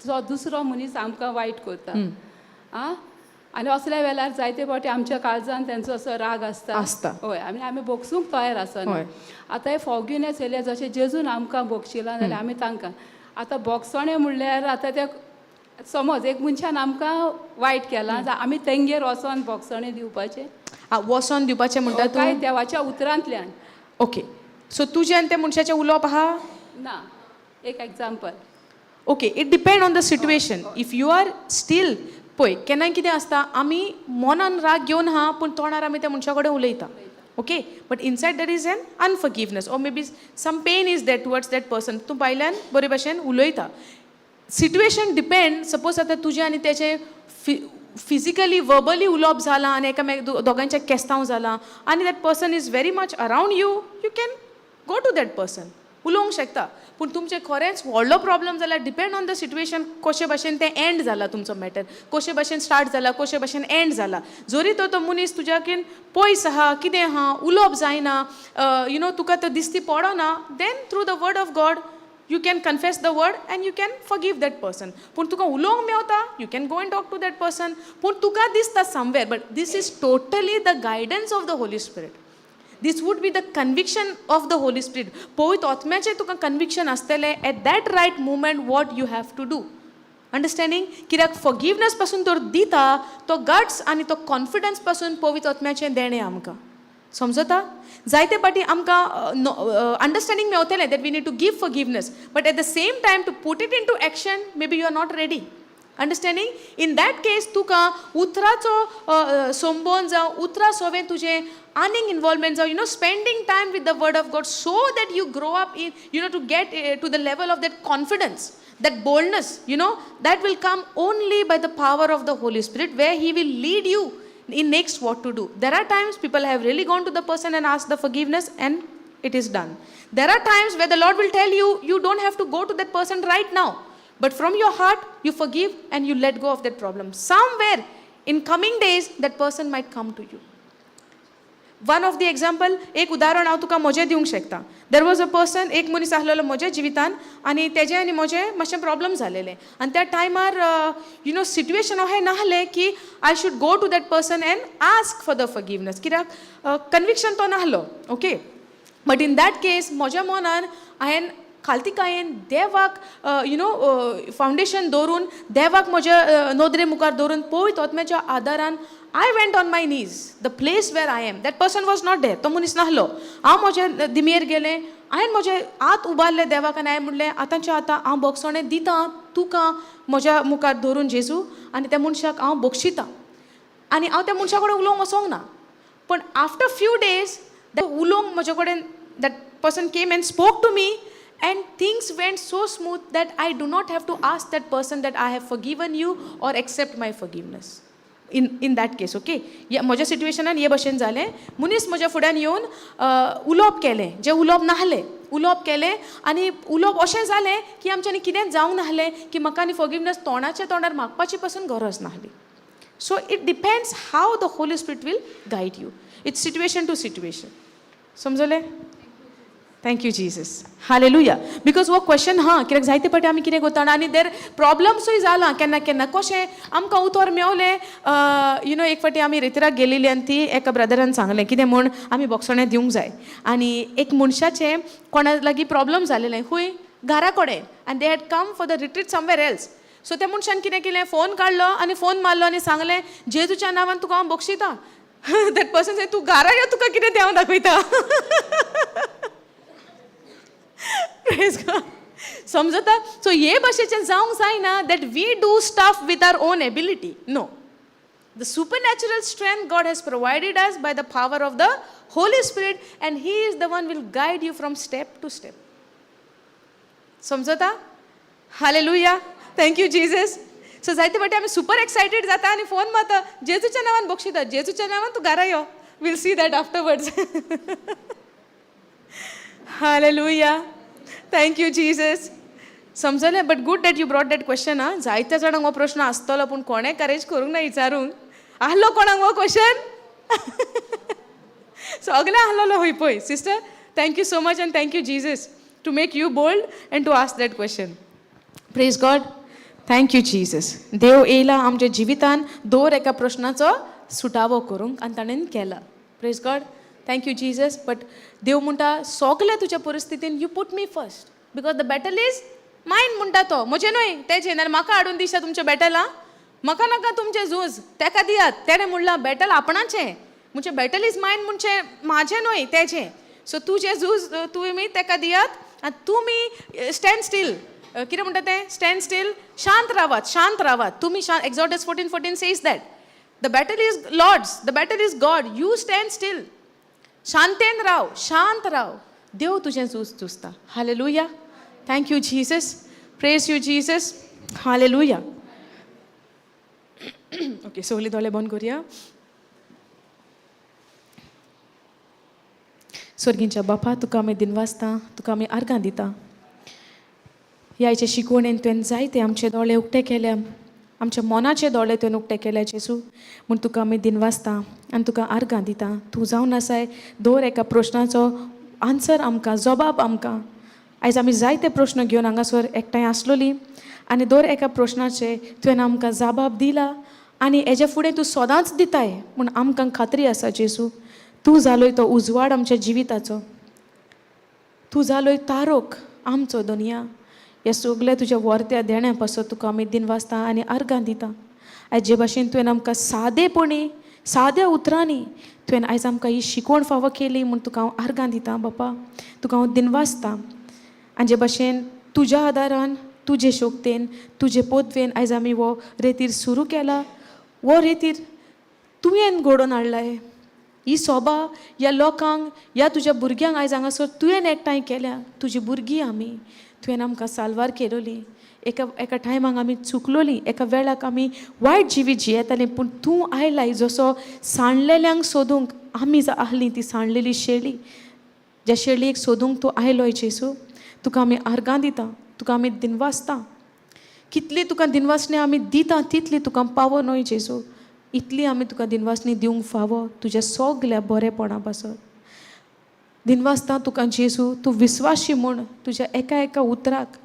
जो दुसरो मनीस आमकां वायट करता आं, आनी असल्या वेळार जायते फावटी आमच्या काळजान तेंचो असो राग आसता. आसता. हय, आनी आमी भोगसूंक तयार आसना. आतां हे फॉरगिवनेस येयलें, जशें जेजून आमकां भोगशिलां जाल्यार आमी तांकां आतां भोगसणें म्हणल्यार, आतां ते समज एक मनशान आमकां वायट केलां जाल्यार आमी तेंगेर वचोन भोगसणें दिवपाचें? आं, वचोन दिवपाचें म्हणटा काय तूं? देवाच्या उतरांतल्यान. ओके, सो तुजें आनी त्या मनशाचें उलोवप आहा? ना, एक example. Okay, it depend on the situation. If you are still, पळय, केन्ना कितें आसता, आमी मनान राग घेवन आहा पूण तोंडार आमी त्या मनशा कडेन उलयता, okay, but inside there is an unforgiveness or maybe some pain is that towards that person. तूं भायल्यान बरे भाशेन उलयता. Situation depend. सपोज आतां तुजें आनी तेजें फिजिकली वर्बली उलोवप जालां आनी एकामेक दोगांचें केस्तांव जालां आनी that person is very much around you, you can go to that person, उलोवंक शकता. पूण तुमचें खरेंच व्हडलो प्रॉब्लम जाल्यार डिपेंड ऑन the situation, कशे भाशेन तें एंड जाला तुमचो मॅटर, कशे भाशेन स्टार्ट जाला, कशे भाशेन एंड जाला. जरी तर तो मनीस तुज्याकीन पयस आहा, कितें आहा, उलोवप जायना, you know तुका तो दिसती पडना, then through the word of God you can confess the word and you can forgive that person. पूण तुका उलोवंक मेवता, you can go and talk to that person. पूण तुका दिसता somewhere, but this is totally the guidance of the Holy Spirit. This would be the conviction of the Holy Spirit. पवित्र आत्म्याचें तुका conviction आसतलें at that right moment what you have to do. Understanding? कित्याक forgiveness पासून तर दिता तो guts आनी तो कॉन्फिडन्स पासून पवित्र आत्म्याचें देणें आमकां. समजता? जायते फावटी आमकां understanding मेवतलें that we need to give forgiveness, but at the same time to put it into action, maybe you are not ready. Understanding? In that case तुका उतराचो संबंद जावं, उतरा सोवें तुजें आनीक इनवॉल्वमेंट जावं, spending time with the word of God so that you grow up in to get to the level of that confidence, that boldness, that will come only by the power of the Holy Spirit, where He will lead you in next what to do. There are times people have really gone to the person and asked the forgiveness and it is done. There are times where the Lord will tell you, you don't have to go to that person right now. But from your heart you forgive and you let go of that problem. Somewhere in coming days that person might come to you. One of the example, एक उदाहरण हांव तुका म्हजें दिवंक शकता. There was a person, एक मनीस आसलेलो म्हज्या जिवितान आनी तेजें आनी म्हजें मातशें प्रॉब्लम जालेलें आनी त्या टायमार you know situation अशें नासलें की I should go to that person and ask for the forgiveness, कित्याक कन्विक्शन तो नासलो. Okay, but in that case म्हज्या मनान हांवें खालतिकायेन देवाक you know foundation दवरून, देवाक म्हज्या नदरे मुखार दवरून, पवित्र आत्म्याच्या आदारान I went on my knees, the place where I am. That person was not there, तो मनीस नासलो. हांव म्हज्या दिमयेर गेलें, हांवें म्हजे हात उबारले देवाक आनी हांवें म्हणलें, आतांच्या आतां हांव बोगसणें दितां तुका म्हज्या मुखार धरून जेजू, आनी त्या मनशाक हांव बक्षितां. आनी हांव त्या मनशा कडेन उलोवंक वचोंक ना, पण आफ्टर फ्यू डेज उलोवंक म्हजे कडेन that person came and spoke to me, and things went so smooth that I do not have to ask that person that I have forgiven you or accept my forgiveness. In that case, okay, म्हज्या सिट्युएशनान हे भशेन जालें. मनीस म्हज्या फुड्यान येवन उलोवप केलें, जें उलोवप नासलें उलोवप केलें, आनी उलोवप अशें जालें की आमच्यांनी कितेंच जावंक नासलें की म्हाका आनी फॉरगिवनस तोंडाच्या तोंडार मागपाची पसून गरज नासली. So it depends how the Holy Spirit will guide you. It's situation to situation. समजलें? Thank you Jesus, hallelujah. Because हो क्वेश्चन हा कित्याक जायते फावटी आमी कितें करता आनी देर प्रॉब्लम्सूय जाला केन्ना केन्ना कशें आमकां उतर मेवलें. You know एक फावटी आमी रेतिराक गेलेली आनी ती एका ब्रदरान सांगलें कितें म्हूण आमी बोगसणें दिवंक जाय, आनी एक मनशाचें कोणा लागीं प्रॉब्लम जालेलें खूंय घरा कडेन, आनी they had come for the retreat somewhere else. So त्या मनशान कितें केलें, फोन काडलो आनी फोन मारलो आनी सांगलें, जेजूच्या नांवान तुका हांव बक्षितां. That person से तूं घरा यो, तुका कितें तें हांव दाखयता. Praise God. समजता? सो हे भाशेचें जावंक जायना that we do stuff with our own ability. No, the supernatural strength God has provided us by the power of the Holy Spirit, and he is the one will guide you from step to step. समजता? Hallelujah, thank you Jesus. So जायते फावटी आमी super excited जाता आनी phone मारता, जेजूच्या नांवान बक्षिता, जेजूच्या नांवान तूं घरा यो, we'll see that afterwards. Hallelujah, thank you Jesus. समजलें? But good that you brought that question. आं, जायत्या जाणांक हो प्रश्न आसतलो, पूण कोणें करेज करूंक ना विचारूंक. आहलो कोणाक हो क्वेश्चन? सगळें आहलोलो हय पळय. Sister, thank you so much and thank you Jesus to make you bold and to ask that question. Praise God, thank you Jesus. देव येयला आमच्या जिवितान दर एका प्रश्नाचो सुटावो करूंक आनी ताणें केला. Praise God, thank you Jesus. But देव म्हणटा सगल्या तुज्या परिस्थितीन you put me first, because the battle is mine म्हणटा तो, म्हजें न्हय तेजें. नाल्यार म्हाका हाडून दिसता तुमचें बॅटल. आं, म्हाका नाका तुमचें झूज, तेका दियात. तेणें म्हणलां बॅटल आपणाचें, म्हणजे बॅटल is मायन म्हणजे म्हाजें न्हय तेजें. सो तुजें झूज तुमी तेका दियात आनी तुमी स्टँड स्टील. कितें म्हणटा तें? स्टँड स्टील, शांत रावात, शांत रावात तुमी शांत. Exodus 14:14 says that the battle is Lord's, the battle is God, you stand still. शांतेन राव, शांत राव, देव तुजें झूज झुजता. Hallelujah, thank you Jesus, praise you Jesus, hallelujah. Okay, सगळीं दोळे बंद करुया. स्वर्गींच्या बापा, तुका आमी दिनवासता, तुका आमी आर्गां दिता. ह्या आयचे शिकवणेन तुवें जायते आमचे दोळे उक्ते केल्या, आमच्या मनाचे दोळे तुवें उक्ते केल्या जेजू, म्हूण तुका आमी दिनवासता आनी तुका आर्गां दिता. तूं जावन आसाय दर एका प्रश्नाचो आन्सर आमकां, जबाब आमकां. आयज आमी जायते प्रश्न घेवन हांगासर एकठांय आसलोली आनी दर एका प्रश्नाचे तुवें आमकां जबाब दिला आनी हेज्या फुडें तूं सदांच दिताय म्हूण आमकां खात्री आसा जेजू. तूं जालोय तो उजवाड आमच्या जिविताचो, तूं जालोय तारोक आमचो दुनिया. ह्या सगल्या तुज्या वर्त्या देण्या पासत तुका आमी दिनवासता आनी आर्गां दिता. आयज जे भाशेन तुवें आमकां सादेपणी, साद्या उतरांनी तुवें आयज आमकां ही शिकवण फावो केली म्हूण तुका हांव आर्गां दिता बापा, तुका हांव दिनवासता. आनी जे भाशेन तुज्या आदारान, तुजे शक्तेन, तुजे पोतवेन आयज आमी हो रेतीर सुरू केला, हो रेतीर तुवें घडोवन हाडलाय. ही सोबा ह्या लोकांक, ह्या तुज्या भुरग्यांक आयज हांगासर तुवें एकठांय केल्या. तुजी भुरगीं आमी, तुवें आमकां साल्वार केलोली. एका एका टायमाक आमी चुकलोली, एका वेळाक आमी वायट जिवीत जियेतालीं, पूण तूं आयलाय जसो सांडलेल्यांक सोदूंक. आमी आहली ती सांडलेली शेळी, ज्या शेळयेक सोदूंक तूं आयलोय जेजू, तुका आमी आर्गां दिता, तुका आमी दिनवासता. कितली तुका दिनवासणी आमी दिता तितली तुका पावो न्हय जेजू. इतली आमी तुका दिनवासणी दिवंक फावो तुज्या सगल्या बरेपणा पासत. दिनवासता तुका जेजू, तूं विस्वाशी म्हूण तुज्या एका एका उतराक.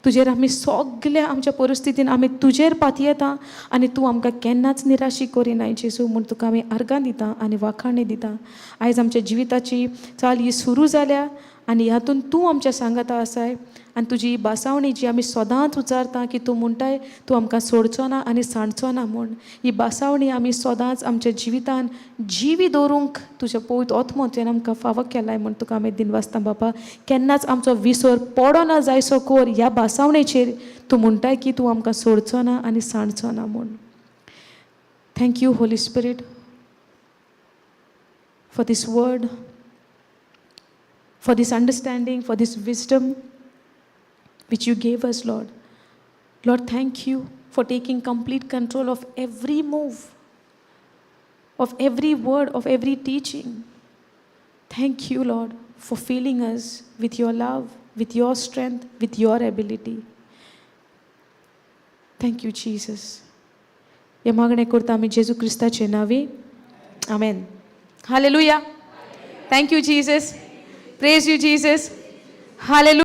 तुजेर आमी सगल्या आमच्या परिस्थितीन आमी तुजेर पातयेता आनी तूं आमकां केन्नाच निराशी करिनाय जेजू, म्हूण तुका आमी आर्गां दिता आनी वाखाणी दिता. आयज आमच्या जिविताची चाल ही सुरू जाल्या आनी हातून तूं आमच्या सांगाता आसाय आनी तुजी ही भासावणी जी आमी सदांच उचारता की तूं म्हणटाय तूं आमकां सोडचो ना आनी सांडचो ना म्हूण, ही भासावणी आमी सदांच आमच्या जिवितान जिवी दवरूंक तुज्या पवित्र आत्मो तुवें आमकां फावो केलाय म्हूण तुका आमी दिनवासता बापा. केन्नाच आमचो विसर पडना जायसो कोर ह्या भासावणेचेर. तूं म्हणटाय की तूं आमकां सोडचो ना आनी सांडचो ना म्हूण. Thank you, Holy Spirit, for this word, for this understanding, for this wisdom which you gave us, Lord. Lord, thank you for taking complete control of every move, of every word, of every teaching. Thank you, Lord, for filling us with your love, with your strength, with your ability. Thank you, Jesus. हे मागणें करता आमी जेजू क्रिस्ताचे नांवी, आमेन. Hallelujah. Thank you, Jesus. Praise you, Jesus. Hallelujah.